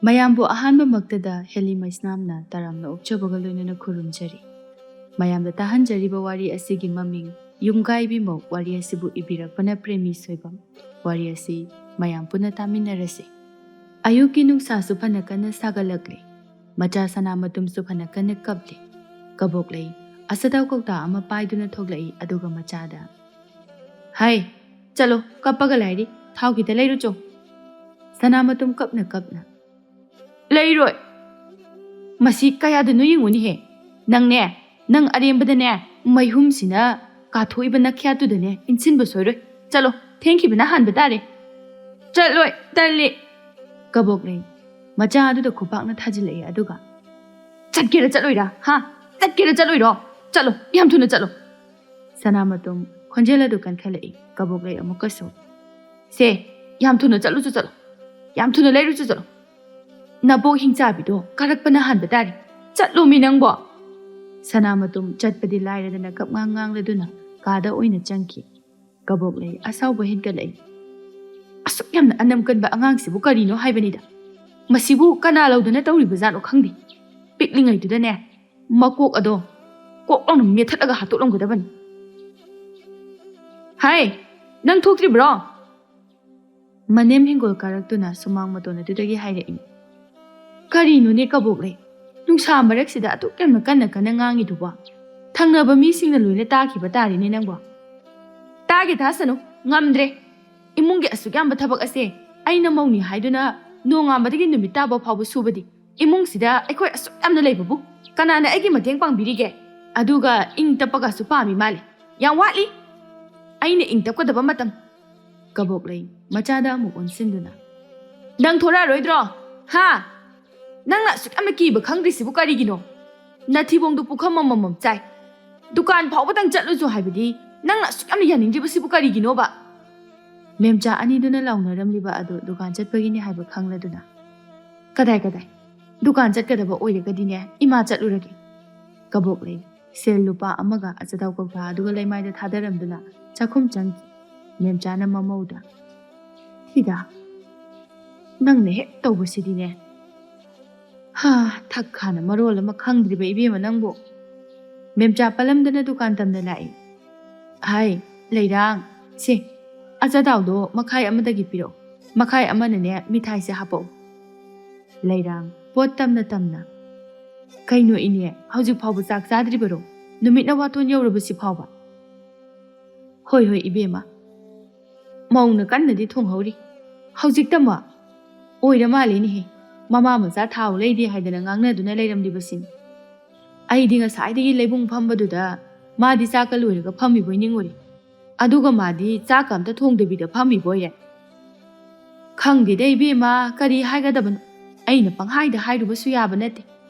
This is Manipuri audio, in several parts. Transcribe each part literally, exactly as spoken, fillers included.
ꯃꯌꯥꯝꯕꯨ ꯑꯍꯥꯟꯕꯃꯛꯇꯗ ꯍꯦꯂꯤ ꯃꯩꯁꯅꯥꯝꯅ ꯇꯔꯥꯝꯅ ꯑꯣꯛꯆꯕꯒ ꯂꯣꯏꯅꯅ ꯈꯨꯔꯨꯝꯖꯔꯤ꯫ ꯃꯌꯥꯝꯗ ꯇꯥꯍꯟꯖꯔꯤꯕ ꯋꯥꯔꯤ ꯑꯁꯤꯒꯤ ꯃꯃꯤꯡ ꯌꯨꯝꯒꯥꯏꯕꯤ ꯃꯧ꯫ ꯋꯥꯔꯤ ꯑꯁꯤꯕꯨ ꯏꯕꯤꯔꯛꯄꯅ ꯄ꯭ꯔꯦꯃꯤ ꯁꯣꯏꯕꯝ꯫ ꯋꯥꯔꯤ ꯑꯁꯤ ꯃꯌꯥꯝ ꯄꯨꯟꯅ ꯇꯥꯃꯤꯟꯅꯔꯁꯤ꯫ ꯑꯌꯨꯛꯀꯤ ꯅꯨꯡꯁꯥꯁꯨ ꯐꯅ ꯀꯟꯅ ꯁꯥꯒꯠꯂꯛꯂꯦ꯫ ꯃꯆꯥ ꯁꯅꯥꯃꯇꯨꯝꯁꯨ ꯐꯅ ꯀꯟꯅ ꯀꯞꯂꯦ꯫ ꯀꯕꯣꯛꯂꯩ ꯑꯆꯥꯊꯥꯎ ꯀꯧꯇꯥ ꯑꯃ ꯄꯥꯏꯗꯨꯅ ꯊꯣꯛꯂꯛꯏ, ꯑꯗꯨꯒ ꯃꯆꯥꯗ, "ꯍꯥꯏ, ꯆꯠꯂꯣ, ꯀꯞꯄꯒ ꯂꯥꯏꯔꯤ, ꯊꯥꯎ ꯈꯤꯇ ꯂꯩꯔꯨꯆꯣ꯫" ꯁꯅꯥꯃꯇꯨꯝ ꯀꯞꯅ ꯀꯞꯅ, "ꯂꯩꯔꯣꯏ꯫ ꯃꯁꯤ ꯀꯌꯥꯗꯅꯣ ꯌꯦꯡꯉꯨꯅꯦꯍꯦ꯫ ꯅꯪꯅꯦ, ꯅꯪ ꯑꯔꯦꯝꯕꯗꯅꯦ, ꯃꯩꯍꯨꯝꯁꯤꯅ ꯀꯥꯊꯣꯛꯏꯕ ꯅꯈ꯭ꯌꯥꯠꯇꯨꯗꯅꯦ ꯏꯟꯁꯤꯟꯕ ꯁꯣꯏꯔꯣꯏ꯫ ꯆꯠꯂꯣ, ꯊꯦꯡꯈꯤꯕꯅ ꯍꯥꯟꯕ ꯇꯥꯔꯦ꯫" "ꯆꯠꯂꯣꯏ, ꯇꯜꯂꯤ꯫" ꯀꯕꯣꯛꯂꯩ ꯃꯆꯥ ꯑꯗꯨꯗ ꯈꯨꯄꯥꯛꯅ ꯊꯥꯖꯤꯜꯂꯛꯏ, ꯑꯗꯨꯒ, "ꯆꯠꯀꯦꯔꯥ ꯆꯠꯂꯣꯏꯔꯥ? ꯍꯥ? ꯆꯠꯀꯦꯔꯥ ꯆꯠꯂꯣꯏꯔꯣ? ꯆꯠꯂꯣ, ꯌꯥꯝ ꯊꯨꯅ ꯆꯠꯂꯣ꯫" ꯁꯅꯥꯃꯇꯨꯝ ꯈꯣꯟꯖꯦꯜ ꯑꯗꯨ ꯀꯟꯈꯠꯂꯛꯏ꯫ ꯀꯕꯣꯛꯂꯩ ꯑꯃꯨꯛꯀꯁꯨ, "ꯁꯦ, ꯌꯥꯝ ꯊꯨꯅ ꯆꯠꯂꯨꯁꯨ ꯆꯠꯂꯣ, ꯌꯥꯝ ꯊꯨꯅ ꯂꯩꯔꯨꯁꯨ ꯆꯠꯂꯣ꯫ ꯅꯕꯣꯛ ꯍꯤꯡꯆꯥꯕꯤꯗꯣ ꯀꯥꯔꯛꯄꯅ ꯍꯥꯟꯕ ꯇꯥꯔꯦ꯫ ꯆꯠꯂꯣꯃꯤ ꯅꯪꯕꯣ꯫" ꯁꯅꯥꯃꯇꯨꯝ ꯆꯠꯄꯗꯤ ꯂꯥꯏꯔꯗꯅ ꯀꯞꯉꯥꯡ ꯉꯥꯡꯂꯗꯨꯅ ꯀꯥꯗ ꯑꯣꯏꯅ ꯆꯪꯈꯤ꯫ ꯀꯕꯣꯛꯂꯩ ꯑꯁꯥꯎꯕ ꯍꯦꯟꯒꯠꯂꯛꯏ꯫ "ꯑꯁꯨꯛ ꯌꯥꯝꯅ ꯑꯅꯝ ꯀꯟꯕ ꯑꯉꯥꯡꯁꯤꯕꯨ ꯀꯔꯤꯅꯣ ꯍꯥꯏꯕꯅꯤꯗ꯫ ꯃꯁꯤꯕꯨ ꯀꯅꯥ ꯂꯧꯗꯅ ꯇꯧꯔꯤꯕꯖꯥꯠꯅꯣ ꯈꯪꯗꯦ꯫ ꯄꯤꯛꯂꯤꯉꯩꯗꯨꯗꯅꯦ, ꯃꯀꯣꯛ ꯑꯗꯣ ꯀꯣꯛ ꯂꯥꯎꯅ ꯃꯦꯠꯊꯠꯂꯒ ꯍꯥꯠꯇꯣꯛꯂꯝꯒꯗꯕꯅꯤ꯫" "ꯍꯥꯏ, ꯅꯪ ꯊꯣꯛꯇ꯭ꯔꯤꯕ꯭ꯔꯣ?" ꯃꯅꯦꯝ ꯍꯤꯡꯒꯣꯜ ꯀꯥꯔꯛꯇꯨꯅ ꯁꯨꯃꯥꯡ ꯃꯇꯣꯟ ꯑꯗꯨꯗꯒꯤ ꯍꯥꯏꯔꯛꯏ꯫ "ꯀꯔꯤꯅꯣꯅꯦ ꯀꯕꯣꯛꯂꯩ, ꯅꯨꯡꯁꯥ ꯃꯔꯛꯁꯤꯗ ꯑꯗꯨꯛ ꯌꯥꯝꯅ ꯀꯟꯅ ꯀꯟꯅ ꯉꯥꯡꯉꯤꯗꯨꯕꯣ? ꯊꯪꯅꯕ ꯃꯤꯁꯤꯡꯅ ꯂꯣꯏꯅ ꯇꯥꯈꯤꯕ ꯇꯥꯔꯦꯅꯦ ꯅꯪꯕꯣ꯫" "ꯇꯥꯒꯦ ꯇꯥꯁꯅꯨ, ꯉꯝꯗ꯭ꯔꯦ꯫ ꯏꯃꯨꯡꯒꯤ ꯑꯁꯨꯛ ꯌꯥꯝꯕ ꯊꯕꯛ ꯑꯁꯦ ꯑꯩꯅ ꯃꯧꯅꯤ ꯍꯥꯏꯗꯨꯅ ꯅꯣꯡꯉꯥꯟꯕꯗꯒꯤ ꯅꯨꯃꯤꯠ ꯇꯥꯕ ꯐꯥꯎꯕ ꯁꯨꯕꯗꯤ, ꯏꯃꯨꯡꯁꯤꯗ ꯑꯩꯈꯣꯏ ꯑꯁꯨꯛ ꯌꯥꯝꯅ ꯂꯩꯕꯕꯨ ꯀꯅꯥꯅ ꯑꯩꯒꯤ ꯃꯇꯦꯡ ꯄꯥꯡꯕꯤꯔꯤꯒꯦ? ꯑꯗꯨꯒ ꯏꯪ ꯇꯞꯄꯒꯁꯨ ꯄꯥꯝꯃꯤ ꯃꯥꯜꯂꯦ꯫ ꯌꯥꯝ ꯋꯥꯠꯂꯤ ꯑꯩꯅ ꯏꯪ ꯇꯞꯀꯗꯕ ꯃꯇꯝ꯫" ꯀꯕꯣꯛꯂꯩ ꯃꯆꯥꯗ ꯑꯃꯨꯛ ꯑꯣꯟꯁꯤꯟꯗꯨꯅ, "ꯅꯪ ꯊꯣꯔꯛꯑꯔꯣꯏꯗ꯭ꯔꯣ? ꯍꯥ? ꯅꯪꯅ ꯑꯁꯨꯛ ꯌꯥꯝꯅ ꯀꯤꯕ ꯈꯪꯗ꯭ꯔꯤꯁꯤꯕꯨ ꯀꯔꯤꯒꯤꯅꯣ? ꯅꯊꯤꯕꯣꯡꯗꯨ ꯄꯨꯈꯝ ꯑꯃꯃꯝ ꯆꯥꯏ꯫ ꯗꯨꯀꯥꯟ ꯐꯥꯎꯕꯗꯪ ꯆꯠꯂꯨꯁꯨ ꯍꯥꯏꯕꯗꯤ ꯅꯪꯅ ꯑꯁꯨꯛ ꯌꯥꯝꯅ ꯌꯥꯅꯤꯡꯗ꯭ꯔꯤꯕꯁꯤꯕꯨ ꯀꯔꯤꯒꯤꯅꯣꯕ?" ꯃꯦꯝꯆꯥ ꯑꯅꯤꯗꯨꯅ ꯂꯥꯎꯅꯔꯝꯂꯤꯕ ꯑꯗꯨ ꯗꯨꯀꯥꯟ ꯆꯠꯄꯒꯤꯅꯤ ꯍꯥꯏꯕ ꯈꯪꯂꯗꯨꯅ, "ꯀꯗꯥꯏ ꯀꯗꯥꯏ? ꯗꯨꯀꯥꯟ ꯆꯠꯀꯗꯕ ꯑꯣꯏꯔꯒꯗꯤꯅꯦ, ꯏꯃꯥ ꯆꯠꯂꯨꯔꯒꯦ꯫" ꯀꯕꯣꯛꯂꯩ ꯁꯦꯜ ꯂꯨꯄꯥ ꯑꯃꯒ ꯑꯆꯥꯊꯥꯎ ꯀꯧꯇꯥ ꯑꯗꯨꯒ ꯂꯩꯃꯥꯏꯗ ꯊꯥꯗꯔꯝꯗꯨꯅ ꯆꯥꯛꯈꯨꯝ ꯆꯪꯈꯤ꯫ ꯃꯦꯝꯆꯥꯅ ꯃꯃꯧꯗ, "ꯊꯤꯗ, ꯅꯪꯅ ꯍꯦꯛ ꯇꯧꯕꯁꯤꯗꯤꯅꯦ, ꯍꯥ, ꯊꯛ ꯈꯥꯅ ꯃꯔꯣꯜ ꯑꯃ ꯈꯪꯗ꯭ꯔꯤꯕ ꯏꯕꯦꯝꯃ ꯅꯪꯕꯨ꯫ ꯃꯦꯝꯆꯥ ꯄꯜꯂꯝꯗꯅ ꯗꯨꯀꯥꯟ ꯇꯝꯅ ꯂꯥꯛꯏ꯫ ꯍꯥꯏ, ꯂꯩꯔꯥꯡ, ꯁꯦ, ꯑꯆꯥꯊꯥꯎꯗꯣ ꯃꯈꯥꯏ ꯑꯃꯗꯒꯤ ꯄꯤꯔꯛꯑꯣ, ꯃꯈꯥꯏ ꯑꯃꯅꯅꯦ ꯃꯤꯊꯥꯏꯁꯦ ꯍꯥꯄꯛꯑꯣ꯫ ꯂꯩꯔꯥꯡ, ꯄꯣꯠ ꯇꯝꯅ ꯇꯝꯅ, ꯀꯩꯅꯣ ꯏꯅꯦ, ꯍꯧꯖꯤꯛ ꯐꯥꯎꯕ ꯆꯥꯛ ꯆꯥꯗ꯭ꯔꯤꯕꯔꯣ? ꯅꯨꯃꯤꯠꯅ ꯋꯥꯇꯣꯟ ꯌꯧꯔꯕꯁꯤ ꯐꯥꯎꯕ? ꯍꯣꯏ ꯍꯣꯏ ꯏꯕꯦꯝꯃ, ꯃꯧꯅ ꯀꯟꯅꯗꯤ ꯊꯣꯡꯍꯧꯔꯤ꯫ ꯍꯧꯖꯤꯛꯇꯃꯛ? ꯑꯣꯏꯔ ꯃꯥꯜꯂꯦꯅꯦꯍꯦ, ꯃꯃꯥ ꯃꯆꯥ ꯊꯥꯎ ꯂꯩꯗꯦ ꯍꯥꯏꯗꯅ ꯉꯥꯡꯅꯗꯨꯅ ꯂꯩꯔꯝꯂꯤꯕꯁꯤꯅꯤ꯫ ꯑꯩꯗꯤ ꯉꯁꯥꯏꯗꯒꯤ ꯂꯩꯕꯨꯡ ꯐꯝꯕꯗꯨꯗ ꯃꯥꯗꯤ ꯆꯥꯛꯀ ꯂꯣꯏꯔꯒ ꯐꯝꯃꯤꯕꯣꯏ ꯅꯤꯡꯉꯨꯔꯦ꯫ ꯑꯗꯨꯒ ꯃꯥꯗꯤ ꯆꯥꯛꯀ ꯑꯝꯇ ꯊꯣꯡꯗꯕꯤꯗ ꯐꯝꯃꯤꯕꯣꯏꯔꯦ꯫ ꯈꯪꯗꯦꯗ ꯏꯕꯦꯝꯃ, ꯀꯔꯤ ꯍꯥꯏꯒꯗꯕꯅꯣ? ꯑꯩꯅ ꯄꯪꯍꯥꯏꯗ ꯍꯥꯏꯔꯨꯕꯁꯨ ꯌꯥꯕ ꯅꯠꯇꯦ꯫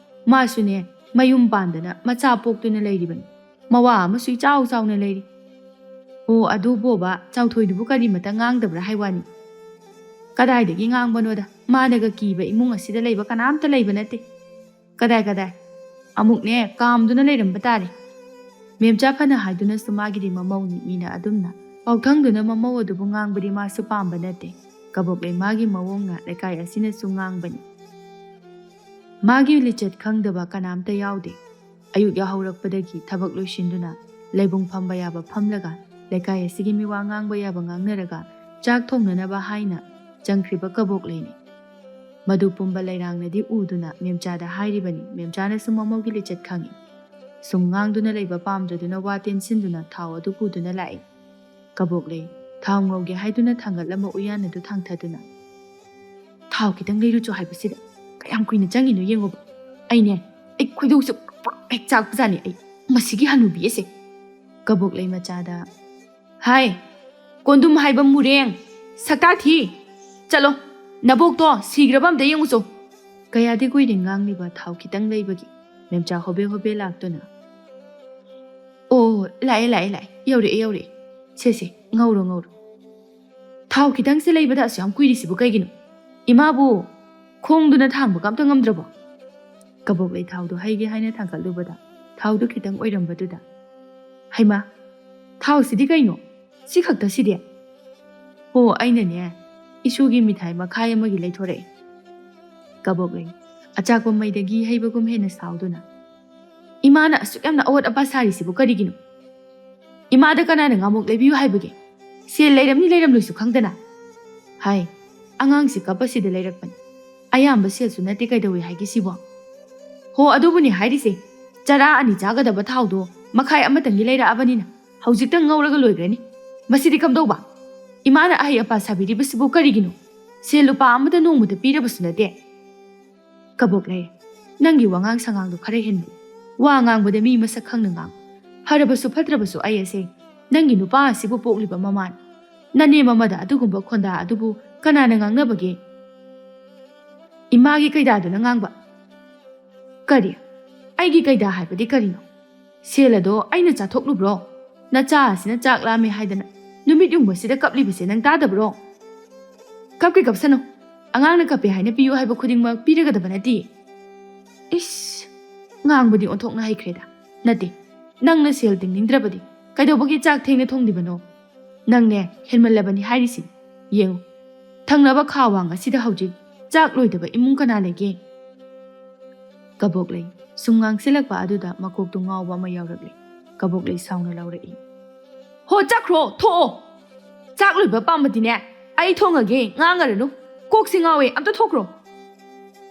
ꯃꯥꯁꯨꯅꯦ, ꯃꯌꯨꯝ ꯄꯥꯟꯗꯅ ꯃꯆꯥ ꯄꯣꯛꯇꯨꯅ ꯂꯩꯔꯤꯕꯅꯤ꯫ ꯃꯋꯥ ꯑꯃꯁꯨ ꯏꯆꯥꯎ ꯆꯥꯎꯅ ꯂꯩꯔꯤ꯫ ꯑꯣ, ꯑꯗꯨꯕꯣꯕ, ꯆꯥꯎꯊꯣꯏꯗꯨꯕꯨ ꯀꯔꯤꯃꯇ ꯉꯥꯡꯗꯕ꯭ꯔꯥ ꯍꯥꯏ ꯋꯥꯅꯤ? ꯀꯗꯥꯏꯗꯒꯤ ꯉꯥꯡꯕꯅꯣꯗ, ꯃꯥꯅꯒ ꯀꯤꯕ ꯏꯃꯨꯡ ꯑꯁꯤꯗ ꯂꯩꯕ ꯀꯅꯥꯝꯇ ꯂꯩꯕ ꯅꯠꯇꯦ꯫ ꯀꯗꯥꯏ ꯀꯗꯥꯏ? ꯑꯃꯨꯛꯅꯦ, ꯀꯥꯝꯗꯨꯅ ꯂꯩꯔꯝꯕ ꯇꯥꯔꯦ꯫ ꯃꯦꯝꯆꯥ ꯐꯅ ꯍꯥꯏꯗꯨꯅꯁꯨ ꯃꯥꯒꯤꯗꯤ ꯃꯃꯧꯅꯤ, ꯃꯤꯅ ꯑꯗꯨꯝꯅ ꯄꯥꯎꯊꯪꯗꯨꯅ ꯃꯃꯧ ꯑꯗꯨꯕꯨ ꯉꯥꯡꯕꯗꯤ ꯃꯥꯁꯨ ꯄꯥꯝꯕ ꯅꯠꯇꯦ꯫ ꯀꯕꯣꯛꯂꯩ ꯃꯥꯒꯤ ꯃꯑꯣꯡꯅ ꯂꯩꯀꯥꯏ ꯑꯁꯤꯅꯁꯨ ꯉꯥꯡꯕꯅꯤ꯫ ꯃꯥꯒꯤ ꯂꯤꯆꯠ ꯈꯪꯗꯕ ꯀꯅꯥꯝꯇ ꯌꯥꯎꯗꯦ꯫ ꯑꯌꯨꯛ ꯌꯥꯍꯧꯔꯛꯄꯗꯒꯤ ꯊꯕꯛ ꯂꯣꯏꯁꯤꯟꯗꯨꯅ ꯂꯩꯕꯨꯡ ꯐꯝꯕ ꯌꯥꯕ ꯐꯝꯂꯒ, ꯂꯩꯀꯥꯏ ꯑꯁꯤꯒꯤ ꯃꯤꯋꯥ ꯉꯥꯡꯕ ꯌꯥꯕ ꯉꯥꯡꯅꯔꯒ, ꯆꯥꯛ ꯊꯣꯡꯅꯅꯕ ꯍꯥꯏꯅ ꯆꯪꯈ꯭ꯔꯤꯕ ꯀꯕꯣꯛꯂꯩꯅꯤ꯫ ꯃꯗꯨ ꯄꯨꯝꯕ ꯂꯩꯔꯥꯡꯅꯗꯤ ꯎꯗꯨꯅ ꯃꯦꯝꯆꯥꯗ ꯍꯥꯏꯔꯤꯕꯅꯤ꯫ ꯃꯦꯝꯆꯥꯅꯁꯨ ꯃꯃꯧꯒꯤ ꯂꯤꯆꯠ ꯈꯪꯏ꯫ ꯁꯨꯝ ꯉꯥꯡꯗꯨꯅ ꯂꯩꯕ ꯄꯥꯝꯗ꯭ꯔꯗꯨꯅ ꯋꯥ ꯇꯦꯟꯁꯤꯟꯗꯨꯅ ꯊꯥꯎ ꯑꯗꯨ ꯄꯨꯗꯨꯅ ꯂꯥꯛꯏ꯫ ꯀꯕꯣꯛꯂꯩ, ꯊꯥꯎ ꯉꯧꯒꯦ ꯍꯥꯏꯗꯨꯅ ꯊꯥꯡꯒꯠꯂꯝꯕ ꯎꯌꯥꯟ ꯑꯗꯨ ꯊꯥꯡꯊꯗꯨꯅ, "ꯊꯥꯎ ꯈꯤꯇꯪ ꯂꯩꯔꯨꯆꯣ ꯍꯥꯏꯕꯁꯤꯗ ꯀꯌꯥꯝ ꯀꯨꯏꯅ ꯆꯪꯉꯤꯅꯣ ꯌꯦꯡꯉꯨꯕ꯫ ꯑꯩꯅꯦ, ꯑꯩ ꯈꯣꯏꯗꯧꯁꯦ ꯄ꯭ꯔꯣꯛ ꯄ꯭ꯔꯣꯛ ꯍꯦꯛ ꯆꯥꯛꯄꯖꯥꯠꯅꯤ ꯑꯩ, ꯃꯁꯤꯒꯤ ꯍꯅꯨꯕꯤ ꯑꯁꯦ"꯫ ꯀꯕꯣꯛꯂꯩ ꯃꯆꯥꯗ, "ꯍꯥꯏ, ꯀꯣꯟꯗꯨꯝ ꯍꯥꯏꯕ ꯃꯨꯔꯦꯡ, ꯁꯛꯇꯥ ꯊꯤ, ꯆꯠꯂꯣ, ꯅꯕꯣꯛꯇꯣ ꯁꯤꯈ꯭ꯔꯕ ꯑꯝꯇ ꯌꯦꯡꯉꯨꯆꯣ"꯫ ꯀꯌꯥꯗꯤ ꯀꯨꯏꯔꯦ ꯉꯥꯡꯂꯤꯕ ꯊꯥꯎ ꯈꯤꯇꯪ ꯂꯩꯕꯒꯤ꯫ ꯃꯦꯝꯆꯥ ꯍꯣꯕꯦ ꯍꯣꯕꯦ ꯂꯥꯛꯇꯨꯅ, "ꯑꯣ, ꯂꯥꯛꯑꯦ, ꯂꯥꯛꯑꯦ, ꯂꯥꯛꯑꯦ, ꯌꯧꯔꯛꯑꯦ, ꯌꯧꯔꯛꯑꯦ, ꯁꯦ, ꯁꯦ, ꯉꯧꯔꯣ, ꯉꯧꯔꯣ꯫ ꯊꯥꯎ ꯈꯤꯇꯪꯁꯦ ꯂꯩꯕꯗ ꯑꯁꯨꯛ ꯌꯥꯝ ꯀꯨꯏꯔꯤꯁꯤꯕꯨ ꯀꯩꯒꯤꯅꯣ? ꯏꯃꯥꯕꯨ ꯈꯣꯡꯗꯨꯅ ꯊꯥꯡꯕꯒ ꯑꯝꯇ ꯉꯝꯗ꯭ꯔꯕꯣ?" ꯀꯕꯣꯛꯂꯩ ꯊꯥꯎꯗꯨ ꯍꯩꯒꯦ ꯍꯥꯏꯅ ꯊꯥꯡꯒꯠꯂꯨꯕꯗ ꯊꯥꯎꯗꯨ ꯈꯤꯇꯪ ꯑꯣꯏꯔꯝꯕꯗꯨꯗ, "ꯍꯩꯃꯥ, ꯊꯥꯎꯁꯤꯗꯤ ꯀꯩꯅꯣ? ꯁꯤ ꯈꯛꯇꯁꯤꯗꯤ?" "ꯑꯣ, ꯑꯩꯅꯅꯦ, ꯏꯁꯨꯒꯤ ꯃꯤꯊꯥꯏ ꯃꯈꯥꯏ ꯑꯃꯒꯤ ꯂꯩꯊꯣꯔꯛꯑꯦ"꯫ ꯀꯕꯣꯛꯂꯩ, ꯑꯆꯥꯛꯄ ꯃꯩꯗꯒꯤ ꯍꯩꯕꯒꯨꯝ ꯍꯦꯟꯅ ꯁꯥꯎꯗꯨꯅ, "ꯏꯃꯥꯅ ꯑꯁꯨꯛ ꯌꯥꯝꯅ ꯑꯋꯥꯠ ꯑꯄꯥ ꯁꯥꯔꯤꯁꯤꯕꯨ ꯀꯔꯤꯒꯤꯅꯣ? ꯏꯃꯥꯗ ꯀꯅꯥꯅ ꯉꯥꯃꯣꯛ ꯂꯩꯕꯤꯌꯨ ꯍꯥꯏꯕꯒꯦ? ꯁꯦꯜ ꯂꯩꯔꯝꯅꯤ ꯂꯩꯔꯝꯂꯣꯏꯁꯨ ꯈꯪꯗꯅ?" ꯍꯥꯏ꯫ "ꯑꯉꯥꯡꯁꯤ ꯀꯞꯄꯁꯤꯗ ꯂꯩꯔꯛꯄꯅꯤ꯫ ꯑꯌꯥꯝꯕ ꯁꯦꯜꯁꯨ ꯅꯠꯇꯦ, ꯀꯩꯗꯧꯏ ꯍꯥꯏꯒꯦ ꯁꯤꯕꯣ?" "ꯍꯣ, ꯑꯗꯨꯕꯨꯅꯤ ꯍꯥꯏꯔꯤꯁꯦ꯫ ꯆꯔꯥ ꯑꯅꯤ ꯆꯥꯒꯗꯕ ꯊꯥꯎꯗꯣ ꯃꯈꯥꯏ ꯑꯃꯇꯪꯒꯤ ꯂꯩꯔꯛꯑꯕꯅꯤꯅ ꯍꯧꯖꯤꯛꯇ ꯉꯧꯔꯒ ꯂꯣꯏꯈ꯭ꯔꯅꯤ꯫ ꯃꯁꯤꯗꯤ ꯀꯝꯗꯧꯕ? ꯏꯃꯥꯅ ꯑꯍꯩ ꯑꯄꯥ ꯁꯥꯕꯤꯔꯤꯕꯁꯤꯕꯨ ꯀꯔꯤꯒꯤꯅꯣ? ꯁꯦꯜ ꯂꯨꯄꯥ ꯑꯃꯇ ꯅꯣꯡꯃꯇ ꯄꯤꯔꯕꯁꯨ ꯅꯠꯇꯦ꯫" "ꯀꯕꯣꯛ ꯂꯩ, ꯅꯪꯒꯤ ꯋꯥꯉꯥꯡ ꯁꯉꯥꯡꯗꯣ ꯈꯔ ꯍꯦꯟꯕ꯫ ꯋꯥ ꯉꯥꯡꯕꯗ ꯃꯤ ꯃꯁꯛ ꯈꯪꯅ ꯉꯥꯡ꯫ ꯐꯔꯕꯁꯨ ꯐꯠꯇ꯭ꯔꯕꯁꯨ ꯑꯩ ꯑꯁꯦ ꯅꯪꯒꯤ ꯅꯨꯄꯥ ꯑꯁꯤꯕꯨ ꯄꯣꯛꯂꯤꯕ ꯃꯃꯥꯅꯤ꯫ ꯅꯅꯦꯝ ꯑꯃꯗ ꯑꯗꯨꯒꯨꯝꯕ ꯈꯣꯟꯗꯥ ꯑꯗꯨꯕꯨ ꯀꯅꯥꯅ ꯉꯥꯡꯅꯕꯒꯦ?" "ꯏꯃꯥꯒꯤ ꯀꯩꯗꯥꯗꯨꯅ ꯉꯥꯡꯕ꯫" "ꯀꯔꯤ? ꯑꯩꯒꯤ ꯀꯩꯗꯥ ꯍꯥꯏꯕꯗꯤ ꯀꯔꯤꯅꯣ? ꯁꯦꯜ ꯑꯗꯣ ꯑꯩꯅ ꯆꯥꯊꯣꯛꯂꯨꯕ꯭ꯔꯣ? ꯅꯆꯥ ꯑꯁꯤꯅ ꯆꯥꯛ ꯂꯥꯝꯃꯦ ꯍꯥꯏꯗꯅ ꯅꯨꯃꯤꯠ ꯌꯨꯡꯕꯁꯤꯗ ꯀꯞꯂꯤꯕꯁꯦ ꯅꯪ ꯇꯥꯗꯕ꯭ꯔꯣ?" "ꯀꯞꯀꯦ ꯀꯞꯁꯅꯨ꯫ ꯑꯉꯥꯡꯅ ꯀꯞꯄꯦ ꯍꯥꯏꯅ ꯄꯤꯌꯨ ꯍꯥꯏꯕ ꯈꯨꯗꯤꯡꯃꯛ ꯄꯤꯔꯒꯗꯕ ꯅꯠꯇꯦ꯫" "ꯏꯁ, ꯉꯥꯡꯕꯗꯤ ꯑꯣꯟꯊꯣꯛꯅ ꯍꯩꯈ꯭ꯔꯦꯗ꯫ ꯅꯠꯇꯦ, ꯅꯪꯅ ꯁꯦꯜ ꯇꯤꯡꯅꯤꯡꯗ꯭ꯔꯕꯗꯤ ꯀꯩꯗꯧꯕꯒꯤ ꯆꯥꯛ ꯊꯦꯡꯅ ꯊꯣꯡꯂꯤꯕꯅꯣ? ꯅꯪꯅꯦ ꯍꯦꯟꯃꯜꯂꯕꯅꯤ ꯍꯥꯏꯔꯤꯁꯤ꯫ ꯌꯦꯡꯉꯨ, ꯊꯪꯅꯕ ꯈꯥ ꯋꯥꯡ ꯑꯁꯤꯗ ꯍꯧꯖꯤꯛ ꯆꯥꯛ ꯂꯣꯏꯗꯕ ꯏꯃꯨꯡ ꯀꯅꯥ ꯂꯩꯒꯦ?" ꯀꯕꯣꯛꯂꯩ ꯁꯨꯝ ꯉꯥꯡꯁꯤꯜꯂꯛꯄ ꯑꯗꯨꯗ ꯃꯀꯣꯛꯇꯨ ꯉꯥꯎꯕ ꯑꯃ ꯌꯥꯎꯔꯛꯂꯦ꯫ ꯀꯕꯣꯛꯂꯩ ꯁꯥꯎꯅ ꯂꯥꯎꯔꯛꯏ, "ꯍꯣ, ꯆꯠꯈ꯭ꯔꯣ, ꯊꯣꯛꯑꯣ꯫ ꯆꯥꯛ ꯂꯣꯏꯕ ꯄꯥꯝꯃꯗꯤꯅꯦ, ꯑꯩ ꯊꯣꯡꯉꯒꯦ, ꯉꯥꯡꯉꯔꯅꯨ꯫ ꯀꯣꯛꯁꯤ ꯉꯥꯎꯋꯦ, ꯑꯝꯇ ꯊꯣꯛꯈ꯭ꯔꯣ꯫"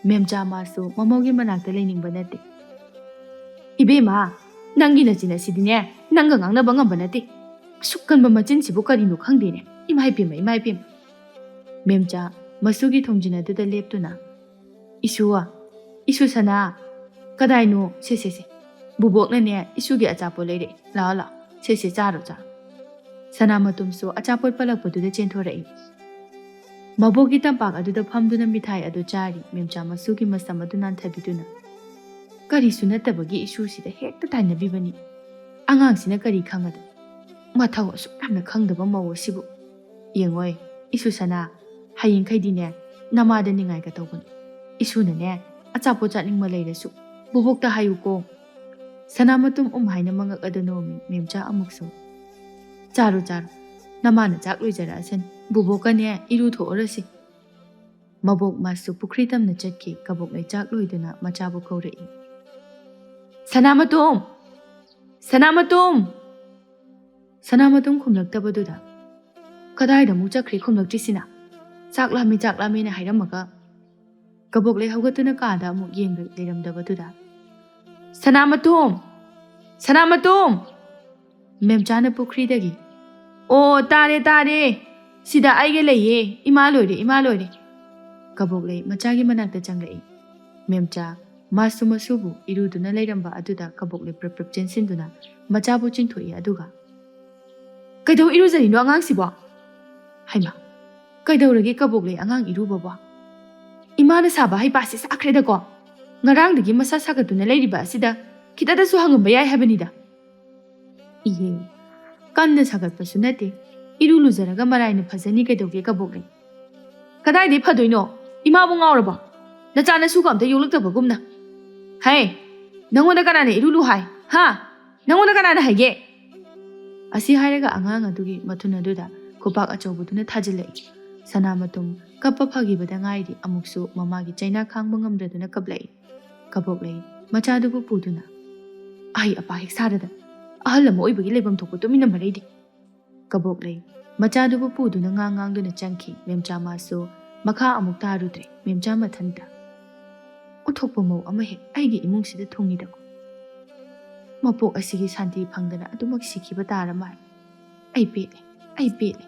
ꯃꯦꯝꯆꯥ ꯃꯥꯁꯨ ꯃꯃꯧꯒꯤ ꯃꯅꯥꯛꯇ ꯂꯩꯅꯤꯡꯕ ꯅꯠꯇꯦ꯫ "ꯏꯕꯦꯝꯃ, ꯅꯪꯒꯤ ꯅꯆꯤꯟ ꯑꯁꯤꯗꯤꯅꯦ, ꯅꯪꯒ ꯉꯥꯡꯅꯕ ꯉꯝꯕ ꯅꯠꯇꯦ꯫ ꯑꯁꯨꯛ ꯀꯟꯕ ꯃꯆꯤꯟꯁꯤꯕꯨ ꯀꯔꯤꯅꯣ ꯈꯪꯗꯦꯅꯦ꯫ ꯏꯃꯥ ꯏꯄꯦꯝꯃ, ꯏꯃꯥ ꯏꯄꯦꯝꯃ꯫" ꯃꯦꯝꯆꯥ ꯃꯁꯨꯒꯤ ꯊꯣꯡꯖꯤꯟ ꯑꯗꯨꯗ ꯂꯦꯞꯇꯨꯅ, "ꯏꯁꯨ, ꯏꯁꯨ ꯁꯅꯥ, ꯀꯗꯥꯏꯅꯣ? ꯁꯦ, ꯁꯦ, ꯁꯦ꯫ ꯕꯨꯕꯣꯛꯅꯅꯦ ꯏꯁꯨꯒꯤ ꯑꯆꯥꯄꯣꯠ ꯂꯩꯔꯛꯑꯦ꯫ ꯂꯥꯛꯑꯣ, ꯂꯥꯛꯑꯣ꯫ ꯁꯦ, ꯁꯦ, ꯆꯥꯔꯣ, ꯆꯥꯔꯣ꯫" ꯁꯅꯥꯃꯇꯨꯝꯁꯨ ꯑꯆꯥꯄꯣꯠ ꯄꯜꯂꯛꯄꯗꯨꯗ ꯆꯦꯟꯊꯣꯔꯛꯏ꯫ ꯃꯕꯣꯛꯀꯤ ꯇꯝꯄꯥꯛ ꯑꯗꯨꯗ ꯐꯝꯗꯨꯅ ꯃꯤꯊꯥꯏ ꯑꯗꯨ ꯆꯥꯔꯤ ꯃꯦꯝꯆꯥ ꯃꯁꯨꯒꯤ ꯃꯁꯝ ꯑꯗꯨ ꯅꯥꯟꯊꯕꯤꯗꯨꯅ, "ꯀꯔꯤꯁꯨ ꯅꯠꯇꯕꯒꯤ ꯏꯁꯨꯁꯤꯗ ꯍꯦꯛꯇ ꯇꯥꯏꯅꯕꯤꯕꯅꯤ꯫ ꯑꯉꯥꯡꯁꯤꯅ ꯀꯔꯤ ꯈꯪꯒꯗ? ꯃꯊꯧ ꯑꯁꯨꯛ ꯌꯥꯝꯅ ꯈꯪꯗꯕ ꯃꯧ ꯑꯁꯤꯕꯨ꯫ ꯌꯦꯡꯉꯣꯏ, ꯏꯁꯨ ꯁꯅꯥ, ꯍꯌꯦꯡꯈꯩꯗꯤꯅꯦ ꯅꯃꯥꯗ ꯅꯤꯡꯉꯥꯏꯒ ꯇꯧꯒꯅꯨ꯫ ꯏꯁꯨꯅꯅꯦ ꯑꯆꯥꯄꯣꯠ ꯆꯥꯅꯤꯡꯕ ꯂꯩꯔꯁꯨ ꯕꯨꯕꯣꯛꯇ ꯍꯥꯏꯌꯨꯀꯣ꯫" ꯁꯅꯥꯃꯇꯨꯝ ꯎꯝ ꯍꯥꯏꯅ ꯃꯉꯛ ꯑꯗꯨ ꯅꯣꯝꯃꯤ ꯃꯦꯝꯆꯥ ꯑꯃꯨꯛꯁꯨ꯫ "ꯆꯥꯔꯣ, ꯆꯥꯔꯣ꯫ ꯅꯃꯥꯅ ꯆꯥꯛ ꯂꯣꯏꯖꯔꯛꯑꯁꯅꯤ꯫ ꯕꯨꯕꯣꯛꯀꯅꯦ ꯏꯔꯨ ꯊꯣꯛꯎꯔꯁꯤ꯫" ꯃꯕꯣꯛ ꯃꯥꯁꯨ ꯄꯨꯈ꯭ꯔꯤ ꯇꯝꯅ ꯆꯠꯈꯤ꯫ ꯀꯕꯣꯛꯂꯩ ꯆꯥꯛ ꯂꯣꯏꯗꯨꯅ ꯃꯆꯥꯕꯨ ꯀꯧꯔꯛꯏ꯫ "ꯁꯅꯥꯃꯇꯣꯝ! ꯁꯅꯥꯃꯇꯣꯝ!" ꯁꯅꯥꯃꯇꯣꯝ ꯈꯨꯝꯂꯛꯇꯕꯗꯨꯗ, "ꯀꯗꯥꯏꯗ ꯑꯃꯨꯛ ꯆꯠꯈ꯭ꯔꯦ ꯈꯨꯝꯂꯛꯇ꯭ꯔꯤꯁꯤꯅ? ꯆꯥꯛ ꯂꯥꯝꯃꯤ, ꯆꯥꯛ ꯂꯥꯝꯃꯤꯅ ꯍꯥꯏꯔꯝꯃꯒ?" ꯀꯕꯣꯛꯂꯩ ꯍꯧꯒꯠꯇꯨꯅ ꯀꯥꯗ ꯑꯃꯨꯛ ꯌꯦꯡꯂꯨꯏ, ꯂꯩꯔꯝꯗꯕꯗꯨꯗ, "ꯁꯅꯥꯃꯇꯣꯝ! ꯁꯅꯥꯃꯇꯣꯝ!" ꯃꯦꯝꯆꯥꯅ ꯄꯨꯈ꯭ꯔꯤꯗꯒꯤ, "ꯑꯣ, ꯇꯥꯔꯦ, ꯇꯥꯔꯦ꯫ ꯁꯤꯗ ꯑꯩꯒ ꯂꯩꯌꯦ꯫ ꯏꯃꯥ ꯂꯣꯏꯔꯦ, ꯏꯃꯥ ꯂꯣꯏꯔꯦ꯫" ꯀꯕꯣꯛꯂꯩ ꯃꯆꯥꯒꯤ ꯃꯅꯥꯛꯇ ꯆꯪꯂꯛꯏ꯫ ꯃꯦꯝꯆꯥ ꯃꯥꯁꯨ ꯃꯁꯨꯕꯨ ꯏꯔꯨꯗꯨꯅ ꯂꯩꯔꯝꯕ ꯑꯗꯨꯗ ꯀꯕꯣꯛꯂꯩ ꯄ꯭ꯔꯞ ꯄ꯭ꯔꯞ ꯆꯦꯟꯁꯤꯟꯗꯨꯅ ꯃꯆꯥꯕꯨ ꯆꯤꯡꯊꯣꯛꯏ, ꯑꯗꯨꯒ, "ꯀꯩꯗꯧ ꯏꯔꯨꯖꯔꯤꯅꯣ ꯑꯉꯥꯡꯁꯤꯕꯣ?" "ꯍꯩꯃꯥ, ꯀꯩꯗꯧꯔꯒꯦ ꯀꯕꯣꯛꯂꯩ, ꯑꯉꯥꯡ ꯏꯔꯨꯕꯕꯣ? ꯏꯃꯥꯅ ꯁꯥꯕ ꯍꯩꯄꯥꯁꯤ ꯁꯥꯈ꯭ꯔꯦꯗꯀꯣ꯫ ꯉꯔꯥꯡꯗꯒꯤ ꯃꯁꯥ ꯁꯥꯒꯠꯇꯨꯅ ꯂꯩꯔꯤꯕ ꯑꯁꯤꯗ ꯈꯤꯇꯗꯁꯨ ꯍꯪꯉꯝꯕ ꯌꯥꯏ ꯍꯥꯏꯕꯅꯤꯗ꯫" "ꯏꯍꯦ, ꯀꯟꯅ ꯁꯥꯒꯠꯄꯁꯨ ꯅꯠꯇꯦ, ꯏꯔꯨ ꯂꯨꯖꯔꯒ ꯃꯔꯥꯏꯅ ꯐꯖꯅꯤ ꯀꯩꯗꯧꯒꯦ ꯀꯕꯣꯛꯂꯩ?" "ꯀꯗꯥꯏꯗꯩ ꯐꯗꯣꯏꯅꯣ? ꯏꯃꯥꯕꯨ ꯉꯥꯎꯔꯕꯣ? ꯅꯆꯥ ꯅꯁꯨꯒ ꯑꯝꯇ ꯌꯣꯛꯂꯛꯇꯕꯒꯨꯝꯅ꯫ ꯍꯦ, ꯅꯪꯉꯣꯟꯗ ꯀꯅꯥꯅ ꯏꯔꯨ ꯂꯨ ꯍꯥꯏ? ꯍꯥ? ꯅꯪꯉꯣꯟꯗ ꯀꯅꯥꯅ ꯍꯥꯏꯒꯦ?" ꯑꯁꯤ ꯍꯥꯏꯔꯒ ꯑꯉꯥꯡ ꯑꯗꯨꯒꯤ ꯃꯊꯨꯟ ꯑꯗꯨꯗ ꯈꯨꯄꯥꯛ ꯑꯆꯧꯕꯗꯨꯅ ꯊꯥꯖꯤꯜꯂꯛꯏ꯫ ꯁꯅꯥꯃꯇꯨꯝ ꯀꯞꯄ ꯐꯈꯤꯕꯗ ꯉꯥꯏꯔꯤ, ꯑꯃꯨꯛꯁꯨ ꯃꯃꯥꯒꯤ ꯆꯩꯅꯥ ꯈꯥꯡꯕ ꯉꯝꯗ꯭ꯔꯗꯨꯅ ꯀꯞꯂꯛꯏ꯫ ꯀꯕꯣꯛꯂꯩ ꯃꯆꯥꯗꯨꯕꯨ ꯄꯨꯗꯨꯅ, "ꯑꯍꯩ ꯑꯄꯥ ꯍꯦꯛ ꯁꯥꯗꯅ, ꯑꯍꯜ ꯑꯃ ꯑꯣꯏꯕꯒꯤ ꯂꯩꯐꯝ ꯊꯣꯛꯄ ꯇꯨꯃꯤꯟꯅ ꯃꯔꯩꯗꯤ꯫" ꯀꯕꯣꯛꯂꯩ ꯃꯆꯥꯗꯨꯕꯨ ꯄꯨꯗꯨꯅ ꯉꯥꯡ ꯉꯥꯡꯗꯨꯅ ꯆꯪꯈꯤ꯫ ꯃꯦꯝꯆꯥ ꯃꯥꯁꯨ ꯃꯈꯥ ꯑꯃꯨꯛ ꯇꯥꯔꯨꯗ꯭ꯔꯦ꯫ ꯃꯦꯝꯆꯥ ꯃꯊꯟꯇ, "ꯑꯣꯟꯊꯣꯛꯄ ꯃꯧ ꯑꯃ ꯍꯦꯛ ꯑꯩꯒꯤ ꯏꯃꯨꯡꯁꯤꯗ ꯊꯨꯡꯉꯤꯗꯀꯣ꯫ ꯃꯄꯣꯛ ꯑꯁꯤꯒꯤ ꯁꯥꯟꯇꯤ ꯐꯪꯗꯅ ꯑꯗꯨꯃꯛ ꯁꯤꯈꯤꯕ ꯇꯥꯔ ꯃꯥꯜꯂꯦ꯫ ꯑꯩ ꯄꯦꯜꯂꯦ, ꯑꯩ ꯄꯦꯜꯂꯦ꯫"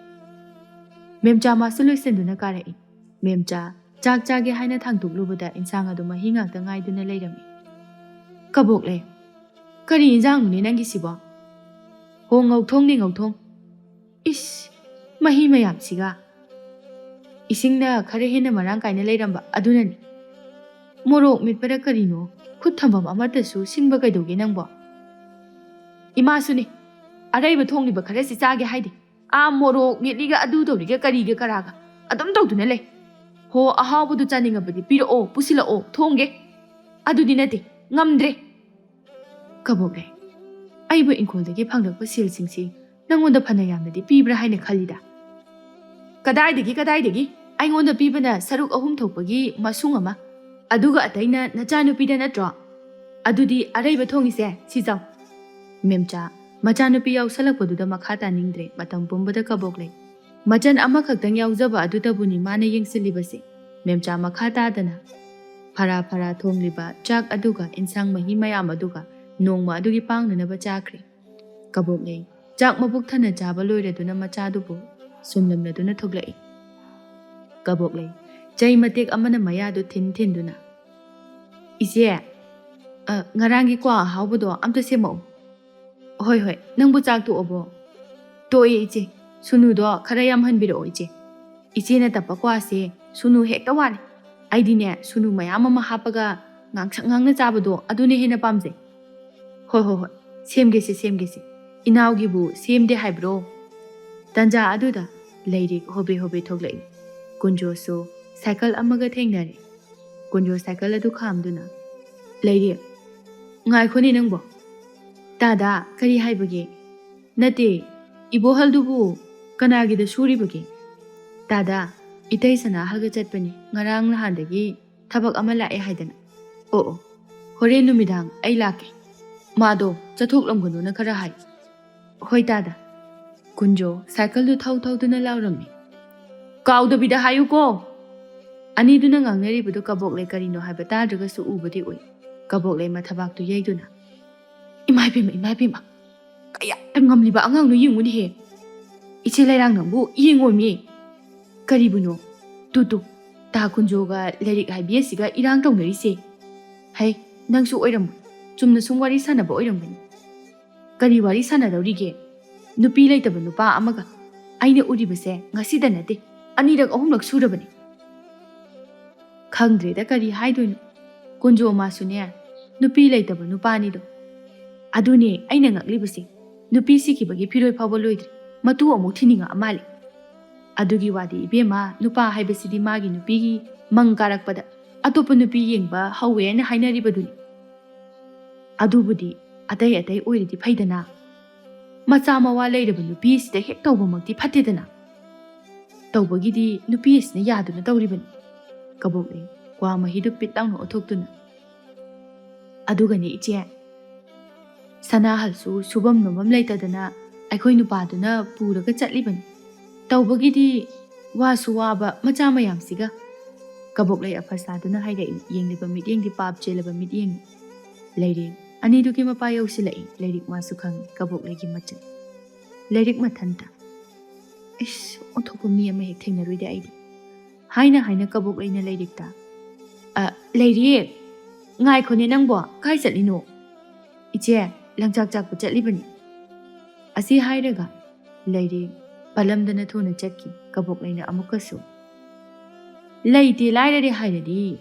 ꯃꯦꯝꯆꯥ ꯃꯥꯁꯨ ꯂꯣꯏꯁꯤꯟꯗꯨꯅ ꯀꯥꯔꯛꯏ꯫ ꯃꯦꯝꯆꯥ ꯆꯥꯛ ꯆꯥꯒꯦ ꯍꯥꯏꯅ ꯊꯥꯡꯗꯣꯛꯂꯨꯕꯗ ꯏꯟꯁꯥꯡ ꯑꯗꯨ ꯃꯍꯤ ꯉꯥꯛꯇ ꯉꯥꯏꯗꯨꯅ ꯂꯩꯔꯝꯃꯤ꯫ "ꯀꯕꯣꯛꯂꯩ, ꯀꯔꯤ ꯏꯟꯖꯥꯡꯅꯣꯅꯦ ꯅꯪꯒꯤꯁꯤꯕꯣ?" "ꯍꯣ, ꯉꯧꯊꯣꯡꯅꯦ, ꯉꯧꯊꯣꯡ꯫" "ꯏꯁ, ꯃꯍꯤ ꯃꯌꯥꯝꯁꯤꯒ!" "ꯏꯁꯤꯡꯅ ꯈꯔ ꯍꯦꯟꯅ ꯃꯔꯥꯡ ꯀꯥꯏꯅ ꯂꯩꯔꯝꯕ ꯑꯗꯨꯅꯅꯤ꯫ ꯃꯣꯔꯣꯛ ꯃꯦꯠꯄꯔ ꯀꯔꯤꯅꯣ, ꯈꯨꯠ ꯊꯝꯐꯝ ꯑꯃꯠꯇꯁꯨ ꯁꯤꯡꯕ ꯀꯩꯗꯧꯒꯦ ꯅꯪꯕꯣ?" "ꯏꯃꯥꯁꯨꯅꯦ, ꯑꯔꯩꯕ ꯊꯣꯡꯂꯤꯕ ꯈꯔꯁꯤ ꯆꯥꯒꯦ ꯍꯥꯏꯗꯦ꯫ ꯑꯥ ꯃꯣꯔꯣꯛ ꯃꯦꯠꯂꯤꯒ ꯑꯗꯨ ꯇꯧꯔꯤꯒ ꯀꯔꯤꯒ ꯀꯔꯥꯒ ꯑꯗꯨꯝ ꯇꯧꯗꯨꯅ ꯂꯩ꯫ ꯍꯣ, ꯑꯍꯥꯎꯕꯗꯨ ꯆꯥꯅꯤꯡꯉꯕꯗꯤ ꯄꯤꯔꯛꯑꯣ, ꯄꯨꯁꯤꯜꯂꯛꯑꯣ, ꯊꯣꯡꯒꯦ꯫ ꯑꯗꯨꯗꯤ ꯅꯠꯇꯦ, ꯉꯝꯗ꯭ꯔꯦ꯫" "ꯀꯕꯣꯛꯂꯩ, ꯑꯩꯕꯨ ꯏꯪꯈꯣꯜꯗꯒꯤ ꯐꯪꯂꯛꯄ ꯁꯦꯜꯁꯤꯡꯁꯤ ꯅꯪꯉꯣꯟꯗ ꯐꯅ ꯌꯥꯝꯅꯗꯤ ꯄꯤꯕ꯭ꯔꯥ ꯍꯥꯏꯅ ꯈꯜꯂꯤꯗ?" "ꯀꯗꯥꯏꯗꯒꯤ, ꯀꯗꯥꯏꯗꯒꯤ? ꯑꯩꯉꯣꯟꯗ ꯄꯤꯕꯅ ꯁꯔꯨꯛ ꯑꯍꯨꯝ ꯊꯣꯛꯄꯒꯤ ꯃꯁꯨꯡ ꯑꯃ, ꯑꯗꯨꯒ ꯑꯇꯩꯅ ꯅꯆꯥꯅꯨꯄꯤꯗ ꯅꯠꯇ꯭ꯔꯣ? ꯑꯗꯨꯗꯤ ꯑꯔꯩꯕ ꯊꯣꯡꯉꯤꯁꯦ ꯁꯤ ꯆꯥꯎ꯫ ꯃꯦꯝꯆꯥ, ꯃꯆꯥꯅꯨꯄꯤ ꯌꯥꯎꯁꯜꯂꯛꯄꯗꯨꯗ ꯃꯈꯥ ꯇꯥꯅꯤꯡꯗ꯭ꯔꯦ꯫ ꯃꯇꯝ ꯄꯨꯝꯕꯗ ꯀꯕꯣꯛꯂꯩ ꯃꯆꯟ ꯑꯃꯈꯛꯇꯪ ꯌꯥꯎꯖꯕ ꯑꯗꯨꯗꯕꯨꯅꯤ ꯃꯥꯅ ꯌꯦꯡꯁꯤꯜꯂꯤꯕꯁꯦ꯫ ꯃꯦꯝꯆꯥ ꯃꯈꯥ ꯇꯥꯗꯅ ꯐꯔꯥ ꯐꯔꯥ ꯊꯣꯡꯂꯤꯕ ꯆꯥꯛ ꯑꯗꯨꯒ ꯏꯟꯁꯥꯡ ꯃꯍꯤ ꯃꯌꯥꯝ ꯑꯗꯨꯒ ꯅꯣꯡꯃ ꯑꯗꯨꯒꯤ ꯄꯥꯡꯅꯅꯕ ꯆꯥꯈ꯭ꯔꯦ꯫ ꯀꯕꯣꯛꯂꯩ ꯆꯥꯛ ꯃꯕꯨꯛ ꯊꯟꯅ ꯆꯥꯕ ꯂꯣꯏꯔꯗꯨꯅ ꯃꯆꯥꯗꯨꯕꯨ ꯁꯨꯝꯂꯝꯂꯗꯨꯅ ꯊꯣꯛꯂꯛꯏ꯫ ꯀꯕꯣꯛꯂꯩ ꯆꯩ ꯃꯇꯦꯛ ꯑꯃꯅ ꯃꯌꯥꯗꯨ ꯊꯤꯟ ꯊꯤꯟꯗꯨꯅ, "ꯏꯆꯦ, ꯑ, ꯉꯔꯥꯡꯒꯤ ꯀ꯭ꯋꯥ ꯑꯍꯥꯎꯕꯗꯣ ꯑꯝꯇ ꯁꯦꯝꯃꯛꯎ꯫" "ꯍꯣꯏ, ꯍꯣꯏ, ꯅꯪꯕꯨ ꯆꯥꯛ ꯇꯣꯛꯑꯕꯣ?" "ꯇꯣꯛꯑꯦ ꯏꯆꯦ꯫ ꯁꯨꯅꯨꯗꯣ ꯈꯔ ꯌꯥꯝ ꯍꯟꯕꯤꯔꯛꯑꯣ ꯏꯆꯦ꯫ ꯏꯆꯦꯅ ꯇꯞꯄ ꯀ꯭ꯋꯥꯁꯦ ꯁꯨꯅꯨ ꯍꯦꯛꯇ ꯋꯥꯠꯂꯦ꯫ ꯑꯩꯗꯤꯅꯦ ꯁꯨꯅꯨ ꯃꯌꯥꯝ ꯑꯃ ꯍꯥꯞꯄꯒ ꯉꯥꯡꯁꯪ ꯉꯥꯡꯅ ꯆꯥꯕꯗꯣ ꯑꯗꯨꯅ ꯍꯦꯟꯅ ꯄꯥꯝꯖꯩ꯫" "ꯍꯣꯏ, ꯍꯣꯏ, ꯍꯣꯏ, ꯁꯦꯝꯒꯦꯁꯦ, ꯁꯦꯝꯒꯦꯁꯦ꯫ ꯏꯅꯥꯎꯒꯤꯕꯨ ꯁꯦꯝꯗꯦ ꯍꯥꯏꯕ꯭ꯔꯣ?" ꯇꯟꯖꯥ ꯑꯗꯨꯗ ꯂꯩꯔꯤꯛ ꯍꯣꯕꯦ ꯍꯣꯕꯦ ꯊꯣꯛꯂꯛꯏ꯫ ꯀꯨꯟꯖꯣꯁꯨ ꯁꯥꯏꯀꯜ ꯑꯃꯒ ꯊꯦꯡꯅꯔꯦ꯫ ꯀꯨꯟꯖꯣ ꯁꯥꯏꯀꯜ ꯑꯗꯨ ꯈꯥꯝꯗꯨꯅ, "ꯂꯩꯔꯤꯛ, ꯉꯥꯏꯈꯣꯅꯦ ꯅꯪꯕꯣ꯫ ꯇꯥꯗ, ꯀꯔꯤ ꯍꯥꯏꯕꯒꯦ?" "ꯅꯠꯇꯦ, ꯏꯕꯣꯍꯜꯗꯨꯕꯨ ꯀꯅꯥꯒꯤꯗ ꯁꯨꯔꯤꯕꯒꯦ?" "ꯇꯥꯗ, ꯏꯇꯩ ꯁꯅꯥꯍꯜꯒ ꯆꯠꯄꯅꯤ, ꯉꯔꯥꯡ ꯅꯍꯥꯟꯗꯒꯤ ꯊꯕꯛ ꯑꯃ ꯂꯥꯛꯑꯦ ꯍꯥꯏꯗꯅ꯫" "ꯑꯣ, ꯑꯣ, ꯍꯣꯔꯦꯟ ꯅꯨꯃꯤꯗꯥꯡ ꯑꯩ ꯂꯥꯛꯀꯦ꯫ ꯃꯥꯗꯣ ꯆꯠꯊꯣꯛꯂꯝꯒꯅꯨꯅ ꯈꯔ ꯍꯥꯏ꯫" "ꯍꯣꯏ ꯇꯥꯗ꯫" ꯀꯨꯟꯖꯣ ꯁꯥꯏꯀꯜꯗꯨ ꯊꯧ ꯊꯧꯗꯨꯅ ꯂꯥꯎꯔꯝꯃꯤ꯫ "ꯀꯥꯎꯗꯕꯤꯗ ꯍꯥꯏꯌꯨꯀꯣ!" ꯑꯅꯤꯗꯨꯅ ꯉꯥꯡꯅꯔꯤꯕꯗꯨ ꯀꯕꯣꯛꯂꯩ ꯀꯔꯤꯅꯣ ꯍꯥꯏꯕ ꯇꯥꯗ꯭ꯔꯒꯁꯨ ꯎꯕꯗꯤ ꯎꯏ꯫ ꯀꯕꯣꯛꯂꯩ ꯃꯊꯕꯥꯛꯇꯨ ꯌꯩꯗꯨꯅ, "ꯏꯃꯥ ꯏꯕꯦꯝꯃ, ꯏꯃꯥ ꯏꯕꯦꯝꯃ, ꯀꯌꯥꯗ ꯉꯝꯂꯤꯕ ꯑꯉꯥꯡꯅꯣ ꯌꯦꯡꯉꯨꯅꯦꯍꯦ꯫ ꯏꯆꯦ ꯂꯩꯔꯥꯡ ꯅꯪꯕꯨ ꯌꯦꯡꯉꯣꯃꯤ꯫ ꯀꯔꯤꯕꯨꯅꯣ? ꯇꯨ ꯇꯨ, ꯇꯥ ꯀꯨꯟꯖꯣꯒ ꯂꯩꯔꯤꯛ ꯍꯥꯏꯕꯤ ꯑꯁꯤꯒ ꯏꯔꯥꯡ ꯇꯧꯅꯔꯤꯁꯦ꯫ ꯍꯩ, ꯅꯪꯁꯨ ꯑꯣꯏꯔꯝꯃꯣꯏ꯫ ꯆꯨꯝꯅ ꯁꯨꯝ ꯋꯥꯔꯤ ꯁꯥꯟꯅꯕ ꯑꯣꯏꯔꯝꯒꯅꯤ꯫" "ꯀꯔꯤ ꯋꯥꯔꯤ ꯁꯥꯟꯅꯗꯧꯔꯤꯒꯦ? ꯅꯨꯄꯤ ꯂꯩꯇꯕ ꯅꯨꯄꯥ ꯑꯃꯒ꯫ ꯑꯩꯅ ꯎꯔꯤꯕꯁꯦ ꯉꯁꯤꯗ ꯅꯠꯇꯦ, ꯑꯅꯤꯔꯛ ꯑꯍꯨꯝꯂꯛ ꯁꯨꯔꯕꯅꯤ꯫" ꯈꯪꯗ꯭ꯔꯦꯗ ꯀꯔꯤ ꯍꯥꯏꯗꯣꯏꯅꯣ꯫ ꯀꯨꯟꯖꯣ ꯃꯥꯁꯨꯅꯦ, ꯅꯨꯄꯤ ꯂꯩꯇꯕ ꯅꯨꯄꯥꯅꯤꯗꯣ꯫ ꯑꯗꯨꯅꯦ ꯑꯩꯅ ꯉꯛꯂꯤꯕꯁꯦ꯫ ꯅꯨꯄꯤ ꯁꯤꯈꯤꯕꯒꯤ ꯐꯤꯔꯣꯏ ꯐꯥꯎꯕ ꯂꯣꯏꯗ꯭ꯔꯤ꯫ ꯃꯇꯨ ꯑꯃꯨꯛ ꯊꯤꯅꯤꯡꯉꯛꯑ ꯃꯥꯜꯂꯦ꯫ ꯑꯗꯨꯒꯤ ꯋꯥꯗꯤ ꯏꯕꯦꯝꯃ, ꯅꯨꯄꯥ ꯍꯥꯏꯕꯁꯤꯗꯤ ꯃꯥꯒꯤ ꯅꯨꯄꯤꯒꯤ ꯃꯪ ꯀꯥꯔꯛꯄꯗ ꯑꯇꯣꯞꯄ ꯅꯨꯄꯤ ꯌꯦꯡꯕ ꯍꯧꯋꯦꯅ ꯍꯥꯏꯅꯔꯤꯕꯗꯨꯅꯤ꯫ ꯑꯗꯨꯕꯨꯗꯤ ꯑꯇꯩ ꯑꯇꯩ ꯑꯣꯏꯔꯗꯤ ꯐꯩꯗꯅ꯫ ꯃꯆꯥ ꯃꯋꯥ ꯂꯩꯔꯕ ꯅꯨꯄꯤ ꯑꯁꯤꯗ ꯍꯦꯛ ꯇꯧꯕꯃꯛꯇꯤ ꯐꯠꯇꯦꯗꯅ꯫ ꯇꯧꯕꯒꯤꯗꯤ ꯅꯨꯄꯤ ꯑꯁꯤꯅ ꯌꯥꯗꯨꯅ ꯇꯧꯔꯤꯕꯅꯤ꯫ ꯀꯕꯣꯛꯂꯩ ꯀ꯭ꯋꯥ ꯃꯍꯤꯗꯨ ꯄꯤꯠ ꯂꯥꯎꯅ ꯑꯣꯠꯊꯣꯛꯇꯨꯅ, "ꯑꯗꯨꯒꯅꯦ ꯏꯆꯦ, ꯁꯅꯥꯍꯜꯁꯨ ꯁꯨꯐꯝ ꯅꯣꯝꯐꯝ ꯂꯩꯇꯗꯅ ꯑꯩꯈꯣꯏ ꯅꯨꯄꯥꯗꯨꯅ ꯄꯨꯔꯒ ꯆꯠꯂꯤꯕꯅꯤ꯫ ꯇꯧꯕꯒꯤꯗꯤ ꯋꯥꯁꯨ ꯋꯥꯕ ꯃꯆꯥ ꯃꯌꯥꯝꯁꯤꯒ꯫" ꯀꯕꯣꯛꯂꯩ ꯑꯐ ꯁꯥꯗꯨꯅ ꯍꯥꯏꯔꯛꯏ, ꯌꯦꯡꯂꯤꯕ ꯃꯤꯠꯌꯦꯡꯗꯤ ꯄꯥꯞ ꯆꯦꯜꯂꯕ ꯃꯤꯠꯌꯦꯡꯅꯤ꯫ ꯂꯩꯔꯦꯡ ꯑꯅꯤꯗꯨꯒꯤ ꯃꯄꯥ ꯌꯧꯁꯤꯜꯂꯛꯏ꯫ ꯂꯥꯏꯔꯤꯛ ꯃꯥꯁꯨ ꯈꯪꯏ ꯀꯕꯣꯛꯂꯩꯒꯤ ꯃꯆꯤꯟ꯫ ꯂꯥꯏꯔꯤꯛ ꯃꯊꯟꯇ꯫ ꯏꯁ, ꯑꯣꯟꯊꯣꯛꯄ ꯃꯤ ꯑꯃ ꯍꯦꯛ ꯊꯦꯡꯅꯔꯨꯏꯗ ꯑꯩꯗꯤ꯫ ꯍꯥꯏꯅ ꯍꯥꯏꯅ ꯀꯕꯣꯛꯂꯩꯅ ꯂꯥꯏꯔꯤꯛꯇ, "ꯑ, ꯂꯩꯔꯦꯡ, ꯉꯥꯏꯈꯣꯅꯦ ꯅꯪꯕꯣ, ꯀꯥꯏ ꯆꯠꯂꯤꯅꯣ?" "ꯏꯆꯦ, ꯂꯪꯆꯥꯛ ꯆꯥꯛꯄ ꯆꯠꯂꯤꯕꯅꯤ꯫" ꯑꯁꯤ ꯍꯥꯏꯔꯒ ꯂꯩꯔꯦꯡ ꯄꯜꯂꯝꯗꯅ ꯊꯨꯅ ꯆꯠꯈꯤ꯫ ꯀꯕꯣꯛꯂꯩꯅ ꯑꯃꯨꯛꯀꯁꯨ, "ꯂꯩꯇꯦ ꯂꯥꯏꯔꯔꯦ ꯍꯥꯏꯔꯗꯤ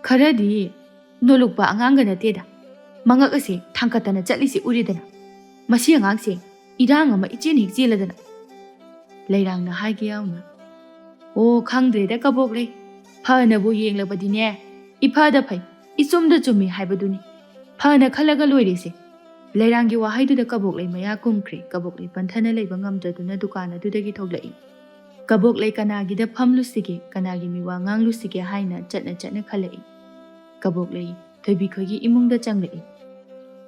ꯈꯔꯗꯤ ꯅꯣꯂꯨꯛꯄ ꯑꯉꯥꯡꯒ ꯅꯠꯇꯦꯗ꯫ ꯃꯉꯛ ꯑꯁꯦ ꯊꯥꯡꯀꯠꯇꯅ ꯆꯠꯂꯤꯁꯤ ꯎꯔꯦꯗꯅ꯫ ꯃꯁꯤ ꯑꯉꯥꯡꯁꯦ ꯏꯔꯥꯡ ꯑꯃ ꯏꯆꯦꯟ ꯍꯦꯛ ꯆꯦꯜꯂꯗꯅ꯫" ꯂꯩꯔꯥꯡꯅ ꯍꯥꯏꯒꯦ ꯌꯥꯎꯅ, "ꯑꯣ, ꯈꯪꯗ꯭ꯔꯦꯗ ꯀꯕꯣꯛꯂꯩ, ꯐꯅꯕꯨ ꯌꯦꯡꯂꯕꯗꯤꯅꯦ, ꯏꯐꯗ ꯐꯩ, ꯏꯆꯨꯝꯗ ꯆꯨꯝꯃꯤ ꯍꯥꯏꯕꯗꯨꯅꯤ꯫ ꯐꯅ ꯈꯜꯂꯒ ꯂꯣꯏꯔꯦꯁꯦ꯫" ꯂꯩꯔꯥꯡꯒꯤ ꯋꯥꯍꯩꯗꯨꯗ ꯀꯕꯣꯛꯂꯩ ꯃꯌꯥ ꯀꯨꯝꯈ꯭ꯔꯦ꯫ ꯀꯕꯣꯛꯂꯩ ꯄꯟꯊꯅ ꯂꯩꯕ ꯉꯝꯗ꯭ꯔꯗꯨꯅ ꯗꯨꯀꯥꯟ ꯑꯗꯨꯗꯒꯤ ꯊꯣꯛꯂꯛꯏ꯫ ꯀꯕꯣꯛꯂꯩ ꯀꯅꯥꯒꯤꯗ ꯐꯝꯂꯨꯁꯤꯒꯦ, ꯀꯅꯥꯒꯤ ꯃꯤꯋꯥ ꯉꯥꯡꯂꯨꯁꯤꯒꯦ ꯍꯥꯏꯅ ꯆꯠꯅ ꯆꯠꯅ ꯈꯜꯂꯛꯏ꯫ ꯀꯕꯣꯛꯂꯩ ꯊꯣꯏꯕꯤ ꯈꯣꯏꯒꯤ ꯏꯃꯨꯡꯗ ꯆꯪꯂꯛꯏ꯫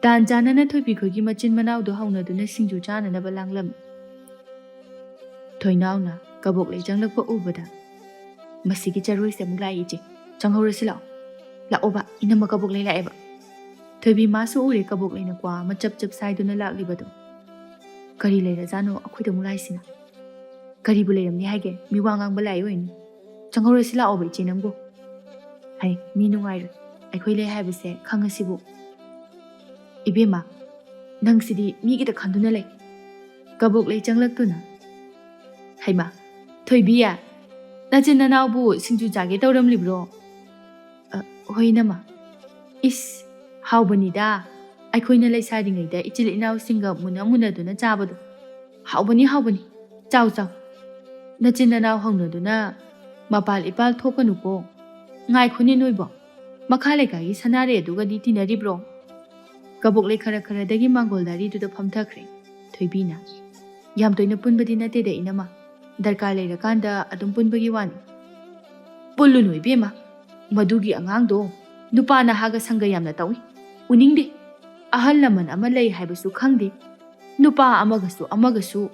ꯇꯥꯟ ꯆꯥꯅꯅ ꯊꯣꯏꯕꯤ ꯈꯣꯏꯒꯤ ꯃꯆꯤꯟ ꯃꯅꯥꯎꯗꯨ ꯍꯧꯅꯗꯨꯅ ꯁꯤꯡꯖꯨ ꯆꯥꯅꯅꯕ ꯂꯥꯡꯂꯝꯃꯤ꯫ ꯊꯣꯏꯅꯥꯎꯅ ꯀꯕꯣꯛꯂꯩ ꯆꯪꯂꯛꯄ ꯎꯕꯗ, "ꯃꯁꯤꯒꯤ ꯆꯔꯣꯏꯁꯦ ꯑꯃꯨꯛ ꯂꯥꯛꯏ ꯏꯆꯦ, ꯆꯪꯍꯧꯔꯁꯤ ꯂꯥꯛꯑꯣ꯫ ꯂꯥꯛꯑꯣꯕ, ꯏꯅꯝꯃ ꯀꯕꯣꯛꯂꯩ ꯂꯥꯛꯑꯦꯕ꯫" ꯊꯣꯏꯕꯤ ꯃꯥꯁꯨ ꯎꯔꯦ ꯀꯕꯣꯛꯂꯩꯅ ꯀ꯭ꯋꯥ ꯑꯃ ꯆꯞ ꯆꯞ ꯁꯥꯏꯗꯨꯅ ꯂꯥꯛꯂꯤꯕꯗꯣ꯫ "ꯀꯔꯤ ꯂꯩꯔꯖꯥꯠꯅꯣ ꯑꯩꯈꯣꯏꯗ ꯑꯃꯨꯛ ꯂꯥꯛꯏꯁꯤꯅ? ꯀꯔꯤꯕꯨ ꯂꯩꯔꯝꯅꯤ ꯍꯥꯏꯒꯦ? ꯃꯤ ꯋꯥ ꯉꯥꯡꯕ ꯂꯥꯛꯏ ꯑꯣꯏꯅꯤ꯫ ꯆꯪꯍꯧꯔꯁꯤ ꯂꯥꯛꯑꯣꯕ ꯏꯆꯦ ꯅꯪꯕꯨ꯫ ꯍꯩ, ꯃꯤ ꯅꯨꯡꯉꯥꯏꯔꯣꯏ꯫ ꯑꯩꯈꯣꯏ ꯂꯩ ꯍꯥꯏꯕꯁꯦ ꯈꯪꯉꯁꯤꯕꯨ꯫" "ꯏꯕꯦꯝꯃ, ꯅꯪꯁꯤꯗꯤ ꯃꯤꯒꯤꯗ ꯈꯟꯗꯨꯅ ꯂꯩ꯫" ꯀꯕꯣꯛꯂꯩ ꯆꯪꯂꯛꯇꯨꯅ, "ꯍꯩꯃꯥ, ꯊꯣꯏꯕꯤ, ꯅꯆꯤꯟ ꯅꯅꯥꯎꯕꯨ ꯁꯤꯡꯖꯨ ꯆꯥꯒꯦ ꯇꯧꯔꯝꯂꯤꯕ꯭ꯔꯣ?" "ꯑ, ꯍꯣꯏ ꯏꯅꯝꯃ꯫" "ꯏꯁ, ꯍꯥꯎꯕꯅꯤꯗ, ꯑꯩꯈꯣꯏꯅ ꯂꯩꯁꯥꯔꯤꯉꯩꯗ ꯏꯆꯤꯜ ꯏꯅꯥꯎꯁꯤꯡꯒ ꯃꯨꯟꯅ ꯃꯨꯟꯅꯗꯨꯅ ꯆꯥꯕꯗꯣ꯫ ꯍꯥꯎꯕꯅꯤ, ꯍꯥꯎꯕꯅꯤ꯫ ꯆꯥꯎ, ꯆꯥꯎ꯫ ꯅꯆꯤꯟ ꯅꯅꯥꯎ ꯍꯧꯅꯗꯨꯅ ꯃꯄꯥꯜ ꯏꯄꯥꯜ ꯊꯣꯛꯀꯅꯨꯀꯣ꯫ ꯉꯥꯏꯈꯣꯅꯦ ꯅꯣꯏꯕꯣ, ꯃꯈꯥ ꯂꯩꯀꯥꯏꯒꯤ ꯁꯅꯥꯔꯩ ꯑꯗꯨꯒꯗꯤ ꯇꯤꯟꯅꯔꯤꯕ꯭ꯔꯣ?" ꯀꯕꯣꯛꯂꯩ ꯈꯔ ꯈꯔꯗꯒꯤ ꯃꯥꯡꯒꯣꯜ ꯗꯥꯔꯤꯗꯨꯗ ꯐꯝꯊꯈ꯭ꯔꯦ꯫ ꯊꯣꯏꯕꯤꯅ, "ꯌꯥꯝ ꯇꯣꯏꯅ ꯄꯨꯟꯕꯗꯤ ꯅꯠꯇꯦꯗ ꯏꯅꯝꯃ꯫ ꯗꯔꯀꯥꯔ ꯂꯩꯔꯀꯥꯟꯗ ꯑꯗꯨꯝ ꯄꯨꯟꯕꯒꯤ ꯋꯥꯅꯤ꯫ ꯄꯨꯜꯂꯨꯅꯨ ꯏꯕꯦꯝꯃ, ꯃꯗꯨꯒꯤ ꯑꯉꯥꯡꯗꯣ ꯅꯨꯄꯥ ꯅꯍꯥꯒ ꯁꯪꯒ ꯌꯥꯝꯅ ꯇꯧꯏ, ꯎꯅꯤꯡꯗꯦ꯫ ꯑꯍꯜ ꯂꯃꯟ ꯑꯃ ꯂꯩ ꯍꯥꯏꯕꯁꯨ ꯈꯪꯗꯦ꯫ ꯅꯨꯄꯥ ꯑꯃꯒꯁꯨ ꯑꯃꯒꯁꯨ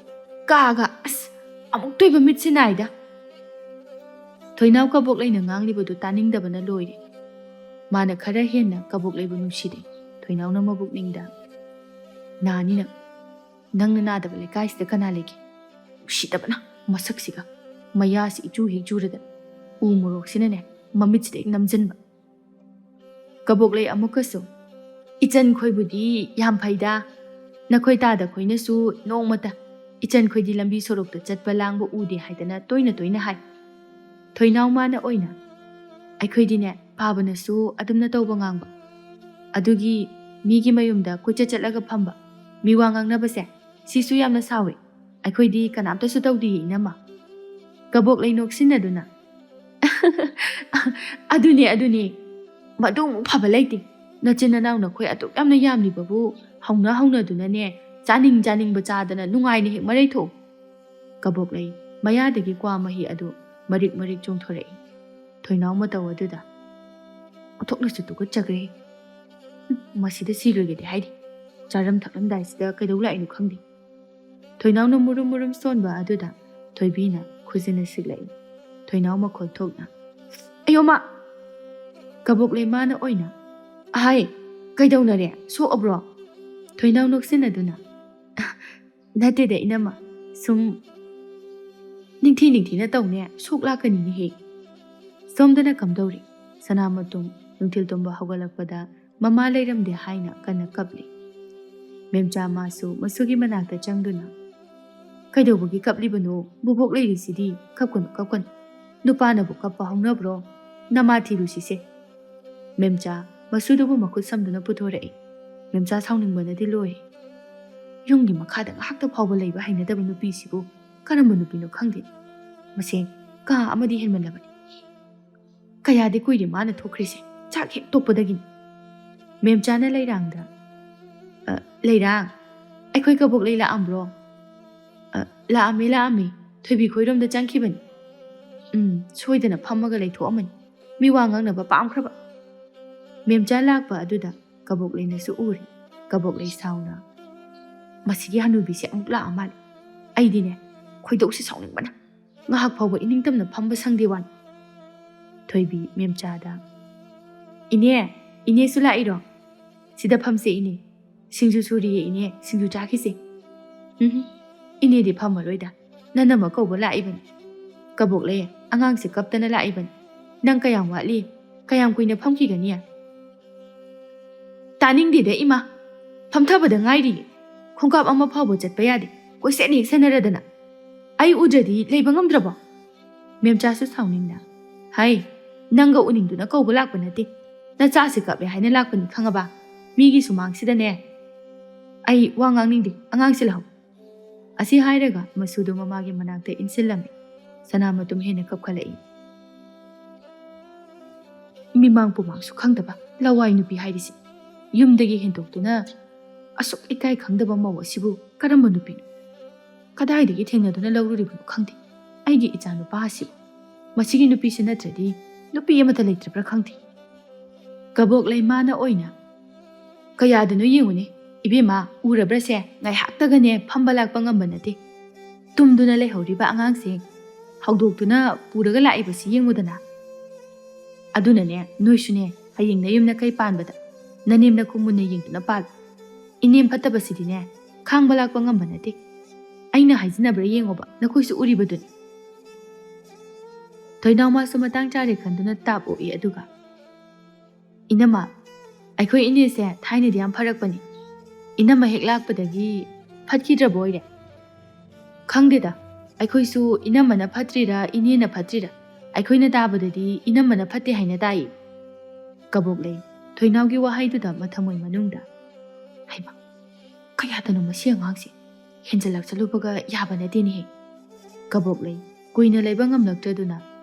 ꯀꯥꯒ, ꯑꯁ, ꯑꯃꯨꯛꯇꯣꯏꯕ ꯃꯤꯠꯁꯤ ꯅꯥꯏꯗ꯫ ꯊꯣꯏꯅꯥꯎ ꯀꯕꯣꯛꯂꯩꯅ ꯉꯥꯡꯂꯤꯕꯗꯨ ꯇꯥꯅꯤꯡꯗꯕꯅ ꯂꯣꯏꯔꯦ꯫ ꯃꯥꯅ ꯈꯔ ꯍꯦꯟꯅ ꯀꯕꯣꯛꯂꯩꯕꯨ ꯅꯨꯡꯁꯤꯔꯦ꯫ ꯊꯣꯏꯅꯥꯎꯅ ꯃꯕꯨꯛꯅꯤꯡꯗ, "ꯅꯥꯅꯤ ꯅꯪ꯫ ꯅꯪꯅ ꯅꯥꯗꯕ ꯂꯩꯀꯥꯏꯁꯤꯗ ꯀꯅꯥ ꯂꯩꯒꯦ?" ꯎꯁꯤꯠꯇꯕꯅ ꯃꯁꯛꯁꯤꯒ꯫ ꯃꯌꯥꯁꯤ ꯏꯆꯨ ꯍꯦꯛ ꯆꯨꯔꯗꯅ꯫ ꯎ ꯃꯣꯔꯣꯛꯁꯤꯅꯅꯦ ꯃꯃꯤꯠꯁꯤꯗ ꯍꯦꯛ ꯅꯝꯖꯟꯕ꯫ ꯀꯕꯣꯛꯂꯩ ꯑꯃꯨꯛꯀꯁꯨ, "ꯏꯆꯟ ꯈꯣꯏꯕꯨꯗꯤ ꯌꯥꯝ ꯐꯩꯗ꯫ ꯅꯈꯣꯏ ꯇꯥꯗ ꯈꯣꯏꯅꯁꯨ ꯅꯣꯡꯃꯇ ꯏꯆꯟ ꯈꯣꯏꯗꯤ ꯂꯝꯕꯤ ꯁꯣꯔꯣꯛꯇ ꯆꯠꯄ ꯂꯥꯡꯕ ꯎꯗꯦ ꯍꯥꯏꯗꯅ ꯇꯣꯏꯅ ꯇꯣꯏꯅ ꯍꯥꯏ꯫" ꯊꯣꯏꯅꯥꯎ ꯃꯥꯅ ꯑꯣꯏꯅ, "ꯑꯩꯈꯣꯏꯗꯤꯅꯦ ꯐꯥꯕꯅꯁꯨ ꯑꯗꯨꯝꯅ ꯇꯧꯕ ꯉꯥꯡꯕ꯫ ꯑꯗꯨꯒꯤ ꯃꯤꯒꯤ ꯃꯌꯨꯝꯗ ꯀꯣꯏꯆꯠ ꯆꯠꯂꯒ ꯐꯝꯕ, ꯃꯤꯋꯥ ꯉꯥꯡꯅꯕꯁꯦ, ꯁꯤꯁꯨ ꯌꯥꯝꯅ ꯁꯥꯎꯏ꯫ ꯑꯩꯈꯣꯏꯗꯤ ꯀꯅꯥꯝꯇꯁꯨ ꯇꯧꯗꯤꯌꯦ ꯏꯅꯝꯃ꯫" ꯀꯕꯣꯛꯂꯩ ꯅꯣꯛꯁꯤꯟꯅꯗꯨꯅ, "ꯑꯗꯨꯅꯦ, ꯑꯗꯨꯅꯦ꯫ ꯃꯗꯨꯃꯨꯛ ꯐꯕ ꯂꯩꯇꯦ꯫ ꯅꯆꯤꯟ ꯅꯅꯥꯎ ꯅꯈꯣꯏ ꯑꯗꯨꯛ ꯌꯥꯝꯅ ꯌꯥꯝꯂꯤꯕꯕꯨ ꯍꯧꯅ ꯍꯧꯅꯗꯨꯅꯅꯦ, ꯆꯥꯅꯤꯡ ꯆꯥꯅꯤꯡꯕ ꯆꯥꯗꯅ ꯅꯨꯡꯉꯥꯏꯅ ꯍꯦꯛ ꯃꯔꯩꯊꯣꯛꯎ꯫" ꯀꯕꯣꯛꯂꯩ ꯃꯌꯥꯗꯒꯤ ꯀ꯭ꯋꯥ ꯃꯍꯤ ꯑꯗꯨ ꯃꯔꯤꯛ ꯃꯔꯤꯛ ꯆꯣꯡꯊꯣꯔꯛꯏ꯫ ꯊꯣꯏꯅꯥꯎ ꯃꯇꯧ ꯑꯗꯨꯗ, ꯑꯣꯟꯊꯣꯛꯅꯁꯨ ꯇꯨꯀꯠꯆꯈ꯭ꯔꯦ꯫ ꯎꯝ, ꯃꯁꯤꯗ ꯁꯤꯔꯣꯏꯒꯦꯗꯤ ꯍꯥꯏꯔꯤ꯫ ꯆꯥꯔꯝ ꯊꯛꯂꯝꯗꯥꯏꯁꯤꯗ ꯀꯩꯗꯧ ꯂꯥꯛꯏꯅꯣ ꯈꯪꯗꯦ꯫ ꯊꯣꯏꯅꯥꯎꯅ ꯃꯨꯔꯨꯝ ꯃꯨꯔꯨꯝ ꯁꯣꯟꯕ ꯑꯗꯨꯗ ꯊꯣꯏꯕꯤꯅ ꯈꯨꯖꯤꯟꯅ ꯁꯤꯛꯂꯛꯏ꯫ ꯊꯣꯏꯅꯥꯎ ꯃꯈꯣꯜ ꯊꯣꯛꯅ, "ꯑꯌꯣ ꯃꯥ!" ꯀꯕꯣꯛꯂꯩ ꯃꯥꯅ ꯑꯣꯏꯅ, "ꯑꯍꯥꯏ, ꯀꯩꯗꯧꯅꯔꯦ? ꯁꯣꯛꯑꯕ꯭ꯔꯣ?" ꯊꯣꯏꯅꯥꯎ ꯅꯣꯛꯁꯤꯟꯅꯗꯨꯅ, "ꯅꯠꯇꯦꯗ ꯏꯅꯝꯃ, ꯁꯨꯝ ꯅꯤꯡꯊꯤ ꯅꯤꯡꯊꯤꯅ ꯇꯧꯅꯦ, ꯁꯣꯛ ꯂꯥꯛꯀꯅꯤꯅꯦꯍꯦ꯫" ꯁꯣꯝꯗꯅ ꯀꯝꯗꯧꯔꯤ? ꯁꯅꯥꯃꯇꯣꯝ ꯅꯨꯡꯊꯤꯜ ꯇꯨꯝꯕ ꯍꯧꯒꯠꯂꯛꯄꯗ ꯃꯃꯥ ꯂꯩꯔꯝꯗꯦ ꯍꯥꯏꯅ ꯀꯟꯅ ꯀꯞꯂꯤ꯫ ꯃꯦꯝꯆꯥ ꯃꯥꯁꯨ ꯃꯁꯨꯒꯤ ꯃꯅꯥꯛꯇ ꯆꯪꯗꯨꯅ, "ꯀꯩꯗꯧꯕꯒꯤ ꯀꯞꯂꯤꯕꯅꯣ? ꯕꯨꯕꯣꯛ ꯂꯩꯔꯤꯁꯤꯗꯤ, ꯀꯞꯀꯅꯨ, ꯀꯞꯀꯅꯨ꯫ ꯅꯨꯄꯥꯅꯕꯨ ꯀꯞꯄ ꯍꯧꯅꯕ꯭ꯔꯣ? ꯅꯃꯥ ꯊꯤꯔꯨꯁꯤꯁꯦ꯫" ꯃꯦꯝꯆꯥ ꯃꯁꯨꯗꯨꯕꯨ ꯃꯈꯨꯠ ꯁꯝꯗꯨꯅ ꯄꯨꯊꯣꯔꯛꯏ꯫ ꯃꯦꯝꯆꯥ ꯁꯥꯎꯅꯤꯡꯕꯅꯗꯤ ꯂꯣꯏꯔꯦ꯫ ꯌꯨꯝꯒꯤ ꯃꯈꯥꯗ ꯉꯥꯏꯍꯥꯛꯇ ꯐꯥꯎꯕ ꯂꯩꯕ ꯍꯩꯅꯗꯕ ꯅꯨꯄꯤꯁꯤꯕꯨ ꯀꯔꯝꯕ ꯅꯨꯄꯤꯅꯣ ꯈꯪꯗꯦ꯫ ꯃꯁꯦ ꯀꯥ ꯑꯃꯗꯤ ꯍꯦꯟꯃꯜꯂꯕꯅꯤ꯫ ꯀꯌꯥꯗꯤ ꯀꯨꯏꯔꯦ ꯃꯥꯅ ꯊꯣꯛꯈ꯭ꯔꯤꯁꯦ, ꯆꯥꯛ ꯍꯦꯛ ꯇꯣꯛꯄꯗꯒꯤꯅꯤ꯫ ꯃꯦꯝꯆꯥꯅ ꯂꯩꯔꯥꯡꯗ, "ꯑ, ꯂꯩꯔꯥꯡ, ꯑꯩꯈꯣꯏ ꯀꯕꯣꯛꯂꯩ ꯂꯥꯛꯑꯝꯕ꯭ꯔꯣ?" "ꯑ, ꯂꯥꯛꯑꯝꯃꯦ, ꯂꯥꯛꯑꯝꯃꯦ꯫ ꯊꯣꯏꯕꯤ ꯈꯣꯏꯔꯣꯝꯗ ꯆꯪꯈꯤꯕꯅꯤ꯫ ꯎꯝ, ꯁꯣꯏꯗꯅ ꯐꯝꯃꯒ ꯂꯩꯊꯣꯛꯑꯝꯃꯅꯤ꯫ ꯃꯤ ꯋꯥ ꯉꯥꯡꯅꯕ ꯄꯥꯝꯈ꯭ꯔꯕ꯫ ꯃꯦꯝꯆꯥ ꯂꯥꯛꯄ ꯑꯗꯨꯗ ꯀꯕꯣꯛꯂꯩꯅꯁꯨ ꯎꯔꯦ꯫ ꯀꯕꯣꯛꯂꯩ ꯁꯥꯎꯅ, "ꯃꯁꯤꯒꯤ ꯍꯅꯨꯕꯤꯁꯦ ꯑꯃꯨꯛ ꯂꯥꯛꯑ ꯃꯥꯜꯂꯦ꯫ ꯑꯩꯗꯤꯅꯦ, ꯈꯣꯏꯗꯧꯁꯦ ꯁꯥꯎꯅꯤꯡꯕꯅ ꯉꯥꯏꯍꯥꯛ ꯐꯥꯎꯕ ꯏꯅꯤꯡꯇꯝꯅ ꯐꯝꯕ ꯁꯪꯗꯦ ꯋꯥꯅꯤ"꯫ ꯊꯣꯏꯕꯤ ꯃꯦꯝꯆꯥꯗ, "ꯏꯅꯦ, ꯏꯅꯦꯁꯨ ꯂꯥꯛꯏꯔꯣ? ꯁꯤꯗ ꯐꯝꯁꯦ ꯏꯅꯦ꯫ ꯁꯤꯡꯖꯨ ꯁꯨꯔꯤꯌꯦ ꯏꯅꯦ, ꯁꯤꯡꯖꯨ ꯆꯥꯈꯤꯁꯦ"꯫ "ꯎꯝ, ꯏꯅꯦꯗꯤ ꯐꯝꯃꯔꯣꯏꯗ꯫ ꯅꯅꯝꯃ ꯀꯧꯕ ꯂꯥꯛꯏꯕꯅꯤ꯫ ꯀꯕꯣꯛꯂꯩ, ꯑꯉꯥꯡꯁꯦ ꯀꯞꯇꯅ ꯂꯥꯛꯏꯕꯅꯤ꯫ ꯅꯪ ꯀꯌꯥꯝ ꯋꯥꯠꯂꯤ? ꯀꯌꯥꯝ ꯀꯨꯏꯅ ꯐꯝꯈꯤꯒꯅꯤ?" "ꯇꯥꯅꯤꯡꯗꯦꯗ ꯏꯃꯥ꯫ ꯐꯝꯊꯕꯗ ꯉꯥꯏꯔꯤꯌꯦ꯫ ꯈꯣꯡꯀꯥꯞ ꯑꯃ ꯐꯥꯎꯕ ꯆꯠꯄ ꯌꯥꯗꯦ꯫ ꯀꯣꯏꯁꯦꯠ ꯍꯦꯛ ꯁꯦꯟꯅꯔꯗꯅ꯫ ꯑꯩ ꯎꯗ꯭ꯔꯗꯤ ꯂꯩꯕ ꯉꯝꯗ꯭ꯔꯕꯣ?" ꯃꯦꯝꯆꯥꯁꯨ ꯁꯥꯎꯅꯤꯡꯅ, "ꯍꯩ, ꯅꯪꯒ ꯎꯅꯤꯡꯗꯨꯅ ꯀꯧꯕ ꯂꯥꯛꯄ ꯅꯠꯇꯦ꯫ ꯅꯆꯥꯁꯤ ꯀꯞꯄꯦ ꯍꯥꯏꯅ ꯂꯥꯛꯄꯅꯤ ꯈꯪꯉꯕ? ꯃꯤꯒꯤ ꯁꯨꯃꯥꯡꯁꯤꯗꯅꯦ꯫ ꯑꯩ ꯋꯥ ꯉꯥꯡꯅꯤꯡꯗꯦ, ꯑꯉꯥꯡꯁꯤ ꯂꯥꯛꯍꯧ"꯫ ꯑꯁꯤ ꯍꯥꯏꯔꯒ ꯃꯁꯨꯗꯨ ꯃꯃꯥꯒꯤ ꯃꯅꯥꯛꯇ ꯏꯟꯁꯤꯜꯂꯝꯃꯤ꯫ ꯁꯅꯥꯃꯇꯨꯝ ꯍꯦꯟꯅ ꯀꯞꯈꯠꯂꯛꯏ꯫ ꯃꯤꯃꯥꯡ ꯄꯨꯃꯥꯡꯁꯨ ꯈꯪꯗꯕ ꯂꯋꯥꯏ ꯅꯨꯄꯤ ꯍꯥꯏꯔꯤꯁꯤ꯫ ꯌꯨꯝꯗꯒꯤ ꯍꯦꯟꯗꯣꯛꯇꯨꯅ ꯑꯁꯨꯛ ꯏꯀꯥꯏ ꯈꯪꯗꯕ ꯃꯧ ꯑꯁꯤꯕꯨ ꯀꯔꯝꯕ ꯅꯨꯄꯤꯅꯣ? ꯀꯗꯥꯏꯗꯒꯤ ꯊꯦꯡꯅꯗꯨꯅ ꯂꯧꯔꯨꯔꯤꯕꯅꯣ ꯈꯪꯗꯦ꯫ ꯑꯩꯒꯤ ꯏꯆꯥ ꯅꯨꯄꯥ ꯑꯁꯤꯕꯨ꯫ ꯃꯁꯤꯒꯤ ꯅꯨꯄꯤꯁꯤ ꯅꯠꯇ꯭ꯔꯗꯤ ꯅꯨꯄꯤ ꯑꯃꯠꯇ ꯂꯩꯇ꯭ꯔꯕ꯭ꯔꯥ ꯈꯪꯗꯦ꯫ ꯀꯕꯣꯛꯂꯩ ꯃꯥꯅ ꯑꯣꯏꯅ, "ꯀꯌꯥꯗꯅꯣ ꯌꯦꯡꯉꯨꯅꯦ, ꯏꯕꯦꯝꯃ, ꯎꯔꯕ꯭ꯔꯥꯁꯦ? ꯉꯥꯏꯍꯥꯛꯇꯒꯅꯦ ꯐꯝꯕ ꯂꯥꯛꯄ ꯉꯝꯕ ꯅꯠꯇꯦ꯫ ꯇꯨꯝꯗꯨꯅ ꯂꯩꯍꯧꯔꯤꯕ ꯑꯉꯥꯡꯁꯦ ꯍꯧꯗꯣꯛꯇꯨꯅ ꯄꯨꯔꯒ ꯂꯥꯛꯏꯕꯁꯤ ꯌꯦꯡꯉꯨꯗꯅ꯫ ꯑꯗꯨꯅꯅꯦ, ꯅꯣꯏꯁꯨꯅꯦ, ꯍꯌꯦꯡ ꯅꯌꯨꯝ ꯅꯀꯩ ꯄꯥꯟꯕꯗ ꯅꯅꯦꯝ ꯅꯀꯨ ꯃꯨꯟꯅ ꯌꯦꯡꯗꯨꯅ ꯄꯥꯜꯂꯨ꯫ ꯏꯅꯦꯝ ꯐꯠꯇꯕꯁꯤꯗꯤꯅꯦ, ꯈꯥꯡꯕ ꯂꯥꯛꯄ ꯉꯝꯕ ꯅꯠꯇꯦ꯫ ꯑꯩꯅ ꯍꯥꯏꯖꯤꯟꯅꯕ꯭ꯔꯥ ꯌꯦꯡꯉꯣꯕ, ꯅꯈꯣꯏꯁꯨ ꯎꯔꯤꯕꯗꯨꯅꯤ"꯫ ꯊꯣꯏꯅꯥꯎ ꯃꯥꯁꯨ ꯃꯇꯥꯡ ꯆꯥꯔꯦ ꯈꯟꯗꯨꯅ ꯇꯥꯞ ꯑꯣꯛꯏ꯫ ꯑꯗꯨꯒ, "ꯏꯅꯝꯃ, ꯑꯩꯈꯣꯏ ꯏꯅꯦꯁꯦ ꯊꯥꯏꯅꯗꯤ ꯌꯥꯝ ꯐꯔꯛꯄꯅꯤ꯫ ꯏꯅꯝꯃ ꯍꯦꯛ ꯂꯥꯛꯄꯗꯒꯤ ꯐꯠꯈꯤꯗ꯭ꯔꯕ ꯑꯣꯏꯔꯦ?" "ꯈꯪꯗꯦꯗ, ꯑꯩꯈꯣꯏꯁꯨ ꯏꯅꯝꯃꯅ ꯐꯠꯇ꯭ꯔꯤꯔꯥ ꯏꯅꯦꯅ ꯐꯠꯇ꯭ꯔꯤꯔꯥ, ꯑꯩꯈꯣꯏꯅ ꯇꯥꯕꯗꯗꯤ ꯏꯅꯝꯃꯅ ꯐꯠꯇꯦ ꯍꯥꯏꯅ ꯇꯥꯏꯌꯦ"꯫ ꯀꯕꯣꯛꯂꯩ ꯊꯣꯏꯅꯥꯎꯒꯤ ꯋꯥꯍꯩꯗꯨꯗ ꯃꯊꯃꯣꯏ ꯃꯅꯨꯡꯗ, "ꯍꯩꯃꯥ, ꯀꯌꯥꯗꯅꯣ ꯃꯁꯤ ꯑꯉꯥꯡꯁꯦ? ꯍꯦꯟꯖꯜꯂꯛꯆꯂꯨꯕꯒ ꯌꯥꯕ ꯅꯠꯇꯦꯅꯦꯍꯦ"꯫ ꯀꯕꯣꯛꯂꯩ ꯀꯨꯏꯅ ꯂꯩꯕ ꯉꯝꯂꯛꯇ꯭ꯔꯗꯨꯅ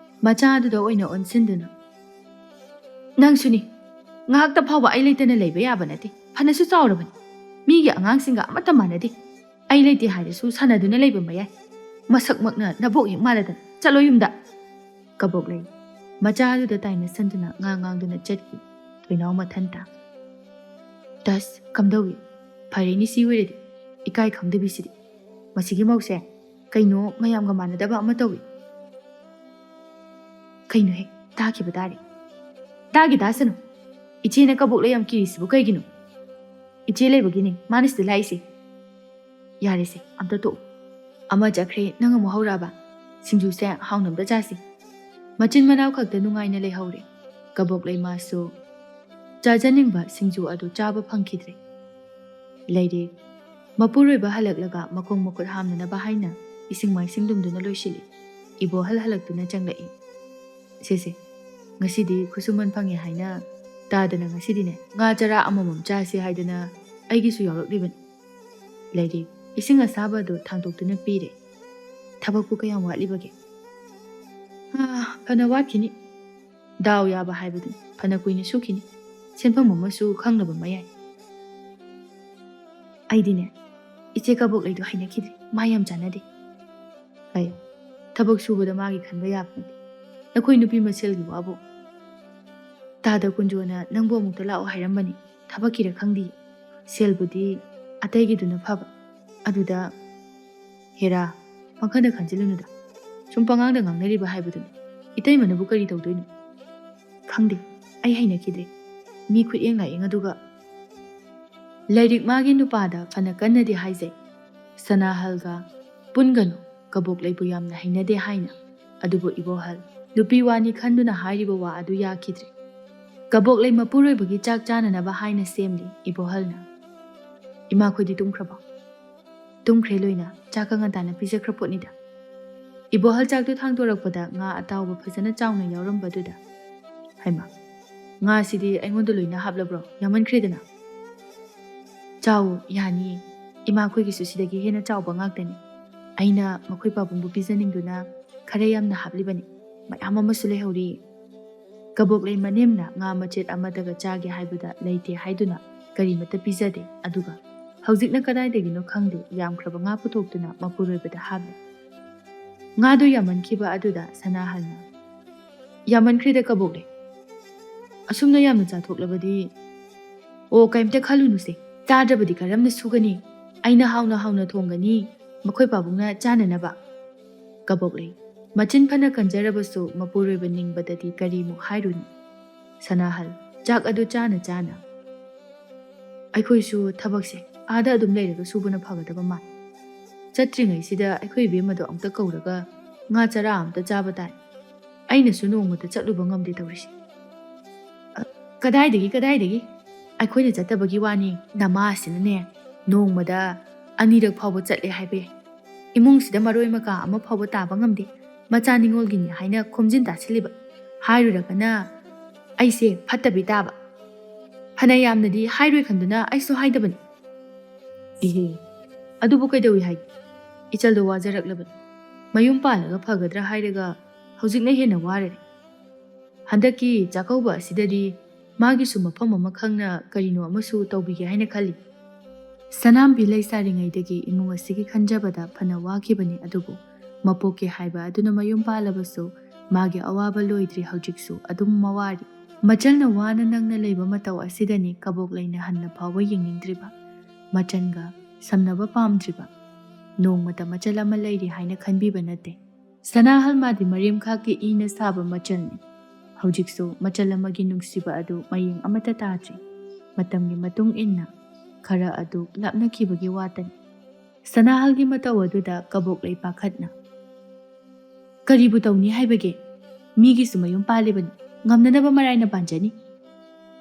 ꯃꯆꯥꯗꯨꯗ ꯑꯣꯏꯅ ꯑꯣꯟꯁꯤꯟꯗꯨꯅ, "ꯅꯪꯁꯨꯅꯤ, ꯉꯥꯏꯍꯥꯛꯇ ꯐꯥꯎꯕ ꯑꯩ ꯂꯩꯇꯅ ꯂꯩꯕ ꯌꯥꯕ ꯅꯠꯇꯦ꯫ ꯐꯅꯁꯨ ꯆꯥꯎꯔꯕꯅꯤ꯫ ꯃꯤꯒꯤ ꯑꯉꯥꯡꯁꯤꯡꯒ ꯑꯃꯠꯇ ꯃꯥꯟꯅꯗꯦ꯫ ꯑꯩ ꯂꯩꯇꯦ ꯍꯥꯏꯔꯁꯨ ꯁꯥꯟꯅꯗꯨꯅ ꯂꯩꯕ ꯃꯌꯥꯏ꯫ ꯃꯁꯛꯃꯛꯅ ꯅꯕꯣꯛ ꯍꯦꯛ ꯃꯥꯜꯂꯗꯅ꯫ ꯆꯠꯂꯣ ꯌꯨꯝꯗ꯫ ꯀꯕꯣꯛꯂꯩ ꯃꯆꯥꯗꯨꯗ ꯇꯥꯏꯅꯁꯟꯗꯨꯅ ꯉꯥ ꯉꯥꯡꯗꯨꯅ ꯆꯠꯈꯤ ꯊꯣꯏꯅꯥꯎ ꯃꯊꯟꯇ꯫ ꯇꯁ, ꯀꯝꯗꯧꯏ? ꯐꯔꯦꯅꯦ ꯁꯤ ꯑꯣꯏꯔꯗꯤ꯫ ꯏꯀꯥꯏ ꯈꯪꯗꯕꯤꯁꯤꯗꯤ꯫ ꯃꯁꯤꯒꯤ ꯃꯧꯁꯦ ꯀꯩꯅꯣ ꯃꯌꯥꯝꯒ ꯃꯥꯟꯅꯗꯕ ꯑꯃ ꯇꯧꯏ꯫ ꯀꯩꯅꯣꯍꯦ, ꯇꯥꯈꯤꯕ ꯇꯥꯔꯦ꯫ ꯇꯥꯒꯦ ꯇꯥꯁꯅꯨ꯫ ꯏꯆꯦꯅ ꯀꯕꯣꯛꯂꯩ ꯌꯥꯝ ꯀꯤꯔꯤꯁꯤꯕꯨ ꯀꯩꯒꯤꯅꯣ? ꯏꯆꯦ ꯂꯩꯕꯒꯤꯅꯤ ꯃꯥꯅ ꯁꯤꯗ ꯂꯥꯛꯏꯁꯦ꯫ ꯌꯥꯔꯦꯁꯦ, ꯑꯝꯇ ꯇꯣꯛꯎ꯫ ꯑꯃ ꯆꯠꯈ꯭ꯔꯦ, ꯅꯪ ꯑꯃꯨꯛ ꯍꯧꯔꯛꯑꯕ? ꯁꯤꯡꯖꯨꯁꯦ ꯍꯥꯎꯅ ꯑꯝꯇ ꯆꯥꯁꯤ꯫ ꯃꯆꯤꯟ ꯃꯅꯥꯎ ꯈꯛꯇ ꯅꯨꯡꯉꯥꯏꯅ ꯂꯩꯍꯧꯔꯦ꯫ ꯀꯕꯣꯛꯂꯩ ꯃꯥꯁꯨ ꯆꯥꯖꯅꯤꯡꯕ ꯁꯤꯡꯖꯨ ꯑꯗꯨ ꯆꯥꯕ ꯐꯪꯈꯤꯗ꯭ꯔꯦ꯫ ꯂꯩꯔꯦ꯫ ꯃꯄꯨꯔꯣꯏꯕ ꯍꯜꯂꯛꯂꯒ ꯃꯈꯣꯡ ꯃꯈꯨꯠ ꯍꯥꯝꯅꯅꯕ ꯍꯥꯏꯅ ꯏꯁꯤꯡ ꯃꯥꯏꯁꯤꯡ ꯂꯨꯝꯗꯨꯅ ꯂꯣꯏꯁꯤꯜꯂꯤ꯫ ꯏꯕꯣꯍꯜ ꯍꯜꯂꯛꯇꯨꯅ ꯆꯪꯂꯛꯏ꯫ "ꯁꯦꯁꯦ, ꯉꯁꯤꯗꯤ ꯈꯨꯠꯁꯨꯃꯟ ꯐꯪꯉꯦ ꯍꯥꯏꯅ ꯇꯥꯗꯅ ꯉꯁꯤꯗꯤꯅꯦ ꯉꯥ ꯆꯔꯥ ꯑꯃꯃꯝ ꯆꯥꯁꯤ ꯍꯥꯏꯗꯅ ꯑꯩꯒꯤꯁꯨ ꯌꯥꯎꯔꯛꯂꯤꯕꯅꯤ꯫" ꯂꯩꯔꯦ꯫ ꯏꯁꯤꯡ ꯑꯁꯥꯕ ꯑꯗꯨ ꯊꯥꯡꯗꯣꯛꯇꯨꯅ ꯄꯤꯔꯦ꯫ "ꯊꯕꯛꯄꯨ ꯀꯌꯥꯝ ꯋꯥꯠꯂꯤꯕꯒꯦ?" "ꯑꯥ, ꯐꯅ ꯋꯥꯠꯈꯤꯅꯤ꯫ ꯗꯥꯎ ꯌꯥꯕ ꯍꯥꯏꯕꯗꯨꯅꯤ꯫ ꯐꯅ ꯀꯨꯏꯅ ꯁꯨꯈꯤꯅꯤ꯫ ꯁꯦꯟꯐꯝ ꯑꯃꯁꯨ ꯈꯪꯅꯕ ꯃꯌꯥꯏ꯫" "ꯑꯩꯗꯤꯅꯦ, ꯏꯆꯦ ꯀꯕꯣꯛꯂꯩꯗꯣ ꯍꯩꯅꯈꯤꯗ꯭ꯔꯦ꯫ ꯃꯥ ꯌꯥꯝ ꯆꯥꯟꯅꯗꯦ꯫" "ꯑꯩ ꯊꯕꯛ ꯁꯨꯕꯗ ꯃꯥꯒꯤ ꯈꯟꯕ ꯌꯥꯕ ꯅꯠꯇꯦ꯫ ꯅꯈꯣꯏ ꯅꯨꯄꯤ ꯃꯁꯦꯜꯒꯤ ꯋꯥꯕꯨ꯫ ꯇꯥꯗ ꯀꯨꯟꯖꯣꯅ ꯅꯪꯕꯨ ꯑꯃꯨꯛꯇ ꯂꯥꯛꯑꯣ ꯍꯥꯏꯔꯝꯕꯅꯤ꯫ ꯊꯕꯛꯀꯤꯔ ꯈꯪꯗꯦ꯫ ꯁꯦꯜꯕꯨꯗꯤ ꯑꯇꯩꯒꯤꯗꯨꯅ ꯐꯕ꯫ ꯑꯗꯨꯗ" "ꯍꯦꯔꯥ, ꯄꯪꯈꯟꯗ ꯈꯟꯖꯤꯜꯂꯨꯅꯨꯗ꯫ ꯁꯨꯝ ꯄꯉꯥꯡꯗ ꯉꯥꯡꯅꯔꯤꯕ ꯍꯥꯏꯕꯗꯨꯅꯤ꯫ ꯏꯇꯩꯃꯅꯕꯨ ꯀꯔꯤ ꯇꯧꯗꯣꯏꯅꯣ?" "ꯈꯪꯗꯦ, ꯑꯩ ꯍꯩꯅꯈꯤꯗ꯭ꯔꯦ꯫ ꯃꯤ ꯈꯨꯠꯌꯦꯡ ꯂꯥꯛꯌꯦꯡ ꯑꯗꯨꯒ ꯂꯥꯏꯔꯤꯛ ꯃꯥꯒꯤ ꯅꯨꯄꯥꯗ ꯐꯅ ꯀꯟꯅꯗꯤ ꯍꯥꯏꯖꯩ꯫ ꯁꯅꯥꯍꯜꯒ ꯄꯨꯟꯒꯅꯨ, ꯀꯕꯣꯛꯂꯩꯕꯨ ꯌꯥꯝꯅ ꯍꯩꯅꯗꯦ ꯍꯥꯏꯅ꯫ ꯑꯗꯨꯕꯨ ꯏꯕꯣꯍꯜ ꯅꯨꯄꯤ ꯋꯥꯅꯤ ꯈꯟꯗꯨꯅ ꯍꯥꯏꯔꯤꯕ ꯋꯥ ꯑꯗꯨ ꯌꯥꯈꯤꯗ꯭ꯔꯦ꯫ ꯀꯕꯣꯛꯂꯩ ꯃꯄꯨꯔꯣꯏꯕꯒꯤ ꯆꯥꯛ ꯆꯥꯅꯅꯕ ꯍꯥꯏꯅ ꯁꯦꯝꯂꯤ ꯏꯕꯣꯍꯜꯅ꯫ "ꯏꯃꯥꯈꯣꯏꯗꯤ ꯇꯨꯝꯈ꯭ꯔꯕꯣ?" "ꯇꯨꯝꯈ꯭ꯔꯦ ꯂꯣꯏꯅ, ꯆꯥꯛꯀ ꯉꯟꯇꯥꯅ ꯄꯤꯖꯈ꯭ꯔ ꯄꯣꯠꯅꯤꯗ꯫" ꯏꯕꯣꯍꯜ ꯆꯥꯛꯇꯨ ꯊꯥꯡꯗꯣꯔꯛꯄꯗ ꯉꯥ ꯑꯇꯥꯎꯕ ꯐꯖꯅ ꯆꯥꯎꯅ ꯌꯥꯎꯔꯝꯕꯗꯨꯗ, "ꯍꯩꯃꯥ, ꯉꯥꯁꯤꯗꯤ ꯑꯩꯉꯣꯟꯗ ꯂꯣꯏꯅ ꯍꯥꯞꯂꯕ꯭ꯔꯣ? ꯌꯥꯝꯃꯟꯈ꯭ꯔꯦꯗꯅ꯫" "ꯆꯥꯎ, ꯌꯥꯅꯤꯌꯦ꯫ ꯏꯃꯥꯈꯣꯏꯒꯤꯁꯨ ꯁꯤꯗꯒꯤ ꯍꯦꯟꯅ ꯆꯥꯎꯕ ꯉꯥꯛꯇꯅꯤ꯫ ꯑꯩꯅ ꯃꯈꯣꯏ ꯄꯥꯕꯨꯡꯕꯨ ꯄꯤꯖꯅꯤꯡꯗꯨꯅ ꯈꯔ ꯌꯥꯝꯅ ꯍꯥꯞꯂꯤꯕꯅꯤ꯫ ꯃꯌꯥꯝ ꯑꯃꯁꯨ ꯂꯩꯍꯧꯔꯤ꯫" ꯀꯕꯣꯛꯂꯩ ꯃꯅꯦꯝꯅ ꯉꯥ ꯃꯆꯦꯠ ꯑꯃꯠꯇꯒ ꯆꯥꯒꯦ ꯍꯥꯏꯕꯗ ꯂꯩꯇꯦ ꯍꯥꯏꯗꯨꯅ ꯀꯔꯤꯃꯠꯇ ꯄꯤꯖꯗꯦ꯫ ꯑꯗꯨꯒ ꯍꯧꯖꯤꯛꯅ ꯀꯗꯥꯏꯗꯒꯤꯅꯣ ꯈꯪꯗꯦ, ꯌꯥꯝꯈ꯭ꯔꯕ ꯉꯥ ꯄꯨꯊꯣꯛꯇꯨꯅ ꯃꯄꯨꯔꯣꯏꯕꯗ ꯍꯥꯞꯂꯦ꯫ ꯉꯥꯗꯣ ꯌꯥꯝꯃꯟꯈꯤꯕ ꯑꯗꯨꯗ ꯁꯅꯥꯍꯜꯅ, "ꯌꯥꯝꯃꯟꯈ꯭ꯔꯦꯗ ꯀꯕꯣꯛꯂꯩ꯫ ꯑꯁꯨꯝꯅ ꯌꯥꯝꯅ ꯆꯥꯊꯣꯛꯂꯕꯗꯤ"꯫ "ꯑꯣ, ꯀꯩꯝꯇ ꯈꯜꯂꯨꯅꯨꯁꯦ꯫ ꯆꯥꯗ꯭ꯔꯕꯗꯤ ꯀꯔꯝꯅ ꯁꯨꯒꯅꯤ? ꯑꯩꯅ ꯍꯥꯎꯅ ꯍꯥꯎꯅ ꯊꯣꯡꯒꯅꯤ, ꯃꯈꯣꯏ ꯄꯥꯕꯨꯡꯅ ꯆꯥꯅꯅꯕ"꯫ ꯀꯕꯣꯛꯂꯩ, ꯃꯆꯤꯟ ꯐꯅ ꯀꯟꯖꯔꯕꯁꯨ ꯃꯄꯨꯔꯣꯏꯕ ꯅꯤꯡꯕꯗꯗꯤ ꯀꯔꯤꯃꯨꯛ ꯍꯥꯏꯔꯨꯅꯤ꯫ ꯁꯅꯥꯍꯜ, ꯆꯥꯛ ꯑꯗꯨ ꯆꯥꯅ ꯆꯥꯅ, "ꯑꯩꯈꯣꯏꯁꯨ ꯊꯕꯛꯁꯦ ꯑꯥꯗ ꯑꯗꯨꯝ ꯂꯩꯔꯒ ꯁꯨꯕꯅ ꯐꯒꯗꯕ ꯃꯥꯜꯂꯤ꯫ ꯆꯠꯇ꯭ꯔꯤꯉꯩꯁꯤꯗ ꯑꯩꯈꯣꯏ ꯏꯕꯦꯝꯃꯗꯣ ꯑꯝꯇ ꯀꯧꯔꯒ ꯉꯥ ꯆꯔꯥ ꯑꯝꯇ ꯆꯥꯕ ꯇꯥꯏ꯫ ꯑꯩꯅꯁꯨ ꯅꯣꯡꯃꯇ ꯆꯠꯂꯨꯕ ꯉꯝꯗꯦ ꯇꯧꯔꯤꯁꯦ"꯫ "ꯑ, ꯀꯗꯥꯏꯗꯒꯤ, ꯀꯗꯥꯏꯗꯒꯤ? ꯑꯩꯈꯣꯏꯅ ꯆꯠꯇꯕꯒꯤ ꯋꯥꯅꯤ, ꯅꯃꯥꯁꯤꯅꯅꯦ ꯅꯣꯡꯃꯗ ꯑꯅꯤꯔꯛ ꯐꯥꯎꯕ ꯆꯠꯂꯦ ꯍꯥꯏꯕ ꯌꯥꯏ꯫ ꯏꯃꯨꯡꯁꯤꯗ ꯃꯔꯣꯏ ꯃꯀꯥ ꯑꯃ ꯐꯥꯎꯕ ꯇꯥꯕ ꯉꯝꯗꯦ꯫ ꯃꯆꯥ ꯅꯤꯉꯣꯜꯒꯤꯅꯤ ꯍꯥꯏꯅ ꯈꯣꯝꯖꯤꯟ ꯇꯥꯁꯤꯜꯂꯤꯕ꯫ ꯍꯥꯏꯔꯨꯔꯒꯅ ꯑꯩꯁꯦ ꯐꯠꯇꯕꯤ ꯇꯥꯕ꯫ ꯐꯅ ꯌꯥꯝꯅꯗꯤ ꯍꯥꯏꯔꯣꯏ ꯈꯟꯗꯨꯅ ꯑꯩꯁꯨ ꯍꯥꯏꯗꯕꯅꯤ"꯫ "ꯏꯍꯦ, ꯑꯗꯨꯕꯨ ꯀꯩꯗꯧꯏ ꯍꯥꯏꯒꯦ? ꯏꯆꯜꯗꯣ ꯋꯥꯖꯔꯛꯂꯕꯅꯤ꯫ ꯃꯌꯨꯝ ꯄꯥꯜꯂꯒ ꯐꯒꯗ꯭ꯔꯥ ꯍꯥꯏꯔꯒ ꯍꯧꯖꯤꯛꯅ ꯍꯦꯟꯅ ꯋꯥꯔꯔꯦ꯫ ꯍꯟꯗꯛꯀꯤ ꯆꯥꯛꯀꯧꯕ ꯑꯁꯤꯗꯗꯤ ꯃꯥꯒꯤꯁꯨ ꯃꯐꯝ ꯑꯃ ꯈꯪꯅ ꯀꯔꯤꯅꯣ ꯑꯃꯁꯨ ꯇꯧꯕꯤꯒꯦ ꯍꯥꯏꯅ ꯈꯜꯂꯤ"꯫ ꯁꯅꯥꯝꯕꯤ ꯂꯩꯁꯥꯔꯤꯉꯩꯗꯒꯤ ꯏꯃꯨꯡ ꯑꯁꯤꯒꯤ ꯈꯟꯖꯕꯗ ꯐꯅ ꯋꯥꯈꯤꯕꯅꯤ, ꯑꯗꯨꯕꯨ ꯃꯄꯣꯛꯀꯦ ꯍꯥꯏꯕ ꯑꯗꯨꯅ ꯃꯌꯨꯝ ꯄꯥꯜꯂꯕꯁꯨ ꯃꯥꯒꯤ ꯑꯋꯥꯕ ꯂꯣꯏꯗ꯭ꯔꯤ, ꯍꯧꯖꯤꯛꯁꯨ ꯑꯗꯨꯝ ꯃꯋꯥꯔꯤ꯫ ꯃꯆꯜꯅ ꯋꯥꯅ ꯅꯪꯅ ꯂꯩꯕ ꯃꯇꯧ ꯑꯁꯤꯗꯅꯤ ꯀꯕꯣꯛꯂꯩꯅ ꯍꯟꯅ ꯐꯥꯎꯕ ꯌꯦꯡꯅꯤꯡꯗ꯭ꯔꯤꯕ, ꯃꯆꯟꯒ ꯁꯝꯅꯕ ꯄꯥꯝꯗ꯭ꯔꯤꯕ꯫ ꯅꯣꯡꯃꯇ ꯃꯆꯜ ꯑꯃ ꯂꯩꯔꯤ ꯍꯥꯏꯅ ꯈꯟꯕꯤꯕ ꯅꯠꯇꯦ꯫ ꯁꯅꯥꯍꯜ ꯃꯥꯗꯤ ꯃꯔꯦꯝꯈꯥꯛꯀꯤ ꯏꯅ ꯁꯥꯕ ꯃꯆꯜꯅꯤ꯫ ꯍꯧꯖꯤꯛꯁꯨ ꯃꯆꯜ ꯑꯃꯒꯤ ꯅꯨꯡꯁꯤꯕ ꯑꯗꯨ ꯃꯌꯦꯡ ꯑꯃꯠꯇ ꯇꯥꯗ꯭ꯔꯤ꯫ ꯃꯇꯝꯒꯤ ꯃꯇꯨꯡ ꯏꯟꯅ ꯈꯔ ꯑꯗꯨ ꯂꯥꯞꯅꯈꯤꯕꯒꯤ ꯋꯥꯇꯅꯤ꯫ ꯁꯅꯥꯍꯜꯒꯤ ꯃꯇꯧ ꯑꯗꯨꯗ ꯀꯕꯣꯛꯂꯩ ꯄꯥꯈꯠꯅ, "ꯀꯔꯤꯕꯨ ꯇꯧꯅꯤ ꯍꯥꯏꯕꯒꯦ? ꯃꯤꯒꯤꯁꯨ ꯃꯌꯨꯝ ꯄꯥꯜꯂꯤꯕꯅꯤ, ꯉꯝꯅꯅꯕ ꯃꯔꯥꯏꯅ ꯄꯥꯟꯖꯅꯤ꯫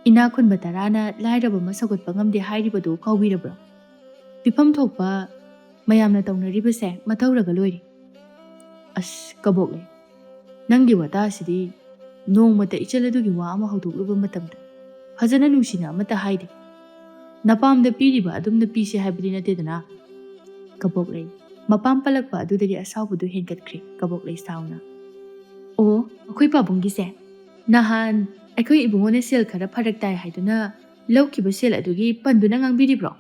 ꯏꯅꯥꯛ ꯈꯨꯟꯕ ꯇꯔꯥꯅ ꯂꯥꯏꯔꯕ ꯑꯃ ꯁꯧꯒꯠꯄ ꯉꯝꯗꯦ ꯍꯥꯏꯔꯤꯕꯗꯨ ꯀꯥꯎꯕꯤꯔꯕ꯭ꯔꯣ? ꯄꯤꯐꯝ ꯊꯣꯛꯄ ꯃꯌꯥꯝꯅ ꯇꯧꯅꯔꯤꯕꯁꯦ ꯃꯇꯧꯔꯒ ꯂꯣꯏꯔꯦ"꯫ "ꯑꯁ, ꯀꯕꯣꯛꯂꯩ, ꯅꯪꯒꯤ ꯋꯥꯇꯥꯁꯤꯗꯤ꯫ ꯅꯣꯡꯃꯇ ꯏꯆꯜ ꯑꯗꯨꯒꯤ ꯋꯥ ꯑꯃ ꯍꯧꯗꯣꯛꯂꯨꯕ ꯃꯇꯝꯗ ꯐꯖꯅ ꯅꯨꯡꯁꯤꯅ ꯑꯃꯠꯇ ꯍꯥꯏꯗꯦ꯫ ꯅꯄꯥꯝꯗ ꯄꯤꯔꯤꯕ ꯑꯗꯨꯝꯅ ꯄꯤꯁꯦ ꯍꯥꯏꯕꯗꯤ ꯅꯠꯇꯦꯗꯅ"꯫ ꯀꯕꯣꯛꯂꯩ, ꯃꯄꯥꯝ ꯄꯜꯂꯛꯄ ꯑꯗꯨꯗꯒꯤ ꯑꯁꯥꯎꯕꯗꯨ ꯍꯦꯟꯒꯠꯈ꯭ꯔꯦ ꯀꯕꯣꯛꯂꯩ ꯁꯥꯎꯅ꯫ "ꯑꯣ, ꯑꯩꯈꯣꯏ ꯄꯥꯕꯨꯡꯒꯤꯁꯦ ꯅꯍꯥꯟ ꯑꯩꯈꯣꯏ ꯏꯕꯨꯡꯉꯣꯅ ꯁꯦꯜ ꯈꯔ ꯐꯔꯛ ꯇꯥꯏ ꯍꯥꯏꯗꯨꯅ ꯂꯧꯈꯤꯕ ꯁꯦꯜ ꯑꯗꯨꯒꯤ ꯄꯟꯗꯨꯅ ꯉꯥꯡꯕꯤꯔꯤꯕ꯭ꯔꯣ?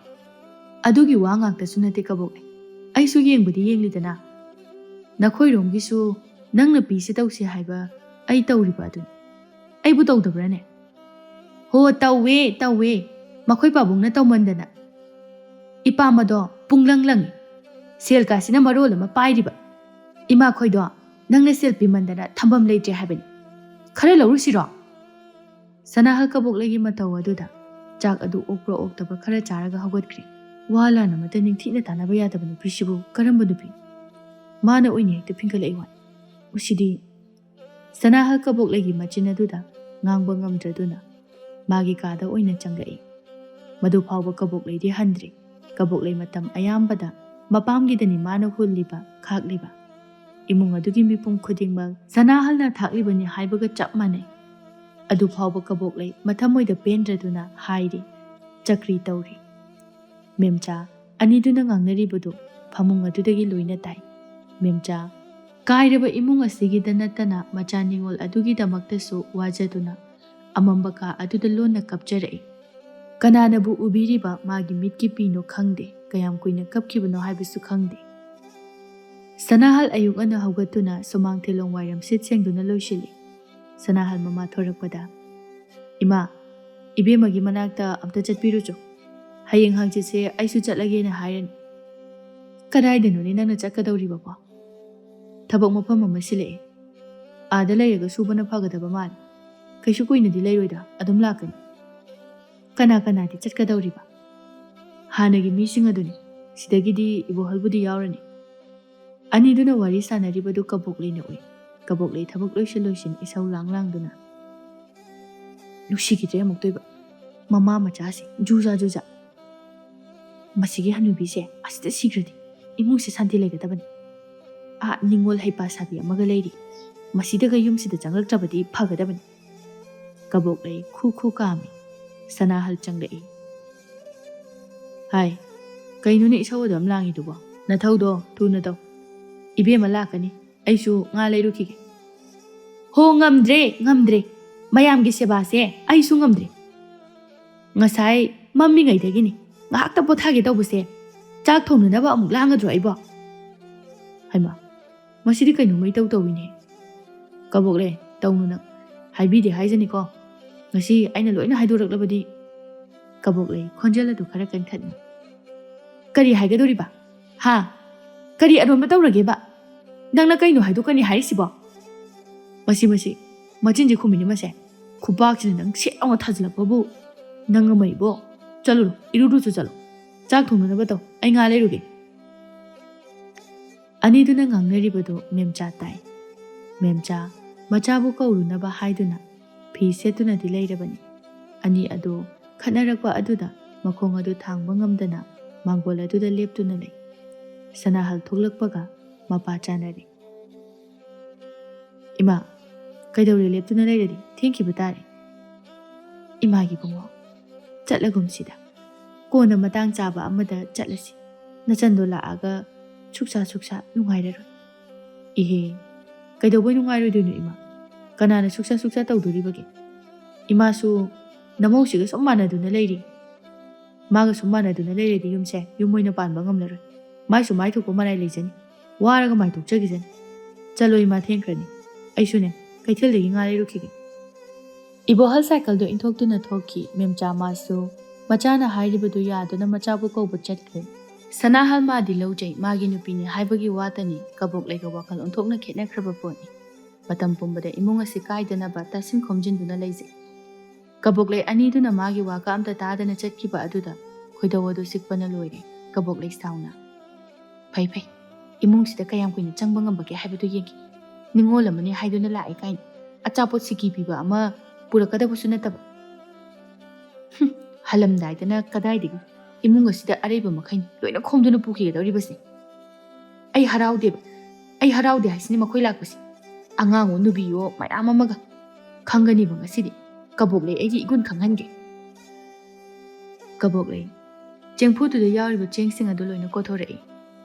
ꯑꯗꯨꯒꯤ ꯋꯥ ꯉꯥꯛꯇꯁꯨ ꯅꯠꯇꯦ ꯀꯕꯣꯛꯂꯩ, ꯑꯩꯁꯨ ꯌꯦꯡꯕꯗꯤ ꯌꯦꯡꯂꯤꯗꯅ"꯫ ꯅꯈꯣꯏꯔꯣꯝꯒꯤꯁꯨ ꯅꯪꯅ ꯄꯤꯁꯦ ꯇꯧꯁꯦ ꯍꯥꯏꯕ ꯑꯩ ꯇꯧꯔꯤꯕ ꯑꯗꯨꯅꯤ꯫ ꯑꯩꯕꯨ ꯇꯧꯗꯕ꯭ꯔꯥꯅꯦ? ꯍꯣ, ꯇꯧꯋꯦ, ꯇꯧꯋꯦ꯫ ꯃꯈꯣꯏ ꯄꯥꯕꯨꯡꯅ ꯇꯧꯃꯟꯗꯅ ꯏꯄꯥꯝ ꯑꯗꯣ ꯄꯨꯡꯂꯪ ꯂꯪꯉꯤ꯫ ꯁꯦꯜ ꯀꯥꯁꯤꯅ ꯃꯔꯣꯜ ꯑꯃ ꯄꯥꯏꯔꯤꯕ꯫ ꯏꯃꯥꯈꯣꯏꯗꯣ ꯅꯪꯅ ꯁꯦꯜ ꯄꯤꯃꯟꯗꯅ ꯊꯝꯐꯝ ꯂꯩꯇ꯭ꯔꯦ ꯍꯥꯏꯕꯅꯤ꯫ ꯈꯔ ꯂꯧꯔꯨꯁꯤꯔꯣ? ꯁꯅꯥꯍꯜ ꯀꯕꯣꯛꯂꯩꯒꯤ ꯃꯇꯧ ꯑꯗꯨꯗ ꯆꯥꯛ ꯑꯗꯨ ꯑꯣꯛꯄ꯭ꯔꯥ ꯑꯣꯛꯇꯕ꯭ꯔꯥ ꯈꯔ ꯆꯥꯔꯒ ꯍꯧꯒꯠꯈ꯭ꯔꯦ꯫ ꯋꯥ ꯂꯥꯟ ꯑꯃꯇ ꯅꯤꯡꯊꯤꯅ ꯇꯥꯟꯅꯕ ꯌꯥꯗꯕ ꯅꯨꯄꯤꯁꯤꯕꯨ ꯀꯔꯝꯕ ꯅꯨꯄꯤ? ꯃꯥꯅ ꯑꯣꯏꯅ ꯍꯦꯛꯇ ꯐꯤꯡꯒꯠꯂꯛꯏ ꯋꯥꯅꯤ꯫ ꯎꯁꯤꯗꯤ꯫ ꯁꯅꯥꯍꯜ ꯀꯕꯣꯛꯂꯩꯒꯤ ꯃꯆꯤꯟ ꯑꯗꯨꯗ ꯉꯥꯡꯕ ꯉꯝꯗ꯭ꯔꯗꯨꯅ ꯃꯥꯒꯤ ꯀꯥꯗ ꯑꯣꯏꯅ ꯆꯪꯂꯛꯏ꯫ ꯃꯗꯨ ꯐꯥꯎꯕ ꯀꯕꯣꯛꯂꯩꯗꯤ ꯍꯟꯗ꯭ꯔꯤ꯫ ꯀꯕꯣꯛꯂꯩ ꯃꯇꯝ ꯑꯌꯥꯝꯕꯗ ꯃꯄꯥꯝꯒꯤꯗꯅꯤ ꯃꯥꯅ ꯍꯨꯜꯂꯤꯕ, ꯈꯥꯛꯂꯤꯕ꯫ ꯏꯃꯨꯡ ꯑꯗꯨꯒꯤ ꯃꯤꯄꯨꯝ ꯈꯨꯗꯤꯡꯃꯛ ꯁꯅꯥꯍꯜꯅ ꯊꯥꯛꯂꯤꯕꯅꯤ ꯍꯥꯏꯕꯒ ꯆꯞ ꯃꯥꯟꯅꯩ꯫ ꯑꯗꯨ ꯐꯥꯎꯕ ꯀꯕꯣꯛꯂꯩ ꯃꯊꯃꯣꯏꯗ ꯄꯦꯟꯗ꯭ꯔꯗꯨꯅ ꯍꯥꯏꯔꯤ, ꯆꯀ꯭ꯔꯤ ꯇꯧꯔꯤ꯫ ꯃꯦꯝꯆꯥ ꯑꯅꯤꯗꯨꯅ ꯉꯥꯡꯅꯔꯤꯕꯗꯨ ꯐꯃꯨꯡ ꯑꯗꯨꯗꯒꯤ ꯂꯣꯏꯅ ꯇꯥꯏ꯫ ꯃꯦꯝꯆꯥ, ꯀꯥꯏꯔꯕ ꯏꯃꯨꯡ ꯑꯁꯤꯒꯤꯗ ꯅꯠꯇꯅ ꯃꯆꯥ ꯅꯤꯉꯣꯜ ꯑꯗꯨꯒꯤꯗꯃꯛꯇꯁꯨ ꯋꯥꯖꯗꯨꯅ ꯑꯃꯝꯕ ꯀꯥ ꯑꯗꯨꯗ ꯂꯣꯟꯅ ꯀꯞꯆꯔꯛꯏ꯫ ꯀꯅꯥꯅꯕꯨ ꯎꯕꯤꯔꯤꯕ ꯃꯥꯒꯤ ꯃꯤꯠꯀꯤ ꯄꯤꯅꯣ ꯈꯪꯗꯦ, ꯀꯌꯥꯝ ꯀꯨꯏꯅ ꯀꯞꯈꯤꯕꯅꯣ ꯍꯥꯏꯕꯁꯨ ꯈꯪꯗꯦ꯫ ꯁꯅꯥꯍꯜ ꯑꯌꯨꯛ ꯉꯟꯅ ꯍꯧꯒꯠꯇꯨꯅ ꯁꯨꯃꯥꯡ ꯊꯤꯂꯣꯡ ꯋꯥꯏꯔꯝ ꯁꯤꯠ ꯁꯦꯡꯗꯨꯅ ꯂꯣꯏꯁꯤꯜꯂꯤ꯫ ꯁꯅꯥꯍꯜ ꯃꯃꯥ ꯊꯣꯔꯛꯄꯗ, "ꯏꯃꯥ, ꯏꯕꯦꯝꯃꯒꯤ ꯃꯅꯥꯛꯇ ꯑꯝꯇ ꯆꯠꯄꯤꯔꯨꯆꯣ꯫ ꯍꯌꯦꯡ ꯍꯪꯆꯤꯠꯁꯦ ꯑꯩꯁꯨ ꯆꯠꯂꯒꯦꯅ ꯍꯥꯏꯔꯅꯤ꯫" "ꯀꯗꯥꯏꯗꯅꯣꯅꯦ ꯅꯪꯅ ꯆꯠꯀꯗꯧꯔꯤꯕꯕꯣ? ꯊꯕꯛ ꯃꯐꯝ ꯑꯃ ꯁꯤꯜꯂꯛꯑꯦ꯫ ꯑꯥꯗ ꯂꯩꯔꯒ ꯁꯨꯕꯅ ꯐꯒꯗꯕ ꯃꯥꯜꯂꯦ꯫ ꯀꯩꯁꯨ ꯀꯨꯏꯅꯗꯤ ꯂꯩꯔꯣꯏꯗ, ꯑꯗꯨꯝ ꯂꯥꯛꯀꯅꯤ꯫" "ꯀꯅꯥ ꯀꯅꯥꯗꯤ ꯆꯠꯀꯗꯧꯔꯤꯕ?" "ꯍꯥꯟꯅꯒꯤ ꯃꯤꯁꯤꯡ ꯑꯗꯨꯅꯤ꯫ ꯁꯤꯗꯒꯤꯗꯤ ꯏꯕꯣꯍꯜꯕꯨꯗꯤ ꯌꯥꯎꯔꯅꯤ꯫" ꯑꯅꯤꯗꯨꯅ ꯋꯥꯔꯤ ꯁꯥꯟꯅꯔꯤꯕꯗꯨ ꯀꯕꯣꯛꯂꯩꯅ ꯎꯏ꯫ ꯀꯕꯣꯛꯂꯩ ꯊꯕꯛ ꯂꯣꯏꯁꯤꯟ ꯂꯣꯏꯁꯤꯟ ꯏꯁꯧ ꯂꯥꯡ ꯂꯥꯡꯗꯨꯅ, "ꯅꯨꯡꯁꯤꯈꯤꯗ꯭ꯔꯦ ꯑꯃꯨꯛꯇꯣꯏꯕ꯫ ꯃꯃꯥ ꯃꯆꯥꯁꯦ ꯖꯨꯖꯥ ꯖꯨꯖꯥ꯫ ꯃꯁꯤꯒꯤ ꯍꯅꯨꯕꯤꯁꯦ ꯑꯁꯤꯗ ꯁꯤꯈ꯭ꯔꯗꯤ ꯏꯃꯨꯡꯁꯦ ꯁꯥꯟꯇꯤ ꯂꯩꯒꯗꯕꯅꯤ꯫ ꯑꯥ ꯅꯤꯉꯣꯜ ꯍꯩꯄꯥ ꯁꯥꯕꯤ ꯑꯃꯒ ꯂꯩꯔꯤ꯫ ꯃꯁꯤꯗꯒ ꯌꯨꯝꯁꯤꯗ ꯆꯪꯂꯛꯇ꯭ꯔꯕꯗꯤ ꯐꯒꯗꯕꯅꯤ꯫" ꯀꯕꯣꯛꯂꯩ ꯈꯨ ꯈꯨ ꯀꯥꯝꯃꯤ꯫ ꯁꯅꯥꯍꯜ ꯆꯪꯂꯛꯏ꯫ "ꯍꯥꯏ, ꯀꯩꯅꯣꯅꯦ ꯏꯁꯧ ꯑꯗꯨꯝ ꯂꯥꯡꯉꯤꯗꯨꯕꯣ? ꯅꯊꯧꯗꯣ ꯊꯨꯅ ꯇꯧ꯫ ꯏꯕꯦꯝꯃ ꯂꯥꯛꯀꯅꯤ, ꯑꯩꯁꯨ ꯉꯥ ꯂꯩꯔꯨꯈꯤꯒꯦ꯫" "ꯍꯣ, ꯉꯝꯗ꯭ꯔꯦ, ꯉꯝꯗ꯭ꯔꯦ꯫ ꯃꯌꯥꯝꯒꯤ ꯁꯦꯕꯥꯁꯦ ꯑꯩꯁꯨ ꯉꯝꯗ꯭ꯔꯦ꯫ ꯉꯁꯥꯏ ꯃꯝꯃꯤꯉꯩꯗꯒꯤꯅꯤ꯫ ꯉꯥꯏꯍꯥꯛꯇ ꯄꯣꯊꯥꯒꯦ ꯇꯧꯕꯁꯦ꯫ ꯆꯥꯛ ꯊꯣꯡꯅꯅꯕ ꯑꯃꯨꯛ ꯂꯥꯡꯒꯗ꯭ꯔꯣ ꯑꯩꯕꯣ?" ꯍꯩꯃꯥ, "ꯃꯁꯤꯗꯤ ꯀꯩꯅꯣꯝꯃ ꯏꯇꯧ ꯇꯧꯏꯅꯦ꯫" "ꯀꯕꯣꯛꯂꯩ, ꯇꯧꯅꯨ ꯅꯪ꯫ ꯍꯥꯏꯕꯤꯗꯦ ꯍꯥꯏꯖꯅꯤꯀꯣ꯫ ꯉꯁꯤ ꯑꯩꯅ ꯂꯣꯏꯅ ꯍꯥꯏꯗꯣꯔꯛꯂꯕꯗꯤ꯫" ꯀꯕꯣꯛꯂꯩ ꯈꯣꯟꯖꯦꯜ ꯑꯗꯨ ꯈꯔ ꯀꯟꯈꯠꯅ꯫ "ꯀꯔꯤ ꯍꯥꯏꯒꯗꯧꯔꯤꯕ? ꯍꯥ? ꯀꯔꯤ ꯑꯔꯣꯟꯕ ꯇꯧꯔꯒꯦꯕ? ꯅꯪꯅ ꯀꯩꯅꯣ ꯍꯥꯏꯗꯣꯛꯀꯅꯤ ꯍꯥꯏꯔꯤꯁꯤꯕꯣ?" "ꯃꯁꯤ, ꯃꯁꯤ, ꯃꯆꯤꯟꯁꯤ ꯈꯨꯝꯃꯤꯅꯤ ꯃꯁꯦ꯫ ꯈꯨꯕꯥꯛꯁꯤꯅ ꯅꯪ ꯁꯦꯠ ꯂꯥꯎꯅ ꯊꯥꯖꯤꯜꯂꯛꯄꯕꯨ꯫ ꯅꯪ ꯑꯃ ꯏꯕꯣ꯫ ꯆꯠꯂꯨꯔꯣ, ꯏꯔꯨ ꯂꯨꯁꯨ ꯆꯠꯂꯣ꯫ ꯆꯥꯛ ꯊꯣꯡꯅꯅꯕ ꯇꯧ, ꯑꯩ ꯉꯥ ꯂꯩꯔꯨꯒꯦ꯫" ꯑꯅꯤꯗꯨꯅ ꯉꯥꯡꯅꯔꯤꯕꯗꯨ ꯃꯦꯝꯆꯥ ꯇꯥꯏ꯫ ꯃꯦꯝꯆꯥ ꯃꯆꯥꯕꯨ ꯀꯧꯔꯨꯅꯕ ꯍꯥꯏꯗꯨꯅ ꯐꯤ ꯁꯦꯠꯇꯨꯅꯗꯤ ꯂꯩꯔꯕꯅꯤ꯫ ꯑꯅꯤ ꯑꯗꯨ ꯈꯠꯅꯔꯛꯄ ꯑꯗꯨꯗ ꯃꯈꯣꯡ ꯑꯗꯨ ꯊꯥꯡꯕ ꯉꯝꯗꯅ ꯃꯥꯡꯒꯣꯜ ꯑꯗꯨꯗ ꯂꯦꯞꯇꯨꯅ ꯂꯩ꯫ ꯁꯅꯥꯍꯜ ꯊꯣꯛꯂꯛꯄꯒ ꯃꯄꯥ ꯆꯥꯅꯔꯦ꯫ "ꯏꯃꯥ, ꯀꯩꯗꯧꯔꯦ ꯂꯦꯞꯇꯨꯅ ꯂꯩꯔꯗꯤ? ꯊꯦꯡꯈꯤꯕ ꯇꯥꯔꯦ꯫" "ꯏꯃꯥꯒꯤ ꯏꯕꯨꯡꯉꯣ, ꯆꯠꯂꯒꯨꯝꯁꯤꯗ꯫ ꯀꯣꯟꯅ ꯃꯇꯥꯡ ꯆꯥꯕ ꯑꯃꯗ ꯆꯠꯂꯁꯤ꯫ ꯅꯆꯟꯗꯣ ꯂꯥꯛꯑꯒ ꯁꯨꯛꯁꯥ ꯁꯨꯛꯁꯥ ꯅꯨꯡꯉꯥꯏꯔꯔꯣꯏ꯫" "ꯏꯍꯦ, ꯀꯩꯗꯧꯕꯩ ꯅꯨꯡꯉꯥꯏꯔꯣꯏꯗꯣꯏꯅꯣ ꯏꯃꯥ? ꯀꯅꯥꯅ ꯁꯨꯛꯁꯥ ꯁꯨꯛꯁꯥ ꯇꯧꯗꯣꯔꯤꯕꯒꯦ? ꯏꯃꯥꯁꯨ ꯅꯃꯧꯁꯤꯒ ꯁꯨꯝ ꯃꯥꯟꯅꯗꯨꯅ ꯂꯩꯔꯤ꯫ ꯃꯥꯒ ꯁꯨꯝ ꯃꯥꯟꯅꯗꯨꯅ ꯂꯩꯔꯗꯤ ꯌꯨꯝꯁꯦ ꯌꯨꯝ ꯑꯣꯏꯅ ꯄꯥꯟꯕ ꯉꯝꯂꯔꯣꯏ꯫ ꯃꯥꯏꯁꯨ ꯃꯥꯏ ꯊꯣꯛꯄ ꯃꯔꯥꯏ ꯂꯩꯖꯅꯤ꯫ ꯋꯥꯔꯒ ꯃꯥꯏ ꯊꯣꯛꯆꯈꯤꯖꯅꯤ꯫ ꯆꯠꯂꯣ ꯏꯃꯥ, ꯊꯦꯡꯈ꯭ꯔꯅꯤ꯫ ꯑꯩꯁꯨꯅꯦ, ꯀꯩꯊꯦꯜꯗꯒꯤ ꯉꯥ ꯂꯩꯔꯨꯈꯤꯒꯦ꯫" ꯏꯕꯣꯍꯜ ꯁꯥꯏꯀꯜꯗꯨ ꯏꯟꯊꯣꯛꯇꯨꯅ ꯊꯣꯛꯈꯤ꯫ ꯃꯦꯝꯆꯥ ꯃꯥꯁꯨ ꯃꯆꯥꯅ ꯍꯥꯏꯔꯤꯕꯗꯨ ꯌꯥꯗꯨꯅ ꯃꯆꯥꯕꯨ ꯀꯧꯕ ꯆꯠꯈ꯭ꯔꯦ꯫ ꯁꯅꯥꯍꯜ ꯃꯥꯗꯤ ꯂꯧꯖꯩ, ꯃꯥꯒꯤ ꯅꯨꯄꯤꯅꯤ ꯍꯥꯏꯕꯒꯤ ꯋꯥꯇꯅꯤ ꯀꯕꯣꯛꯂꯩꯒ ꯋꯥꯈꯜ ꯑꯣꯟꯊꯣꯛꯅ ꯈꯦꯠꯅꯈ꯭ꯔꯕ ꯄꯣꯠꯅꯤ꯫ ꯃꯇꯝ ꯄꯨꯝꯕꯗ ꯏꯃꯨꯡ ꯑꯁꯤ ꯀꯥꯏꯗꯅꯕ ꯇꯥꯁꯤꯟ ꯈꯣꯝꯖꯤꯟꯗꯨꯅ ꯂꯩꯖꯩ꯫ ꯀꯕꯣꯛꯂꯩ ꯑꯅꯤꯗꯨꯅ ꯃꯥꯒꯤ ꯋꯥꯒ ꯑꯝꯇ ꯇꯥꯗꯅ ꯆꯠꯈꯤꯕ ꯑꯗꯨꯗ ꯈꯣꯏꯗꯧ ꯑꯗꯨ ꯆꯤꯛꯄꯅ ꯂꯣꯏꯔꯦ꯫ ꯀꯕꯣꯛꯂꯩ ꯁꯥꯎꯅ, "ꯐꯩ ꯐꯩ, ꯏꯃꯨꯡꯁꯤꯗ ꯀꯌꯥꯝ ꯀꯨꯏꯅ ꯆꯪꯕ ꯉꯝꯕꯒꯦ ꯍꯥꯏꯕꯗꯨ ꯌꯦꯡꯒꯦ꯫ ꯅꯤꯉꯣꯜ ꯑꯃꯅꯤ ꯍꯥꯏꯗꯨꯅ ꯂꯥꯛꯑꯦ ꯀꯥꯏꯅ ꯑꯆꯥꯄꯣꯠ ꯁꯤꯀꯤ ꯄꯤꯕ ꯑꯃ ꯄꯨꯔꯛꯀꯗꯕꯁꯨ ꯅꯠꯇꯕ꯫ ꯍꯝ, ꯍꯜꯂꯝꯗꯥꯏꯗꯅ ꯀꯗꯥꯏꯗꯒꯤ ꯏꯃꯨꯡ ꯑꯁꯤꯗ ꯑꯔꯩꯕ ꯃꯈꯩ ꯂꯣꯏꯅ ꯈꯣꯝꯗꯨꯅ ꯄꯨꯈꯤꯒꯗꯧꯔꯤꯕꯁꯦ꯫ ꯑꯩ ꯍꯔꯥꯎꯗꯦꯕ, ꯑꯩ ꯍꯔꯥꯎꯗꯦ ꯍꯥꯏꯁꯤꯅꯤ ꯃꯈꯣꯏ ꯂꯥꯛꯄꯁꯦ꯫ ꯑꯉꯥꯡꯑꯣ ꯅꯨꯕꯤꯑꯣ ꯃꯌꯥꯝ ꯑꯃꯒ꯫ ꯈꯪꯒꯅꯤꯕ ꯉꯁꯤꯗꯤ꯫ ꯀꯕꯣꯛꯂꯩ ꯑꯩꯒꯤ ꯏꯒꯨꯟ ꯈꯪꯍꯟꯒꯦ꯫" ꯀꯕꯣꯛꯂꯩ ꯆꯦꯡꯐꯨꯗꯨꯗ ꯌꯥꯎꯔꯤꯕ ꯆꯦꯡꯁꯤꯡ ꯑꯗꯨ ꯂꯣꯏꯅ ꯀꯣꯊꯣꯔꯛꯏ꯫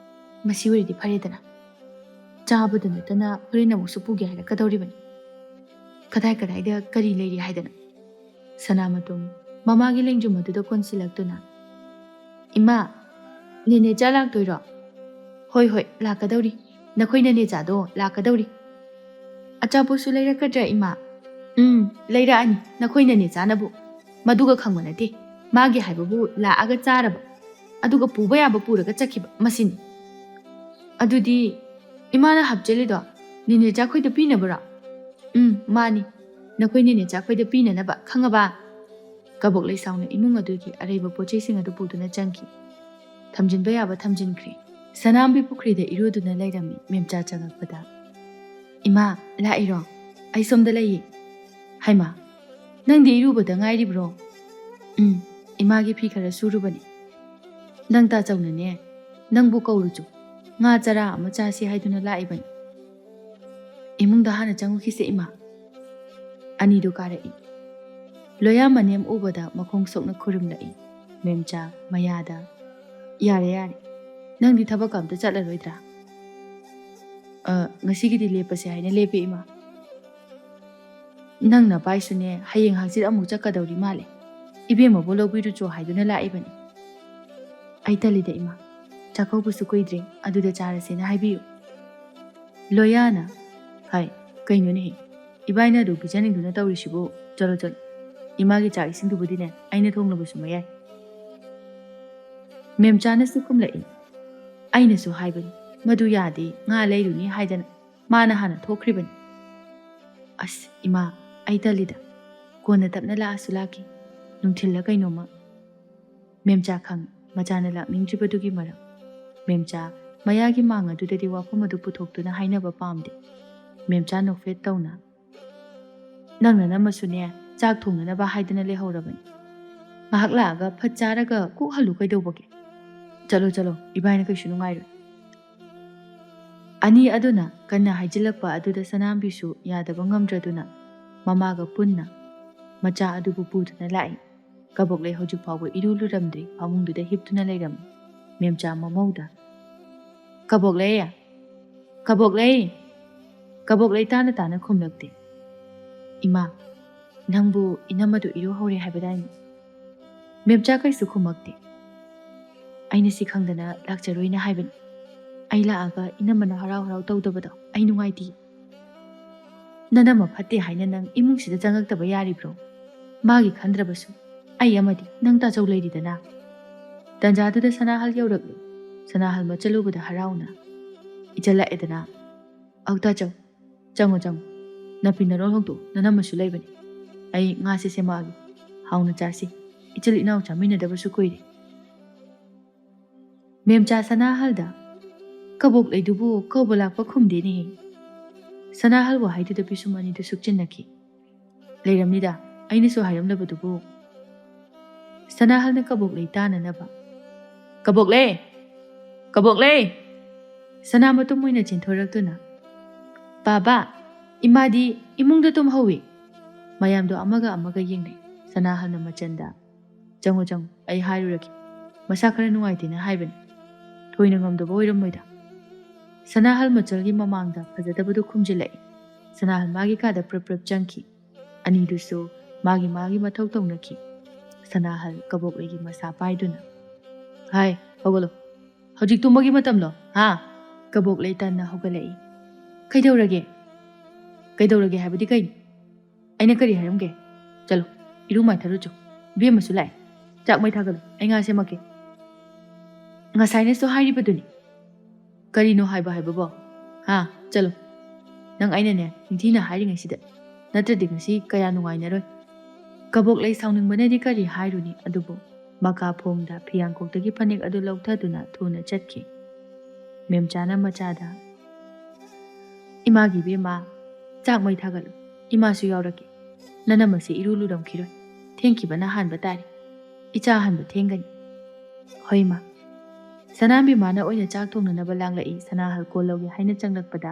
"ꯃꯁꯤ ꯑꯣꯏꯔꯗꯤ ꯐꯔꯦꯗꯅ꯫ ꯆꯥꯕꯗ ꯅꯠꯇꯅ ꯍꯣꯔꯦꯟ ꯑꯃꯨꯛꯁꯨ ꯄꯨꯒꯦ ꯍꯥꯏꯔꯛꯀꯗꯧꯔꯤꯕꯅꯤ꯫ ꯀꯗꯥꯏ ꯀꯗꯥꯏꯗ ꯀꯔꯤ ꯂꯩꯔꯤ ꯍꯥꯏꯗꯅ꯫" ꯁꯅꯥꯃꯇꯨꯝ ꯃꯃꯥꯒꯤ ꯂꯦꯡꯖꯨꯝ ꯑꯗꯨꯗ ꯀꯣꯟꯁꯤꯜꯂꯛꯇꯨꯅ, "ꯏꯃꯥ, ꯅꯦꯅꯦ ꯆꯥ ꯂꯥꯛꯇꯣꯏꯔꯣ?" "ꯍꯣꯏ, ꯍꯣꯏ, ꯂꯥꯛꯀꯗꯧꯔꯤ꯫ "ꯅꯈꯣꯏ ꯅꯅꯦꯆꯥꯗꯣ ꯂꯥꯛꯀꯗꯧꯔꯤ꯫ ꯑꯆꯥꯄꯣꯠꯁꯨ ꯂꯩꯔꯛꯀꯗ꯭ꯔꯥ, ꯏꯃꯥ?" "ꯎꯝ, ꯂꯩꯔꯛꯑꯅꯤ, ꯅꯈꯣꯏ ꯅꯅꯦꯆꯥꯅꯕꯨ꯫ ꯃꯗꯨꯒ ꯈꯪꯕ ꯅꯠꯇꯦ꯫ ꯃꯥꯒꯤ ꯍꯥꯏꯕꯕꯨ ꯂꯥꯛꯑꯒ ꯆꯥꯔꯕ, ꯑꯗꯨꯒ ꯄꯨꯕ ꯌꯥꯕ ꯄꯨꯔꯒ ꯆꯠꯈꯤꯕ, ꯃꯁꯤꯅꯤ꯫" "ꯑꯗꯨꯗꯤ ꯏꯃꯥꯅ ꯍꯥꯞꯆꯤꯜꯂꯤꯗꯣ ꯅꯦꯅꯦꯆꯥꯈꯣꯏꯗ ꯄꯤꯅꯕꯔꯣ?" "ꯎꯝ, ꯃꯥꯅꯤ꯫ ꯅꯈꯣꯏ ꯅꯦꯅꯦꯆꯥꯈꯣꯏꯗ ꯄꯤꯅꯅꯕ, ꯈꯪꯉꯕ?" ꯀꯕꯣꯛ ꯂꯩꯁꯥꯎꯅ ꯏꯃꯨꯡ ꯑꯗꯨꯒꯤ ꯑꯔꯩꯕ ꯄꯣꯠꯆꯩꯁꯤꯡ ꯑꯗꯨ ꯄꯨꯗꯨꯅ ꯆꯪꯈꯤ꯫ ꯊꯝꯖꯤꯟꯕ ꯌꯥꯕ ꯊꯝꯖꯤꯟꯈ꯭ꯔꯦ꯫ ꯁꯅꯥꯝꯕꯤ ꯄꯨꯈ꯭ꯔꯤꯗ ꯏꯔꯨꯗꯨꯅ ꯂꯩꯔꯝꯃꯤ꯫ ꯃꯦꯝꯆꯥ ꯆꯪꯉꯛꯄꯗ, "ꯏꯃꯥ, ꯂꯥꯛꯏꯔꯣ? ꯑꯩ ꯁꯣꯝꯗ ꯂꯩꯌꯦ꯫" "ꯍꯩꯃꯥ, ꯅꯪꯗꯤ ꯏꯔꯨꯕꯗ ꯉꯥꯏꯔꯤꯕ꯭ꯔꯣ?" "ꯎꯝ, ꯏꯃꯥꯒꯤ ꯐꯤ ꯈꯔ ꯁꯨꯔꯨꯕꯅꯤ꯫" "ꯅꯪ ꯇꯥꯆꯧꯅꯅꯦ, ꯅꯪꯕꯨ ꯀꯧꯔꯨꯆꯣ, ꯉꯥ ꯆꯔꯥ ꯑꯃ ꯆꯥꯁꯤ ꯍꯥꯏꯗꯨꯅ ꯂꯥꯛꯏꯕꯅꯤ꯫" "ꯏꯃꯨꯡꯗ ꯍꯥꯟꯅ ꯆꯪꯉꯨꯈꯤꯁꯦ, ꯏꯃꯥ꯫" ꯑꯅꯤꯗꯨ ꯀꯥꯔꯛꯏ꯫ ꯂꯣꯌꯥ ꯃꯅꯦꯝ ꯎꯕꯗ ꯃꯈꯣꯡ ꯁꯣꯛꯅ ꯈꯨꯔꯨꯝꯂꯛꯏ꯫ ꯃꯦꯝꯆꯥ ꯃꯌꯥꯗ, "ꯌꯥꯔꯦ, ꯌꯥꯔꯦ꯫ ꯅꯪꯗꯤ ꯊꯕꯛ ꯑꯝꯇ ꯆꯠꯂꯔꯣꯏꯗ꯭ꯔꯥ?" "ꯑ, ꯉꯁꯤꯒꯤꯗꯤ ꯂꯦꯞꯄꯁꯦ ꯍꯥꯏꯅ ꯂꯦꯞꯄꯦ, ꯏꯃꯥ꯫" "ꯅꯪ ꯅꯄꯥꯏꯁꯨꯅꯦ, ꯍꯌꯦꯡ ꯍꯪꯆꯤꯠ ꯑꯃꯨꯛ ꯆꯠꯀꯗꯧꯔꯤ ꯃꯥꯜꯂꯦ꯫ ꯏꯕꯦꯝꯃꯕꯨ ꯂꯧꯕꯤꯔꯨꯆꯣ ꯍꯥꯏꯗꯨꯅ ꯂꯥꯛꯏꯕꯅꯤ꯫" "ꯑꯩ ꯇꯜꯂꯤꯗ, ꯏꯃꯥ꯫ ꯆꯥꯛꯀꯧꯕꯁꯨ ꯀꯨꯏꯗ꯭ꯔꯦ, ꯑꯗꯨꯗ ꯆꯥꯔꯁꯦꯅ ꯍꯥꯏꯕꯤꯌꯨ꯫" ꯂꯣꯌꯥꯅ, "ꯍꯥꯏ, ꯀꯩꯅꯣꯅꯦꯍꯦ? ꯏꯕꯥꯏꯅ ꯑꯗꯨ ꯄꯤꯖꯅꯤꯡꯗꯨꯅ ꯇꯧꯔꯤꯁꯤꯕꯨ? ꯆꯠꯂꯣ, ꯆꯠꯂꯣ꯫ ꯏꯃꯥꯒꯤ ꯆꯥꯛ ꯏꯁꯤꯡꯗꯨꯕꯨꯗꯤꯅꯦ, ꯑꯩꯅ ꯊꯣꯡꯂꯕꯁꯨ ꯃꯌꯥꯏ꯫" ꯃꯦꯝꯆꯥꯅꯁꯨ ꯈꯨꯝꯂꯛꯏ, "ꯑꯩꯅꯁꯨ ꯍꯥꯏꯕꯅꯤ, ꯃꯗꯨ ꯌꯥꯗꯦ, ꯉꯥ ꯂꯩꯔꯨꯅꯤ ꯍꯥꯏꯗꯅ꯫ ꯃꯥꯅ ꯍꯥꯟꯅ ꯊꯣꯛꯈ꯭ꯔꯤꯕꯅꯤ꯫" "ꯑꯁ, ꯏꯃꯥ, ꯑꯩ ꯇꯜꯂꯤꯗ꯫ ꯀꯣꯟꯅ ꯇꯞꯅ ꯂꯥꯛꯑꯁꯨ ꯂꯥꯛꯀꯦ, ꯅꯨꯡꯊꯤꯜꯂ ꯀꯩꯅꯣꯝꯃ꯫" ꯃꯦꯝꯆꯥ ꯈꯪꯏ ꯃꯆꯥꯅ ꯂꯥꯛꯅꯤꯡꯗ꯭ꯔꯤꯕꯗꯨꯒꯤ ꯃꯔꯝ꯫ ꯃꯦꯝꯆꯥ ꯃꯌꯥꯒꯤ ꯃꯥꯡ ꯑꯗꯨꯗꯗꯤ ꯋꯥꯐꯝ ꯑꯗꯨ ꯄꯨꯊꯣꯛꯇꯨꯅ ꯍꯥꯏꯅꯕ ꯄꯥꯝꯗꯦ꯫ ꯃꯦꯝꯆꯥ ꯅꯣꯛꯐꯦꯠ ꯇꯧꯅ, "ꯅꯪꯅ ꯅꯝꯃꯁꯨꯅꯦ, ꯆꯥꯛ ꯊꯣꯡꯅꯅꯕ ꯍꯥꯏꯗꯅ ꯂꯩꯍꯧꯔꯕꯅꯤ꯫ ꯉꯥꯏꯍꯥꯛ ꯂꯥꯛꯑꯒ ꯐꯠ ꯆꯥꯔꯒ ꯀꯣꯛ ꯍꯜꯂꯨ ꯀꯩꯗꯧꯕꯒꯦ? ꯆꯠꯂꯣ, ꯆꯠꯂꯣ, ꯏꯕꯥꯏꯅ ꯀꯩꯁꯨ ꯅꯨꯡꯉꯥꯏꯔꯣꯏ꯫" ꯑꯅꯤ ꯑꯗꯨꯅ ꯀꯟꯅ ꯍꯥꯏꯖꯤꯜꯂꯛꯄ ꯑꯗꯨꯗ ꯁꯅꯥꯝꯕꯤꯁꯨ ꯌꯥꯗꯕ ꯉꯝꯗ꯭ꯔꯗꯨꯅ ꯃꯃꯥꯒ ꯄꯨꯟꯅ ꯃꯆꯥ ꯑꯗꯨꯕꯨ ꯄꯨꯗꯨꯅ ꯂꯥꯛꯏ꯫ ꯀꯕꯣꯛꯂꯩ ꯍꯧꯖꯤꯛ ꯐꯥꯎꯕ ꯏꯔꯨ ꯂꯨꯔꯝꯗ꯭ꯔꯤ, ꯐꯃꯨꯡꯗꯨꯗ ꯍꯤꯞꯇꯨꯅ ꯂꯩꯔꯝꯃꯤ꯫ ꯃꯦꯝꯆꯥ ꯃꯃꯧꯗ, "ꯀꯕꯣꯛꯂꯩ! ꯀꯕꯣꯛꯂꯩ!" ꯀꯕꯣꯛꯂꯩ ꯇꯥꯅ ꯇꯥꯅ ꯈꯨꯝꯂꯛꯇꯦ꯫ "ꯏꯃꯥ, ꯅꯪꯕꯨ ꯏꯅꯝꯃꯗꯨ ꯏꯔꯨ ꯍꯧꯔꯦ ꯍꯥꯏꯕꯗꯥꯏꯅꯦ?" ꯃꯦꯝꯆꯥ ꯀꯩꯁꯨ ꯈꯨꯝꯃꯛꯇꯦ꯫ "ꯑꯩꯅ ꯁꯤ ꯈꯪꯗꯅ ꯂꯥꯛꯆꯔꯣꯏꯅ ꯍꯥꯏꯕꯅꯤ꯫ ꯑꯩ ꯂꯥꯛꯑꯒ ꯏꯅꯝꯃꯅ ꯍꯔꯥꯎ ꯍꯔꯥꯎ ꯇꯧꯗꯕꯗꯣ ꯑꯩ ꯅꯨꯡꯉꯥꯏꯇꯦ꯫ ꯅꯅꯝꯃ ꯐꯠꯇꯦ ꯍꯥꯏꯅ ꯅꯪ ꯏꯃꯨꯡꯁꯤꯗ ꯆꯪꯉꯛꯇꯕ ꯌꯥꯔꯤꯕ꯭ꯔꯣ? ꯃꯥꯒꯤ ꯈꯟꯗ꯭ꯔꯕꯁꯨ ꯑꯩ ꯑꯃꯗꯤ ꯅꯪ ꯇꯥꯆꯧ ꯂꯩꯔꯤꯗꯅ꯫ ꯇꯟꯖꯥꯗꯨꯗ ꯁꯅꯥꯍꯜ ꯌꯧꯔꯛꯂꯦ꯫ ꯁꯅꯥꯍꯜ ꯃꯆꯜ ꯎꯕꯗ ꯍꯔꯥꯎꯅ, "ꯏꯆꯜ ꯂꯥꯛꯑꯦꯗꯅ꯫ ꯑꯧ ꯇꯥꯆꯧ, ꯆꯪꯉꯣ ꯆꯪꯉꯣ꯫ ꯅꯥꯄꯤ ꯅꯔꯣꯜ ꯍꯧꯗꯣꯛꯑꯣ, ꯅꯅꯝꯃꯁꯨ ꯂꯩꯕꯅꯤ꯫ ꯑꯩ ꯉꯥꯁꯦ ꯁꯦꯝꯃꯛꯑꯒꯦ꯫ ꯍꯥꯎꯅ ꯆꯥꯁꯤ꯫ ꯏꯆꯤꯜ ꯏꯅꯥꯎ ꯆꯥꯃꯤꯟꯅꯗꯕꯁꯨ ꯀꯨꯏꯔꯦ꯫" ꯃꯦꯝꯆꯥ ꯁꯅꯥꯍꯜꯗ ꯀꯕꯣꯛ ꯂꯩꯗꯨꯕꯨ ꯀꯧꯕ ꯂꯥꯛꯄ ꯈꯨꯝꯗꯦꯅꯦꯍꯦ꯫ ꯁꯅꯥꯍꯜ ꯋꯥꯍꯩꯗꯨꯗ ꯄꯤꯁꯨꯝ ꯑꯅꯤꯗꯨ ꯁꯨꯛꯆꯤꯟꯅꯈꯤ꯫ "ꯂꯩꯔꯝꯅꯤꯗ, ꯑꯩꯅꯁꯨ ꯍꯥꯏꯔꯝꯗꯕꯗꯨꯕꯨ꯫" ꯁꯅꯥꯍꯜꯅ ꯀꯕꯣꯛ ꯂꯩ ꯇꯥꯅꯅꯕ, "ꯀꯕꯣꯛ ꯂꯩ! ꯀꯕꯣꯛ ꯂꯩ!" ꯁꯅꯥ ꯃꯇꯨꯝ ꯑꯣꯏꯅ ꯆꯦꯟꯊꯣꯔꯛꯇꯨꯅ, "ꯕꯥꯕꯥ, ꯏꯃꯥꯗꯤ ꯏꯃꯨꯡꯗ ꯇꯨꯝꯍꯧꯋꯤ꯫" ꯃꯌꯥꯝꯗꯣ ꯑꯃꯒ ꯑꯃꯒ ꯌꯦꯡꯅꯩ꯫ ꯁꯅꯥꯍꯜꯅ ꯃꯆꯟꯗ, "ꯆꯪꯉꯨ ꯆꯪꯉꯨ, ꯑꯩ ꯍꯥꯏꯔꯨꯔꯒꯦ꯫ ꯃꯁꯥ ꯈꯔ ꯅꯨꯡꯉꯥꯏꯇꯦꯅ ꯍꯥꯏꯕꯅꯤ꯫ ꯊꯣꯏꯅ ꯉꯝꯗꯕ ꯑꯣꯏꯔꯝꯃꯣꯏꯗ꯫" ꯁꯅꯥꯍꯜ ꯃꯆꯜꯒꯤ ꯃꯃꯥꯡꯗ ꯐꯖꯗꯕꯗꯨ ꯈꯨꯝꯖꯤꯜꯂꯛꯏ꯫ ꯁꯅꯥꯍꯜ ꯃꯥꯒꯤ ꯀꯥꯗ ꯄ꯭ꯔꯞ ꯄ꯭ꯔꯞ ꯆꯪꯈꯤ꯫ ꯑꯅꯤꯗꯨꯁꯨ ꯃꯥꯒꯤ ꯃꯥꯒꯤ ꯃꯊꯧ ꯇꯧꯅꯈꯤ꯫ ꯁꯅꯥꯍꯜ ꯀꯕꯣꯛꯂꯩꯒꯤ ꯃꯁꯥ ꯄꯥꯏꯗꯨꯅ, "ꯍꯥꯏ, ꯍꯧꯒꯠꯂꯣ꯫ ꯍꯧꯖꯤꯛ ꯇꯨꯝꯕꯒꯤ ꯃꯇꯝꯂꯣ, ꯍꯥ?" ꯀꯕꯣꯛꯂꯩ ꯇꯟꯅ ꯍꯧꯒꯠꯂꯛꯏ꯫ "ꯀꯩꯗꯧꯔꯒꯦ? ꯀꯩꯗꯧꯔꯒꯦ ꯍꯥꯏꯕꯗꯤ ꯀꯩꯅꯣ? ꯑꯩꯅ ꯀꯔꯤ ꯍꯥꯏꯔꯝꯒꯦ? ꯆꯠꯂꯣ, ꯏꯔꯨ ꯃꯥꯏꯊꯔꯨꯆꯣ꯫ ꯏꯕꯦꯝꯃꯁꯨ ꯂꯥꯛꯑꯦ꯫ ꯆꯥꯛ ꯃꯩ ꯊꯥꯒꯠꯂꯣ, ꯑꯩ ꯉꯥ ꯁꯦꯝꯃꯛꯀꯦ꯫ ꯉꯁꯥꯏꯅꯁꯨ ꯍꯥꯏꯔꯤꯕꯗꯨꯅꯤ꯫ ꯀꯔꯤꯅꯣ ꯍꯥꯏꯕ ꯍꯥꯏꯕꯕꯣ? ꯍꯥ? ꯆꯠꯂꯣ꯫ ꯅꯪ ꯑꯩꯅꯅꯦ, ꯅꯤꯡꯊꯤꯅ ꯍꯥꯏꯔꯤꯉꯩꯁꯤꯗ꯫ ꯅꯠꯇ꯭ꯔꯗꯤ ꯉꯁꯤ ꯀꯌꯥ ꯅꯨꯡꯉꯥꯏꯅꯔꯣꯏ꯫" ꯀꯕꯣꯛꯂꯩ ꯁꯥꯎꯅꯤꯡꯕꯅꯗꯤ ꯀꯔꯤ ꯍꯥꯏꯔꯨꯅꯤ, ꯑꯗꯨꯕꯨ ꯃꯀꯥ ꯐꯣꯡꯗ ꯐꯤꯌꯥꯡꯀꯣꯛꯇꯒꯤ ꯐꯅꯦꯛ ꯑꯗꯨ ꯂꯧꯊꯗꯨꯅ ꯊꯨꯅ ꯆꯠꯈꯤ꯫ ꯃꯦꯝꯆꯥꯅ ꯃꯆꯥꯗ, "ꯏꯃꯥꯒꯤ ꯏꯕꯦꯝꯃ, ꯆꯥꯛ ꯃꯩ ꯊꯥꯒꯠꯂꯨ꯫ ꯏꯃꯥꯁꯨ ꯌꯥꯎꯔꯛꯀꯦ꯫ ꯅꯅꯝꯃꯁꯦ ꯏꯔꯨ ꯂꯨꯔꯝꯈꯤꯔꯣꯏ꯫ ꯊꯦꯡꯈꯤꯕꯅ ꯍꯥꯟꯕ ꯇꯥꯔꯦ꯫ ꯏꯆꯥ ꯑꯍꯟꯕ ꯊꯦꯡꯒꯅꯤ꯫" "ꯍꯣꯏ, ꯏꯃꯥ꯫" ꯁꯅꯥꯕꯤꯃꯥꯅ ꯑꯣꯏꯅ ꯆꯥꯛ ꯊꯣꯡꯅꯅꯕ ꯂꯥꯡꯂꯛꯏ꯫ ꯁꯅꯥꯍꯜ ꯀꯣꯜ ꯂꯧꯒꯦ ꯍꯥꯏꯅ ꯆꯪꯂꯛꯄꯗ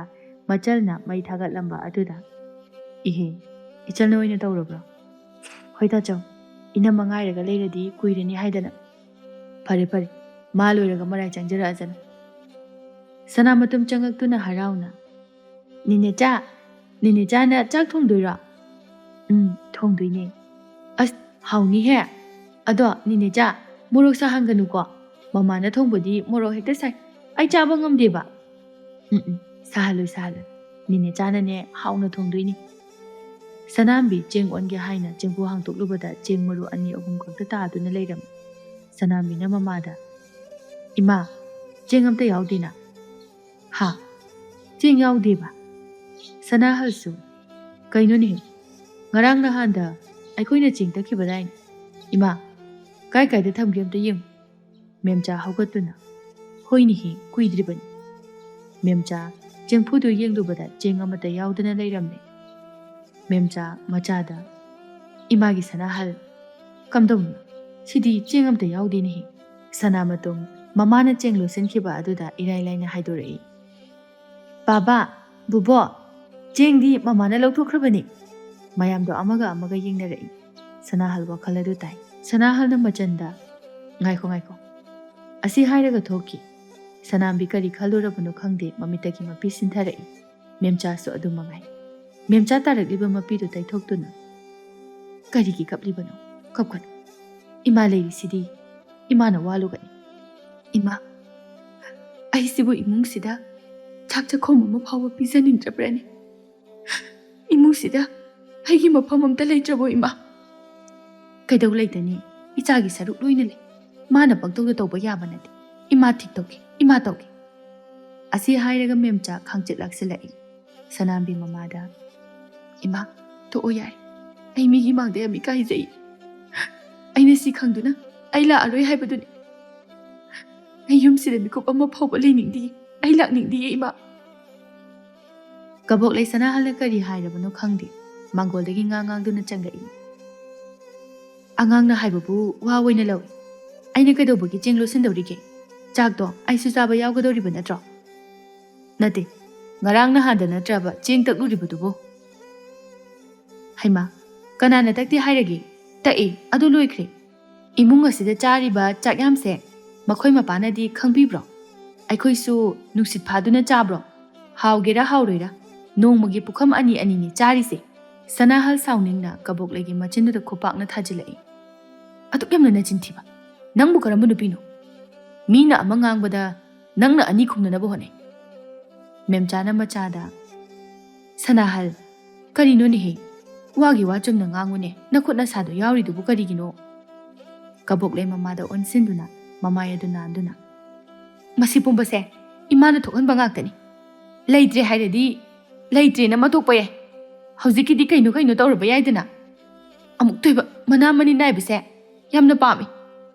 ꯃꯆꯜꯅ ꯃꯩ ꯊꯥꯒꯠꯂꯝꯕ ꯑꯗꯨꯗ, "ꯏꯍꯦ, ꯏꯆꯜꯅ ꯑꯣꯏꯅ ꯇꯧꯔꯕ꯭ꯔꯣ?" "ꯍꯣꯏ ꯇꯥꯆꯧ, ꯏꯅꯝꯃ ꯉꯥꯏꯔꯒ ꯂꯩꯔꯗꯤ ꯀꯨꯏꯔꯅꯤ ꯍꯥꯏꯗꯅ꯫" "ꯐꯔꯦ ꯐꯔꯦ, ꯃꯥ ꯂꯣꯏꯔꯒ ꯃꯔꯥꯏ ꯆꯪꯖꯔꯛꯑꯖꯅꯨ꯫" ꯁꯅꯥꯃꯇꯨꯝ ꯆꯪꯉꯛꯇꯨꯅ ꯍꯔꯥꯎꯅ, "ꯅꯦꯅꯦꯆꯥ, ꯅꯦꯅꯦꯆꯥꯅ ꯆꯥꯛ ꯊꯣꯡꯗꯣꯏꯔꯣ?" "ꯎꯝ, ꯊꯣꯡꯗꯣꯏꯅꯦ꯫" "ꯑꯁ, ꯍꯥꯎꯅꯤꯍꯦ꯫ ꯑꯗꯣ ꯅꯦꯅꯦꯆꯥ, ꯃꯣꯔꯣꯛ ꯁꯥꯍꯟꯒꯅꯨꯀꯣ꯫ ꯃꯃꯥꯅ ꯊꯣꯡꯕꯗꯤ ꯃꯣꯔꯣꯛ ꯍꯦꯛꯇ ꯁꯥꯏ꯫ ꯑꯩ ꯆꯥꯕ ꯉꯝꯗꯦꯕ꯫ "ꯎꯝ ꯎꯝ, ꯁꯥꯍꯜꯂꯣꯏ, ꯁꯥꯍꯜꯂꯣꯏ꯫ ꯅꯦꯅꯦꯆꯥꯅꯅꯦ ꯍꯥꯎꯅ ꯊꯣꯡꯗꯣꯏꯅꯤ꯫" ꯁꯅꯥꯝꯕꯤ ꯆꯦꯡ ꯑꯣꯟꯒꯦ ꯍꯥꯏꯅ ꯆꯦꯡꯐꯨ ꯍꯥꯡꯇꯣꯛꯂꯨꯕꯗ ꯆꯦꯡ ꯃꯔꯨ ꯑꯅꯤ ꯑꯍꯨꯝ ꯈꯛꯇ ꯇꯥꯗꯨꯅ ꯂꯩꯔꯝꯃꯤ꯫ ꯁꯅꯥꯝꯕꯤꯅ ꯃꯃꯥꯗ, "ꯏꯃꯥ, ꯆꯦꯡ ꯑꯝꯇ ꯌꯥꯎꯗꯦꯅ?" "ꯍꯥ? ꯆꯦꯡ ꯌꯥꯎꯗꯦꯕ?" ꯁꯅꯥꯍꯜꯁꯨ, "ꯀꯩꯅꯣꯅꯦꯍꯦ? ꯉꯔꯥꯡ ꯅꯍꯥꯟꯗ ꯑꯩꯈꯣꯏꯅ ꯆꯦꯡ ꯇꯛꯈꯤꯕꯗꯥꯏꯅꯦ? ꯏꯃꯥ, ꯀꯥꯏ ꯀꯥꯏꯗ ꯊꯝꯒꯦ ꯑꯝꯇ ꯌꯦꯡꯉꯨ꯫" ꯃꯦꯝꯆꯥ ꯍꯧꯒꯠꯇꯨꯅ, "ꯍꯣꯏꯅꯦꯍꯦ, ꯀꯨꯏꯗ꯭ꯔꯤꯕꯅꯤ꯫" ꯃꯦꯝꯆꯥ ꯆꯦꯡꯐꯨꯗꯨ ꯌꯦꯡꯂꯨꯕꯗ ꯆꯦꯡ ꯑꯃꯠꯇ ꯌꯥꯎꯗꯅ ꯂꯩꯔꯝꯃꯦ꯫ ꯃꯦꯝꯆꯥ ꯃꯆꯥꯗ, "ꯏꯃꯥꯒꯤ ꯁꯅꯥꯍꯜ, ꯀꯝꯗꯧꯅꯤ? ꯁꯤꯗꯤ ꯆꯦꯡ ꯑꯝꯇ ꯌꯥꯎꯗꯦꯅꯦꯍꯦ꯫" ꯁꯅꯥꯃꯇꯣꯝ ꯃꯃꯥꯅ ꯆꯦꯡ ꯂꯣꯠꯁꯤꯟꯈꯤꯕ ꯑꯗꯨꯗ ꯏꯔꯥꯏ ꯂꯥꯏꯅ ꯍꯥꯏꯗꯣꯔꯛꯏ꯫ "ꯕꯥꯕꯥ, ꯕꯨꯕꯣꯛ, ꯆꯦꯡꯗꯤ ꯃꯃꯥꯅ ꯂꯧꯊꯣꯛꯈ꯭ꯔꯕꯅꯤ꯫" ꯃꯌꯥꯝꯗꯣ ꯑꯃꯒ ꯑꯃꯒ ꯌꯦꯡꯅꯔꯛꯏ꯫ ꯁꯅꯥꯍꯜ ꯋꯥꯈꯜ ꯑꯗꯨ ꯇꯥꯏ꯫ ꯁꯅꯥꯍꯜꯅ ꯃꯆꯟꯗ, "ꯉꯥꯏꯈꯣ, ꯉꯥꯏꯈꯣ꯫" ꯑꯁꯤ ꯍꯥꯏꯔꯒ ꯊꯣꯛꯈꯤ꯫ ꯁꯅꯥꯝꯕꯤ ꯀꯔꯤ ꯈꯜꯂꯨꯔꯕꯅꯣ ꯈꯪꯗꯦ, ꯃꯃꯤꯠꯇꯒꯤ ꯃꯄꯤ ꯁꯤꯟꯊꯔꯛꯏ꯫ ꯃꯦꯝꯆꯥꯁꯨ ꯑꯗꯨ ꯃꯉꯥꯏ꯫ ꯃꯦꯝꯆꯥ ꯇꯥꯔꯛꯂꯤꯕ ꯃꯄꯤꯗꯨ ꯇꯩꯊꯣꯛꯇꯨꯅ, "ꯀꯔꯤꯒꯤ ꯀꯞꯂꯤꯕꯅꯣ? ꯀꯞꯀꯅꯨ꯫ ꯏꯃꯥ ꯂꯩꯔꯤꯁꯤꯗꯤ, ꯏꯃꯥꯅ ꯋꯥꯂꯨꯒꯅꯤ꯫" "ꯏꯃꯥ, ꯑꯩꯁꯤꯕꯨ ꯏꯃꯨꯡꯁꯤꯗ ꯆꯥꯛ ꯆꯥꯛꯈꯣꯝ ꯑꯃ ꯐꯥꯎꯕ ꯄꯤꯖꯅꯤꯡꯗ꯭ꯔꯕ꯭ꯔꯅꯦ? ꯏꯃꯨꯡꯁꯤꯗ ꯑꯩꯒꯤ ꯃꯐꯝ ꯑꯝꯇ ꯂꯩꯇ꯭ꯔꯕꯣ, ꯏꯃꯥ?" "ꯀꯩꯗꯧ ꯂꯩꯇꯅꯤ? ꯏꯆꯥꯒꯤ ꯁꯔꯨꯛ ꯂꯣꯏꯅ ꯂꯩ꯫ ꯃꯥꯅ ꯄꯪꯇꯧꯗ ꯇꯧꯕ ꯌꯥꯕ ꯅꯠꯇꯦ꯫ ꯏꯃꯥ ꯊꯤꯛ ꯇꯧꯒꯦ, ꯏꯃꯥ ꯇꯧꯒꯦ꯫" ꯑꯁꯤ ꯍꯥꯏꯔꯒ ꯃꯦꯝꯆꯥ ꯈꯥꯡꯆꯤꯠ ꯂꯥꯛꯁꯤꯜꯂꯛꯏ꯫ ꯁꯅꯥꯝꯕꯤ ꯃꯃꯥꯗ, "ꯏꯃꯥ, ꯇꯣꯛꯑꯣ ꯌꯥꯔꯦ꯫ ꯑꯩ ꯃꯤꯒꯤ ꯃꯥꯡꯗ ꯌꯥꯝ ꯏꯀꯥꯏꯖꯩ꯫ ꯑꯩꯅ ꯁꯤ ꯈꯪꯗꯨꯅ ꯑꯩ ꯂꯥꯛꯑꯔꯣꯏ ꯍꯥꯏꯕꯗꯨꯅꯤ꯫ ꯑꯩ ꯌꯨꯝꯁꯤꯗ ꯃꯤꯀꯨꯞ ꯑꯃ ꯐꯥꯎꯕ ꯂꯩꯅꯤꯡꯗꯦ꯫ ꯑꯩ ꯂꯥꯛꯅꯤꯡꯗꯦ, ꯏꯃꯥ꯫" ꯀꯕꯣꯛꯂꯩ ꯁꯅꯥꯍꯜꯅ ꯀꯔꯤ ꯍꯥꯏꯔꯕꯅꯣ ꯈꯪꯗꯦ, ꯃꯥꯡꯒꯣꯜꯗꯒꯤ ꯉꯥ ꯉꯥꯡꯗꯨꯅ ꯆꯪꯂꯛꯏ꯫ "ꯑꯉꯥꯡꯅ ꯍꯥꯏꯕꯕꯨ ꯋꯥ ꯑꯣꯏꯅ ꯂꯧꯏ꯫ ꯑꯩꯅ ꯀꯩꯗꯧꯕꯒꯤ ꯆꯦꯡ ꯂꯣꯠꯁꯤꯟꯗꯧꯔꯤꯒꯦ? ꯆꯥꯛꯇꯣ ꯑꯩꯁꯨ ꯆꯥꯕ ꯌꯥꯎꯒꯗꯧꯔꯤꯕ ꯅꯠꯇ꯭ꯔꯣ?" "ꯅꯠꯇꯦ, ꯉꯔꯥꯡ ꯅꯍꯥꯟꯗ ꯅꯠꯇ꯭ꯔꯕ ꯆꯦꯡ ꯇꯛꯂꯨꯔꯤꯕꯗꯨꯕꯨ?" "ꯍꯩꯃꯥ, ꯀꯅꯥꯅ ꯇꯛꯇꯦ ꯍꯥꯏꯔꯒꯦ? ꯇꯛꯏ, ꯑꯗꯨ ꯂꯣꯏꯈ꯭ꯔꯦ꯫ ꯏꯃꯨꯡ ꯑꯁꯤꯗ ꯆꯥꯔꯤꯕ ꯆꯥꯛꯌꯥꯝꯁꯦ ꯃꯈꯣꯏ ꯃꯄꯥꯅꯗꯤ ꯈꯪꯕꯤꯕ꯭ꯔꯣ? ꯑꯩꯈꯣꯏꯁꯨ ꯅꯨꯡꯁꯤꯠ ꯐꯥꯗꯨꯅ ꯆꯥꯕ꯭ꯔꯣ? ꯍꯥꯎꯒꯦꯔꯥ ꯍꯥꯎꯔꯣꯏꯔꯥ, ꯅꯣꯡꯃꯒꯤ ꯄꯨꯈꯝ ꯑꯅꯤ ꯑꯅꯤꯅꯤ ꯆꯥꯔꯤꯁꯦ꯫" ꯁꯅꯥꯍꯜ ꯁꯥꯎꯅꯤꯡꯅ ꯀꯕꯣꯛꯂꯩꯒꯤ ꯃꯆꯤꯟꯗꯨꯗ ꯈꯨꯄꯥꯛꯅ ꯊꯥꯖꯤꯜꯂꯛꯏ꯫ "ꯑꯗꯨꯛ ꯌꯥꯝꯅ ꯅꯆꯤꯟ ꯊꯤꯕ! ꯅꯪꯕꯨ ꯀꯔꯝꯕ ꯅꯨꯄꯤꯅꯣ? ꯃꯤꯅ ꯑꯃ ꯉꯥꯡꯕꯗ ꯅꯪꯅ ꯑꯅꯤ ꯈꯨꯝꯅꯅꯕ ꯍꯣꯠꯅꯩ꯫ ꯃꯦꯝꯆꯥꯅ ꯃꯆꯥꯗ, "ꯁꯅꯥꯍꯜ, ꯀꯔꯤꯅꯣꯅꯦꯍꯦ? ꯋꯥꯒꯤ ꯋꯥ ꯆꯨꯝꯅ ꯉꯥꯡꯉꯨꯅꯦ, ꯅꯈꯨꯠ ꯅꯁꯥꯗꯣ ꯌꯥꯎꯔꯤꯗꯨꯕꯨ ꯀꯔꯤꯒꯤꯅꯣ?" ꯀꯕꯣꯛꯂꯩ ꯃꯃꯥꯗ ꯑꯣꯟꯁꯤꯟꯗꯨꯅ ꯃꯃꯥꯏ ꯑꯗꯨ ꯅꯥꯟꯗꯨꯅ, "ꯃꯁꯤ ꯄꯨꯝꯕꯁꯦ ꯏꯃꯥꯅ ꯊꯣꯛꯍꯟꯕ ꯉꯥꯛꯇꯅꯤ꯫ ꯂꯩꯇ꯭ꯔꯦ ꯍꯥꯏꯔꯗꯤ ꯂꯩꯇ꯭ꯔꯦꯅ ꯃꯇꯣꯛꯄ ꯌꯥꯏ꯫ ꯍꯧꯖꯤꯛꯀꯤꯗꯤ ꯀꯩꯅꯣ ꯀꯩꯅꯣ ꯇꯧꯔꯕ ꯌꯥꯏꯗꯅ꯫ ꯑꯃꯨꯛꯇꯣꯏꯕ ꯃꯅꯥ ꯃꯅꯤꯟ ꯅꯥꯏꯕꯁꯦ ꯌꯥꯝꯅ ꯄꯥꯝꯃꯤ꯫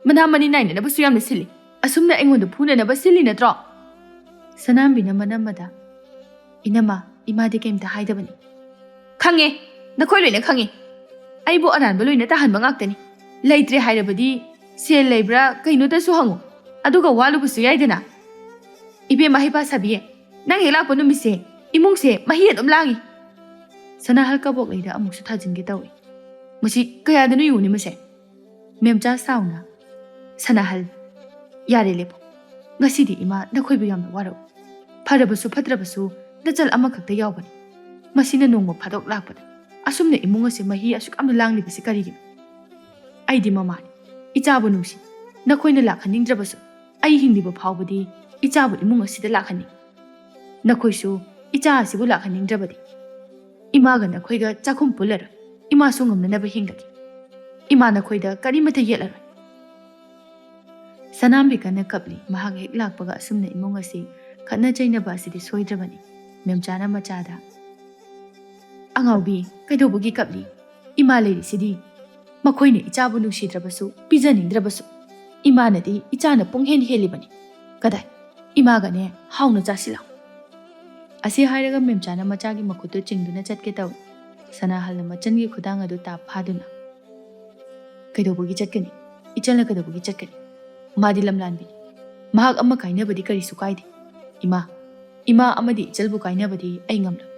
ꯃꯅꯥ ꯃꯅꯤꯟ ꯅꯥꯏꯅꯅꯕꯁꯨ ꯌꯥꯝꯅ ꯁꯤꯜꯂꯤ꯫ ꯑꯁꯨꯝꯅ ꯑꯩꯉꯣꯟꯗ ꯐꯨꯅꯅꯕ ꯁꯤꯜꯂꯤ ꯅꯠꯇ꯭ꯔꯣ?" ꯁꯅꯥꯝꯕꯤꯅ ꯃꯅꯝꯃꯗ, "ꯏꯅꯝꯃ, ꯏꯃꯥꯗꯤ ꯀꯩꯝꯇ ꯍꯥꯏꯗꯕꯅꯤ꯫" "ꯈꯪꯉꯦ, ꯅꯈꯣꯏ ꯂꯣꯏꯅ ꯈꯪꯉꯦ꯫ ꯑꯩꯕꯨ ꯑꯔꯥꯟꯕ ꯂꯣꯏꯅ ꯇꯥꯍꯟꯕ ꯉꯥꯛꯇꯅꯤ꯫ ꯂꯩꯇ꯭ꯔꯦ ꯍꯥꯏꯔꯕꯗꯤ ꯁꯦꯜ ꯂꯩꯕ꯭ꯔꯥ ꯀꯩꯅꯣꯇꯁꯨ ꯍꯪꯉꯨ, ꯑꯗꯨꯒ ꯋꯥꯂꯨꯕꯁꯨ ꯌꯥꯏꯗꯅ꯫ ꯏꯕꯦꯝꯃ ꯍꯩꯄꯥ ꯁꯥꯕꯤ, ꯅꯪ ꯍꯦꯛ ꯂꯥꯛꯄ ꯅꯨꯃꯤꯠꯁꯦ ꯏꯃꯨꯡꯁꯦ ꯃꯍꯤ ꯑꯗꯨꯝ ꯂꯥꯡꯉꯤ꯫" ꯁꯅꯥꯍꯜ ꯀꯕꯣꯛꯂꯩꯗ ꯑꯃꯨꯛꯁꯨ ꯊꯥꯖꯤꯟꯒꯦ ꯇꯧꯏ꯫ "ꯃꯁꯤ ꯀꯌꯥꯗꯅꯣ ꯌꯦꯡꯉꯨꯅꯦ ꯃꯁꯦ꯫" ꯃꯦꯝꯆꯥ ꯁꯥꯎꯅ, "ꯁꯅꯥꯍꯜ, ꯌꯥꯔꯦ ꯂꯦꯞꯄꯣ꯫ ꯉꯁꯤꯗꯤ ꯏꯃꯥ ꯅꯈꯣꯏꯕꯨ ꯌꯥꯝꯅ ꯋꯥꯔꯧ꯫ ꯐꯔꯕꯁꯨ ꯐꯠꯇ꯭ꯔꯕꯁꯨ ꯅꯆꯜ ꯑꯃꯈꯛꯇ ꯌꯥꯎꯕꯅꯤ꯫ ꯃꯁꯤꯅ ꯅꯣꯡꯃ ꯐꯥꯗꯣꯛ ꯂꯥꯛꯄꯗ ꯑꯁꯨꯝꯅ ꯏꯃꯨꯡ ꯑꯁꯤ ꯃꯍꯤ ꯑꯁꯨꯛ ꯌꯥꯝꯅ ꯂꯥꯡꯂꯤꯕꯁꯤ ꯀꯔꯤꯒꯤꯅꯣ? ꯑꯩꯗꯤ ꯃꯃꯥꯅꯤ, ꯏꯆꯥꯕꯨ ꯅꯨꯡꯁꯤ꯫ ꯅꯈꯣꯏꯅ ꯂꯥꯛꯍꯟꯅꯤꯡꯗ꯭ꯔꯕꯁꯨ ꯑꯩ ꯍꯤꯡꯂꯤꯕ ꯐꯥꯎꯕꯗꯤ ꯏꯆꯥꯕꯨ ꯏꯃꯨꯡ ꯑꯁꯤꯗ ꯂꯥꯛꯍꯟꯅꯤꯡꯏ꯫ ꯅꯈꯣꯏꯁꯨ ꯏꯆꯥ ꯑꯁꯤꯕꯨ ꯂꯥꯛꯍꯟꯅꯤꯡꯗ꯭ꯔꯕꯗꯤ ꯏꯃꯥꯒ ꯅꯈꯣꯏꯒ ꯆꯥꯛꯈꯨꯝ ꯄꯨꯜꯂꯔꯣꯏ꯫ ꯏꯃꯥꯁꯨ ꯉꯝꯅꯅꯕ ꯍꯤꯡꯂꯒꯦ꯫ ꯏꯃꯥ ꯅꯈꯣꯏꯗ ꯀꯔꯤꯃꯠꯇ ꯌꯦꯠꯂꯔꯣꯏ꯫" ꯁꯅꯥꯝꯕꯤ ꯀꯟꯅ ꯀꯞꯂꯤ꯫ ꯃꯍꯥꯛ ꯍꯦꯛ ꯂꯥꯛꯄꯒ ꯑꯁꯨꯝꯅ ꯏꯃꯨꯡ ꯑꯁꯤ ꯈꯠꯅ ꯆꯩꯅꯕ ꯑꯁꯤꯗꯤ ꯁꯣꯏꯗ꯭ꯔꯕꯅꯤ꯫ ꯃꯦꯝꯆꯥꯅ ꯃꯆꯥꯗ, "ꯑꯉꯥꯎꯕꯤ, ꯀꯩꯗꯧꯕꯒꯤ ꯀꯞꯂꯤ? ꯏꯃꯥ ꯂꯩꯔꯤꯁꯤꯗꯤ꯫ ꯃꯈꯣꯏꯅ ꯏꯆꯥꯕꯨ ꯅꯨꯡꯁꯤꯗ꯭ꯔꯕꯁꯨ, ꯄꯤꯖꯅꯤꯡꯗ꯭ꯔꯕꯁꯨ, ꯏꯃꯥꯅꯗꯤ ꯏꯆꯥꯅ ꯄꯨꯡꯍꯦꯟ ꯍꯦꯜꯂꯤꯕꯅꯤ꯫ ꯀꯗꯥꯏ? ꯏꯃꯥꯒꯅꯦ ꯍꯥꯎꯅ ꯆꯥꯁꯤꯜꯂꯣ꯫" ꯑꯁꯤ ꯍꯥꯏꯔꯒ ꯃꯦꯝꯆꯥꯅ ꯃꯆꯥꯒꯤ ꯃꯈꯨꯠꯇꯨ ꯆꯤꯡꯗꯨꯅ ꯆꯠꯀꯦ ꯇꯧꯏ꯫ ꯁꯅꯥꯍꯜꯅ ꯃꯆꯟꯒꯤ ꯈꯨꯗꯥꯡ ꯑꯗꯨ ꯇꯥꯞ ꯐꯥꯗꯨꯅ, "ꯀꯩꯗꯧꯕꯒꯤ ꯆꯠꯀꯅꯤ? ꯏꯆꯟꯅ ꯀꯩꯗꯧꯕꯒꯤ ꯆꯠꯀꯅꯤ? ꯃꯥꯗꯤ ꯂꯝꯂꯥꯟꯕꯤꯅꯤ꯫ ꯃꯍꯥꯛ ꯑꯃ ꯀꯥꯏꯅꯕꯗꯤ ꯀꯔꯤꯁꯨ ꯀꯥꯏꯗꯦ꯫ ꯏꯃꯥ, ꯏꯃꯥ ꯑꯃꯗꯤ ꯏꯆꯜꯕꯨ ꯀꯥꯏꯅꯕꯗꯤ ꯑꯩ ꯉꯝꯂꯣꯏ꯫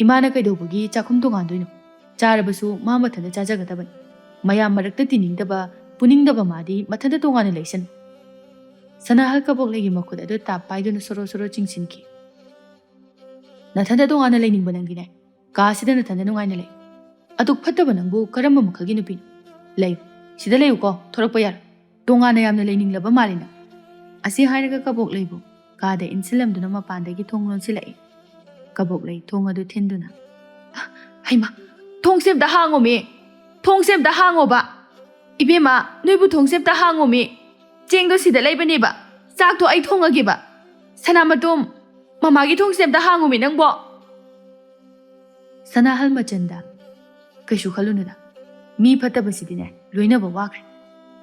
ꯏꯃꯥꯅ ꯀꯩꯗꯧꯕꯒꯤ ꯆꯥꯛꯈꯨꯝ ꯇꯣꯉꯥꯟꯗꯣꯏꯅꯣ? ꯆꯥꯔꯕꯁꯨ ꯃꯥ ꯃꯊꯟꯇ ꯆꯥꯖꯒꯗꯕꯅꯤ꯫ ꯃꯌꯥꯝ ꯃꯔꯛꯇ ꯇꯤꯟꯅꯤꯡꯗꯕ, ꯄꯨꯅꯤꯡꯗꯕ ꯃꯥꯗꯤ ꯃꯊꯟꯇ ꯇꯣꯉꯥꯟꯅ ꯂꯩꯁꯅꯨ꯫" ꯁꯅꯥꯍꯜ ꯀꯕꯣꯛꯂꯩꯒꯤ ꯃꯈꯨꯠ ꯑꯗꯨ ꯇꯥꯞ ꯄꯥꯏꯗꯨꯅ ꯁꯣꯔꯣ ꯁꯣꯔꯣ ꯆꯤꯡꯁꯤꯟꯈꯤ꯫ "ꯅꯊꯟꯇ ꯇꯣꯉꯥꯟꯅ ꯂꯩꯅꯤꯡꯕ ꯅꯪꯗꯤꯅꯦ, ꯀꯥ ꯑꯁꯤꯗ ꯅꯊꯟꯇ ꯅꯨꯡꯉꯥꯏꯅ ꯂꯩ꯫ ꯑꯗꯨꯛ ꯐꯠꯇꯕ ꯅꯪꯕꯨ ꯀꯔꯝꯕ ꯃꯈꯜꯒꯤ ꯅꯨꯄꯤꯅꯣ? ꯂꯩꯌꯨ, ꯁꯤꯗ ꯂꯩꯌꯨꯀꯣ, ꯊꯣꯔꯛꯄ ꯌꯥꯔꯣꯏ꯫ ꯇꯣꯉꯥꯟꯅ ꯌꯥꯝꯅ ꯂꯩꯅꯤꯡꯂꯕ ꯃꯥꯜꯂꯤ ꯅꯪ꯫" ꯑꯁꯤ ꯍꯥꯏꯔꯒ ꯀꯕꯣꯛꯂꯩꯕꯨ ꯀꯥꯗ ꯏꯟꯁꯤꯜꯂꯝꯗꯨꯅ ꯃꯄꯥꯟꯗꯒꯤ ꯊꯣꯡ ꯂꯣꯟꯁꯤꯜꯂꯛꯏ꯫ ꯀꯕꯣꯛꯂꯩ ꯊꯣꯡ ꯑꯗꯨ ꯊꯤꯟꯗꯨꯅ, "ꯍꯩꯃꯥ, ꯊꯣꯡꯁꯦ ꯑꯝꯇ ꯍꯥꯡꯉꯣꯃꯤ! ꯊꯣꯡꯁꯦ ꯑꯝꯇ ꯍꯥꯡꯉꯣꯕ! ꯏꯕꯦꯝꯃ, ꯅꯣꯏꯕꯨ ꯊꯣꯡꯁꯦ ꯑꯝꯇ ꯍꯥꯡꯉꯣꯃꯤ! ꯆꯦꯡꯗꯣ ꯁꯤꯗ ꯂꯩꯕꯅꯦꯕ꯫ ꯆꯥꯛꯇꯣ ꯑꯩ ꯊꯣꯡꯉꯒꯦꯕ꯫ ꯁꯅꯥꯃꯇꯣꯝ, ꯃꯃꯥꯒꯤ ꯊꯣꯡꯁꯦ ꯑꯝꯇ ꯍꯥꯡꯉꯣꯃꯤ ꯅꯪꯕꯣ!" ꯁꯅꯥꯍꯜ ꯃꯆꯟꯗ, "ꯀꯩꯁꯨ ꯈꯜꯂꯨꯅꯨꯗ꯫ ꯃꯤ ꯐꯠꯇꯕꯁꯤꯗꯤꯅꯦ, ꯂꯣꯏꯅꯕ ꯋꯥꯈ꯭ꯔꯦ꯫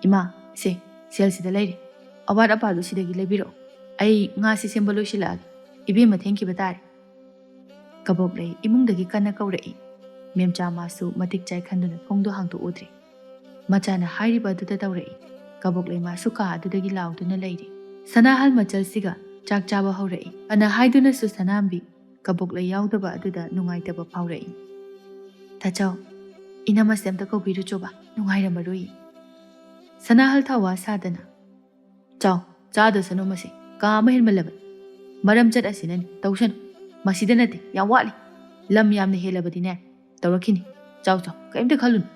ꯏꯃꯥ, ꯁꯦ, ꯁꯦꯜꯁꯤꯗ ꯂꯩꯔꯦ꯫ ꯑꯋꯥꯠ ꯑꯄꯥꯗꯨ ꯁꯤꯗꯒꯤ ꯂꯩꯕꯤꯔꯛꯑꯣ꯫ ꯑꯩ ꯉꯥꯁꯤ ꯁꯦꯝꯕ ꯂꯣꯏꯁꯤꯜꯂꯛꯑꯒꯦ꯫ ꯏꯕꯦꯝꯃ ꯊꯦꯡꯈꯤꯕ ꯇꯥꯔꯦ꯫" ꯀꯕꯣꯛꯂꯩ ꯏꯃꯨꯡꯗꯒꯤ ꯀꯟꯅ ꯀꯧꯔꯛꯏ꯫ ꯃꯦꯝꯆꯥ ꯃꯥꯁꯨ ꯃꯇꯤꯛ ꯆꯥꯏ ꯈꯟꯗꯨꯅ ꯊꯣꯡꯗꯣ ꯍꯥꯡꯗꯣꯛꯎꯗ꯭ꯔꯦ꯫ ꯃꯆꯥꯅ ꯍꯥꯏꯔꯤꯕ ꯑꯗꯨꯗ ꯇꯧꯔꯛꯏ꯫ ꯀꯕꯣꯛꯂꯩ ꯃꯥꯁꯨ ꯀꯥ ꯑꯗꯨꯗꯒꯤ ꯂꯥꯎꯗꯨꯅ ꯂꯩꯔꯤ꯫ ꯁꯅꯥꯍꯜ ꯃꯆꯜꯁꯤꯒ ꯆꯥꯛ ꯆꯥꯕ ꯍꯧꯔꯛꯏ꯫ ꯐꯅ ꯍꯥꯏꯗꯨꯅꯁꯨ ꯁꯅꯥꯝꯕꯤ ꯀꯕꯣꯛꯂꯩ ꯌꯥꯎꯗꯕ ꯑꯗꯨꯗ ꯅꯨꯡꯉꯥꯏꯇꯕ ꯐꯥꯎꯔꯛꯏ꯫ "ꯇꯥꯆꯧ, ꯏꯅꯝꯃꯁꯦ ꯑꯝꯇ ꯀꯧꯕꯤꯔꯨꯆꯣꯕ, ꯅꯨꯡꯉꯥꯏꯔꯝꯃꯔꯣꯏꯌꯦ꯫" ꯁꯅꯥꯍꯜ ꯊꯧꯋꯥ ꯁꯥꯗꯅ, "ꯆꯥꯎ, ꯆꯥꯗꯁꯅꯨ ꯃꯁꯤ, ꯀꯥ ꯑꯃ ꯍꯦꯟꯃꯜꯂꯕꯅꯤ꯫ ꯃꯔꯝ ꯆꯠ ꯑꯁꯤꯅꯅꯤ, ꯇꯧꯁꯅꯨ꯫ ꯃꯁꯤꯗ ꯅꯠꯇꯦ, ꯌꯥꯝ ꯋꯥꯠꯂꯤ꯫ ꯂꯝ ꯌꯥꯝꯅ ꯍꯦꯜꯂꯕꯗꯤꯅꯦ, ꯇꯧꯔꯛꯈꯤꯅꯤ꯫ ꯆꯥꯎ, ꯆꯥꯎ, ꯀꯔꯤꯝꯇ ꯈꯜꯂꯨꯅꯨ꯫"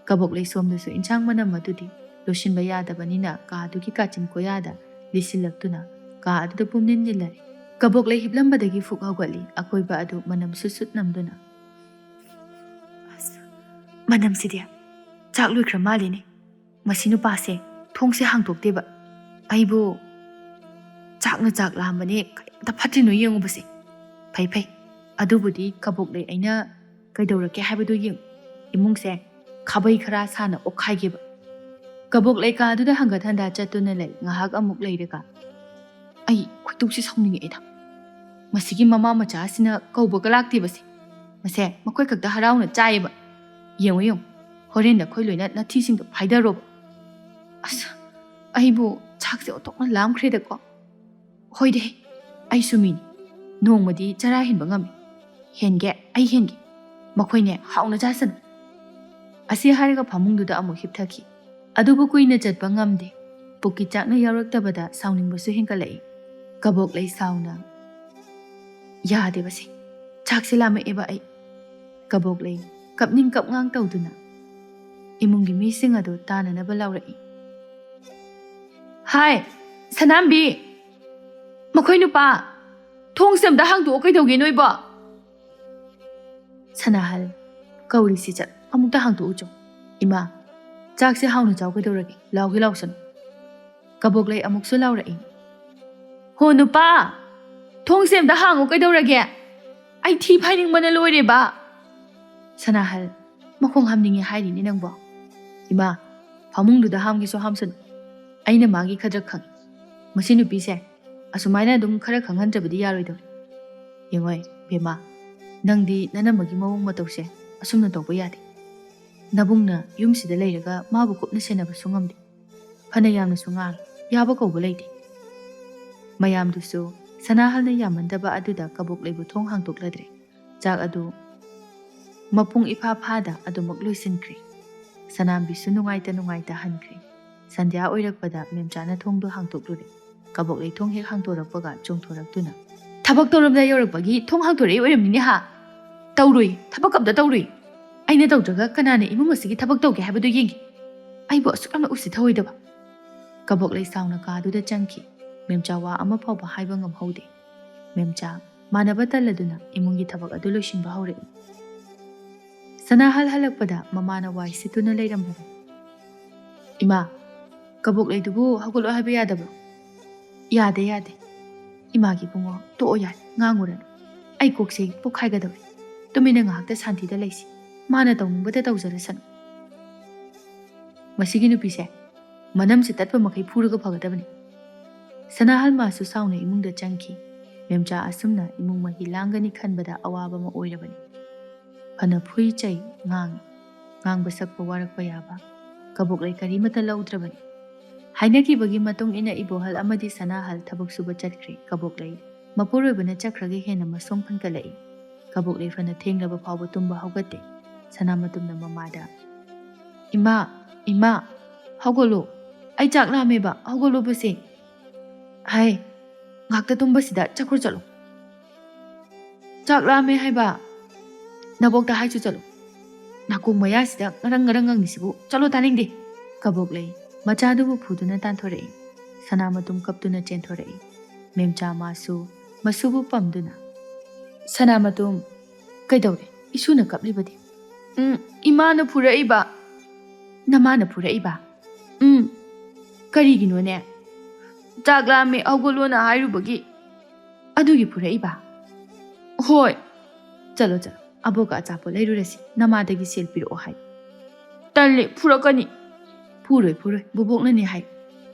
ꯀꯕꯣꯛꯂꯩ ꯁꯣꯝꯗꯁꯨ ꯏꯟꯁꯥꯡ ꯃꯅꯝ ꯑꯗꯨꯗꯤ ꯂꯣꯠꯁꯤꯟꯕ ꯌꯥꯗꯕꯅꯤꯅ ꯀꯥꯗꯨꯒꯤ ꯀꯥꯆꯤꯟ ꯀꯣꯌꯥꯗ ꯂꯤꯁꯤꯜꯂꯛꯇꯨꯅ ꯀꯥ ꯑꯗꯨꯗ ꯄꯨꯝꯅꯤꯟ ꯅꯤꯜꯂꯔꯦ꯫ ꯀꯕꯣꯛꯂꯩ ꯍꯤꯞꯂꯝꯕꯗꯒꯤ ꯐꯨꯛ ꯍꯧꯒꯠꯂꯤ꯫ ꯑꯀꯣꯏꯕ ꯑꯗꯨ ꯃꯅꯝ ꯁꯨꯠ ꯁꯨꯠ ꯅꯝꯗꯨꯅ, "ꯑꯁ, ꯃꯅꯝꯁꯤꯗꯤ ꯆꯥꯛ ꯂꯣꯏꯈ꯭ꯔ ꯃꯥꯜꯂꯤꯅꯦ꯫ ꯃꯁꯤ ꯅꯨꯄꯥꯁꯦ ꯊꯣꯡꯁꯦ ꯍꯥꯡꯗꯣꯛꯇꯦꯕ꯫ ꯑꯩꯕꯨ ꯆꯥꯛꯅ ꯆꯥꯛ ꯂꯥꯝꯕꯅꯦ, ꯀꯔꯤꯝꯇ ꯐꯠꯇ꯭ꯔꯤꯅꯣ ꯌꯦꯡꯉꯨꯕꯁꯦ꯫ ꯐꯩ, ꯐꯩ, ꯑꯗꯨꯕꯨꯗꯤ ꯀꯕꯣꯛꯂꯩ ꯑꯩꯅ ꯀꯩꯗꯧꯔꯛꯀꯦ ꯍꯥꯏꯕꯗꯨ ꯌꯦꯡꯉꯨ꯫ ꯏꯃꯨꯡꯁꯦ ꯈꯥꯕꯩ ꯈꯔ ꯁꯥꯅ ꯑꯣꯛꯈꯥꯏꯒꯦꯕ꯫" ꯀꯕꯣꯛꯂꯩ ꯀꯥꯗꯨꯗ ꯍꯪꯒꯠ ꯍꯟꯗꯥ ꯆꯠꯇꯨꯅ ꯂꯩ꯫ ꯉꯥꯏꯍꯥꯛ ꯑꯃꯨꯛ ꯂꯩꯔꯒ, "ꯑꯩ ꯈꯣꯏꯗꯧꯁꯤ ꯁꯥꯎꯅꯤꯡꯉꯛꯑꯦꯗ꯫ ꯃꯁꯤꯒꯤ ꯃꯃꯥ ꯃꯆꯥ ꯑꯁꯤꯅ ꯀꯧꯕꯒ ꯂꯥꯛꯇꯦꯕꯁꯦ꯫ ꯃꯁꯦ ꯃꯈꯣꯏ ꯈꯛꯇ ꯍꯔꯥꯎꯅ ꯆꯥꯏꯌꯦꯕ꯫ ꯌꯦꯡꯉꯨ, ꯌꯦꯡꯉꯨ, ꯍꯣꯔꯦꯟ ꯅꯈꯣꯏ ꯂꯣꯏꯅ ꯅꯊꯤꯁꯤꯡꯗꯣ ꯐꯥꯏꯗꯔꯣꯕ꯫ ꯑꯁ, ꯑꯩꯕꯨ ꯆꯥꯛꯁꯦ ꯑꯣꯟꯊꯣꯛꯅ ꯂꯥꯝꯈ꯭ꯔꯦꯗꯀꯣ꯫ ꯍꯣꯏꯗꯦ, ꯑꯩꯁꯨ ꯃꯤꯅꯤ꯫ ꯅꯣꯡꯃꯗꯤ ꯆꯔꯥ ꯍꯦꯟꯕ ꯉꯝꯃꯤ꯫ ꯍꯦꯟꯒꯦ, ꯑꯩ ꯍꯦꯟꯒꯦ꯫ ꯃꯈꯣꯏꯅꯦ ꯍꯥꯎꯅ ꯆꯥꯁꯅꯨ꯫" ꯑꯁꯤ ꯍꯥꯏꯔꯒ ꯐꯃꯨꯡꯗꯨꯗ ꯑꯃꯨꯛ ꯍꯤꯞꯊꯈꯤ꯫ ꯑꯗꯨꯕꯨ ꯀꯨꯏꯅ ꯆꯠꯄ ꯉꯝꯗꯦ꯫ ꯄꯨꯛꯀꯤ ꯆꯥꯛꯅ ꯌꯥꯎꯔꯛꯇꯕꯗ ꯁꯥꯎꯅꯤꯡꯕꯁꯨ ꯍꯦꯟꯒꯠꯂꯛꯏ꯫ ꯀꯕꯣꯛꯂꯩ ꯁꯥꯎꯅ, "ꯌꯥꯗꯦꯕꯁꯦ, ꯆꯥꯛꯁꯦ ꯂꯥꯝꯃꯛꯑꯦꯕ ꯑꯩ꯫" ꯀꯕꯣꯛꯂꯩ ꯀꯞꯅꯤꯡ ꯀꯞꯉꯥꯡ ꯇꯧꯗꯨꯅ ꯏꯃꯨꯡꯒꯤ ꯃꯤꯁꯤꯡ ꯑꯗꯨ ꯇꯥꯅꯅꯕ ꯂꯥꯎꯔꯛꯏ꯫ "ꯍꯥꯏ, "ꯁꯅꯥꯝꯕꯤ, ꯃꯈꯣꯏ ꯅꯨꯄꯥ, ꯊꯣꯡꯁꯦ ꯑꯝꯇ ꯍꯥꯡꯗꯣꯛꯑꯣ, ꯀꯩꯗꯧꯒꯦ ꯅꯣꯏꯕꯣ?" "ꯁꯅꯥꯍꯜ, ꯀꯧꯔꯤꯁꯤ ꯆꯠ, ꯑꯃꯨꯛꯇ ꯍꯥꯡꯗꯣꯛꯎ ꯆꯣ꯫ ꯏꯃꯥ, ꯆꯥꯛꯁꯦ ꯍꯥꯎꯅ ꯆꯥꯎ, ꯀꯩꯗꯧꯔꯒꯦ? ꯂꯥꯎꯒꯦ ꯂꯥꯎꯁꯅꯨ꯫" ꯀꯕꯣꯛꯂꯩ ꯑꯃꯨꯛꯁꯨ ꯂꯥꯎꯔꯛꯏ꯫ "ꯍꯣ ꯅꯨꯄꯥ, ꯊꯣꯡꯁꯦ ꯑꯝꯇ ꯍꯥꯡꯉꯨ, ꯀꯩꯗꯧꯔꯒꯦ? ꯑꯩ ꯊꯤ ꯐꯥꯏꯅꯤꯡꯕꯅ ꯂꯣꯏꯔꯦꯕ꯫" "ꯁꯅꯥꯍꯜ, ꯃꯈꯣꯡ ꯍꯥꯝꯅꯤꯡꯉꯦ ꯍꯥꯏꯔꯤꯅꯦ ꯅꯪꯕꯣ꯫" "ꯏꯃꯥ, ꯐꯃꯨꯡꯗꯨꯗ ꯍꯥꯝꯒꯦꯁꯨ ꯍꯥꯝꯁꯅꯨ꯫ ꯑꯩꯅ ꯃꯥꯒꯤ ꯈꯗ꯭ꯔꯛ ꯈꯪꯉꯤ꯫ ꯃꯁꯤ ꯅꯨꯄꯤꯁꯦ ꯑꯁꯨꯃꯥꯏꯅ ꯑꯗꯨꯝ ꯈꯔ ꯈꯪꯍꯟꯗ꯭ꯔꯕꯗꯤ ꯌꯥꯔꯣꯏꯗꯧꯔꯤ꯫ ꯌꯦꯡꯉꯣꯏ, ꯕꯦꯝꯃ, ꯅꯪꯗꯤ ꯅꯅꯝꯃꯒꯤ ꯃꯑꯣꯡ ꯃꯇꯧꯁꯦ ꯑꯁꯨꯝꯅ ꯇꯧꯕ ꯌꯥꯗꯦ꯫ ꯅꯕꯨꯡꯅ ꯌꯨꯝꯁꯤꯗ ꯂꯩꯔꯒ ꯃꯥꯕꯨ ꯀꯨꯞꯅ ꯁꯦꯟꯅꯕꯁꯨ ꯉꯝꯗꯦ꯫ ꯐꯅ ꯌꯥꯝꯅꯁꯨ ꯉꯥꯡ, ꯌꯥꯕ ꯀꯧꯕ ꯂꯩꯇꯦ꯫" ꯃꯌꯥꯝꯗꯨꯁꯨ ꯁꯅꯥꯍꯜꯅ ꯌꯥꯝꯃꯟꯗꯕ ꯑꯗꯨꯗ ꯀꯕꯣꯛꯂꯩꯕꯨ ꯊꯣꯡ ꯍꯥꯡꯗꯣꯛꯂꯗ꯭ꯔꯦ꯫ ꯆꯥꯛ ꯑꯗꯨ ꯃꯄꯨꯡ ꯏꯐꯥ ꯐꯥꯗ ꯑꯗꯨꯃꯛ ꯂꯣꯏꯁꯤꯟꯈ꯭ꯔꯦ꯫ ꯁꯅꯥꯝꯕꯤꯁꯨ ꯅꯨꯡꯉꯥꯏꯇ ꯅꯨꯡꯉꯥꯏꯇ ꯍꯟꯈ꯭ꯔꯦ꯫ ꯁꯟꯙ꯭ꯌꯥ ꯑꯣꯏꯔꯛꯄꯗ ꯃꯦꯝꯆꯥꯅ ꯊꯣꯡꯗꯨ ꯍꯥꯡꯗꯣꯛꯂꯨꯔꯦ꯫ ꯀꯕꯣꯛꯂꯩ ꯊꯣꯡ ꯍꯦꯛ ꯍꯥꯡꯗꯣꯔꯛꯄꯒ ꯆꯣꯡꯊꯣꯔꯛꯇꯨꯅ, "ꯊꯕꯛ ꯇꯧꯔꯝꯗꯥꯏ ꯌꯧꯔꯛꯄꯒꯤ ꯊꯣꯡ ꯍꯥꯡꯗꯣꯔꯛꯏ ꯑꯣꯏꯔꯝꯅꯤꯅꯦ ꯍꯥ? ꯇꯧꯔꯨꯏ, ꯊꯕꯛ ꯑꯝꯇ ꯇꯧꯔꯨꯏ꯫ ꯑꯩꯅ ꯇꯧꯗ꯭ꯔꯒ ꯀꯅꯥꯅ ꯏꯃꯨꯡ ꯑꯁꯤꯒꯤ ꯊꯕꯛ ꯇꯧꯒꯦ ꯍꯥꯏꯕꯗꯨ ꯌꯦꯡꯒꯦ꯫ ꯑꯩꯕꯨ ꯑꯁꯨꯛ ꯌꯥꯝꯅ ꯎꯁꯤꯠꯊꯑꯣꯏꯗꯕ꯫" ꯀꯕꯣꯛꯂꯩ ꯁꯥꯎꯅ ꯀꯥꯗꯨꯗ ꯆꯪꯈꯤ꯫ ꯃꯦꯝꯆꯥ ꯋꯥ ꯑꯃ ꯐꯥꯎꯕ ꯍꯥꯏꯕ ꯉꯝꯍꯧꯗꯦ꯫ ꯃꯦꯝꯆꯥ ꯃꯥꯟꯅꯕ ꯇꯜꯂꯗꯨꯅ ꯏꯃꯨꯡꯒꯤ ꯊꯕꯛ ꯑꯗꯨ ꯂꯣꯏꯁꯤꯟꯕ ꯍꯧꯔꯛꯏ꯫ ꯁꯅꯥꯍꯜ ꯍꯜꯂꯛꯄꯗ ꯃꯃꯥꯅ ꯋꯥꯏ ꯁꯤꯠꯇꯨꯅ ꯂꯩꯔꯝꯕꯅꯤ꯫ "ꯏꯃꯥ, ꯀꯕꯣꯛꯂꯩꯗꯨꯕꯨ ꯍꯧꯒꯠꯂꯣ ꯍꯥꯏꯕ ꯌꯥꯗꯕ꯭ꯔꯣ?" "ꯌꯥꯗꯦ, ꯌꯥꯗꯦ꯫ ꯏꯃꯥꯒꯤ ꯏꯕꯨꯡꯉꯣ, ꯇꯣꯛꯑꯣ ꯌꯥꯔꯦ, ꯉꯥꯡꯉꯨꯔꯅꯨ꯫ ꯑꯩ ꯀꯣꯛꯁꯦ ꯄꯣꯛꯈꯥꯏꯒꯗꯧꯔꯦ꯫ ꯇꯨꯃꯤꯟꯅ ꯉꯥꯏꯍꯥꯛꯇ ꯁꯥꯟꯇꯤꯗ ꯂꯩꯁꯤ꯫ ꯃꯥꯅ ꯇꯧꯅꯤꯡꯕꯗ ꯇꯧꯖꯔꯁꯅꯨ꯫" "ꯃꯁꯤꯒꯤ ꯅꯨꯄꯤꯁꯦ ꯃꯅꯝꯁꯦ ꯇꯠꯄ ꯃꯈꯩ ꯐꯨꯔꯒ ꯐꯒꯗꯕꯅꯤ꯫" ꯁꯅꯥꯍꯜ ꯃꯥꯁꯨ ꯁꯥꯎꯅ ꯏꯃꯨꯡꯗ ꯆꯪꯈꯤ꯫ ꯃꯦꯝꯆꯥ ꯑꯁꯨꯝꯅ ꯏꯃꯨꯡ ꯃꯍꯤ ꯂꯥꯡꯒꯅꯤ ꯈꯟꯕꯗ ꯑꯋꯥꯕ ꯑꯃ ꯑꯣꯏꯔꯕꯅꯤ꯫ ꯐꯅ ꯐꯨꯏ ꯆꯩ, ꯉꯥꯡꯉꯤ꯫ ꯉꯥꯡꯕ ꯁꯛꯄ ꯋꯥꯔꯛꯄ ꯌꯥꯕ꯫ ꯀꯕꯣꯛꯂꯩ ꯀꯔꯤꯃꯠꯇ ꯂꯧꯗ꯭ꯔꯕꯅꯤ꯫ ꯍꯥꯏꯅꯈꯤꯕꯒꯤ ꯃꯇꯨꯡ ꯏꯟꯅ ꯏꯕꯣꯍꯜ ꯑꯃꯗꯤ ꯁꯅꯥꯍꯜ ꯊꯕꯛ ꯁꯨꯕ ꯆꯠꯈ꯭ꯔꯦ꯫ ꯀꯕꯣꯛꯂꯩ ꯃꯄꯨꯔꯣꯏꯕꯅ ꯆꯠꯈ꯭ꯔꯒ ꯍꯦꯟꯅ ꯃꯁꯣꯡ ꯐꯟꯀꯠꯂꯛꯏ꯫ ꯀꯕꯣꯛꯂꯩ ꯐꯅ ꯊꯦꯡꯂꯕ ꯐꯥꯎꯕ ꯇꯨꯝꯕ ꯍꯧꯒꯠꯇꯦ꯫ ꯁꯅꯥꯃꯇꯨꯝꯅ ꯃꯃꯥꯗ, "ꯏꯃꯥ, ꯏꯃꯥ, ꯍꯧꯒꯠꯂꯣ꯫ ꯑꯩ ꯆꯥꯛ ꯂꯥꯝꯃꯦꯕ, ꯍꯧꯒꯠꯂꯣꯕꯁꯦ꯫ ꯍꯥꯏ, ꯉꯥꯛꯇ ꯇꯨꯝꯕꯁꯤꯗ ꯆꯠꯈ꯭ꯔꯣ ꯆꯠꯂꯣ꯫ ꯆꯥꯛ ꯂꯥꯝꯃꯦ ꯍꯥꯏꯕ꯫ ꯅꯕꯣꯛꯇ ꯍꯥꯏꯁꯨ ꯆꯠꯂꯣ꯫ ꯅꯥꯀꯣꯡ ꯃꯌꯥꯁꯤꯗ ꯉꯔꯪ ꯉꯔꯪ ꯉꯪꯉꯤꯁꯤꯕꯨ, ꯆꯠꯂꯣ ꯇꯥꯅꯤꯡꯗꯦ꯫" ꯀꯕꯣꯛꯂꯩ ꯃꯆꯥꯗꯨꯕꯨ ꯐꯨꯗꯨꯅ ꯇꯥꯟꯊꯣꯔꯛꯏ꯫ ꯁꯅꯥꯃꯇꯨꯝ ꯀꯞꯇꯨꯅ ꯆꯦꯟꯊꯣꯔꯛꯏ꯫ ꯃꯦꯝꯆꯥ ꯃꯥꯁꯨ ꯃꯁꯨꯕꯨ ꯄꯝꯗꯨꯅ, "ꯁꯅꯥꯃꯇꯨꯝ, ꯀꯩꯗꯧꯔꯦ? ꯏꯁꯨꯅ ꯀꯞꯂꯤꯕꯗꯤ?" "ꯎꯝ, ꯏꯃꯥꯅ ꯐꯨꯔꯛꯏꯕ꯫" "ꯅꯃꯥꯅ ꯐꯨꯔꯛꯏꯕ?" "ꯎꯝ, ꯀꯔꯤꯒꯤꯅꯣꯅꯦ?" "ꯆꯥꯛ ꯂꯥꯝꯃꯦ, ꯍꯧꯒꯠꯂꯣꯅ ꯍꯥꯏꯔꯨꯕꯒꯤ꯫" "ꯑꯗꯨꯒꯤ ꯐꯨꯔꯛꯏꯕ?" "ꯍꯣꯏ꯫" "ꯆꯠꯂꯣ, ꯆꯠꯂꯣ, ꯑꯕꯣꯛꯀ ꯑꯆꯥꯄꯣꯠ ꯂꯩꯔꯨꯔꯁꯤ, ꯅꯃꯥꯗꯒꯤ ꯁꯦꯜ ꯄꯤꯔꯛꯑꯣ ꯍꯥꯏ꯫" "ꯇꯜꯂꯦ, ꯐꯨꯔꯛꯀꯅꯤ꯫" "ꯐꯨꯔꯣꯏ, ꯐꯨꯔꯣꯏ, ꯕꯣꯕꯣꯛꯅꯅꯦ ꯍꯥꯏ꯫"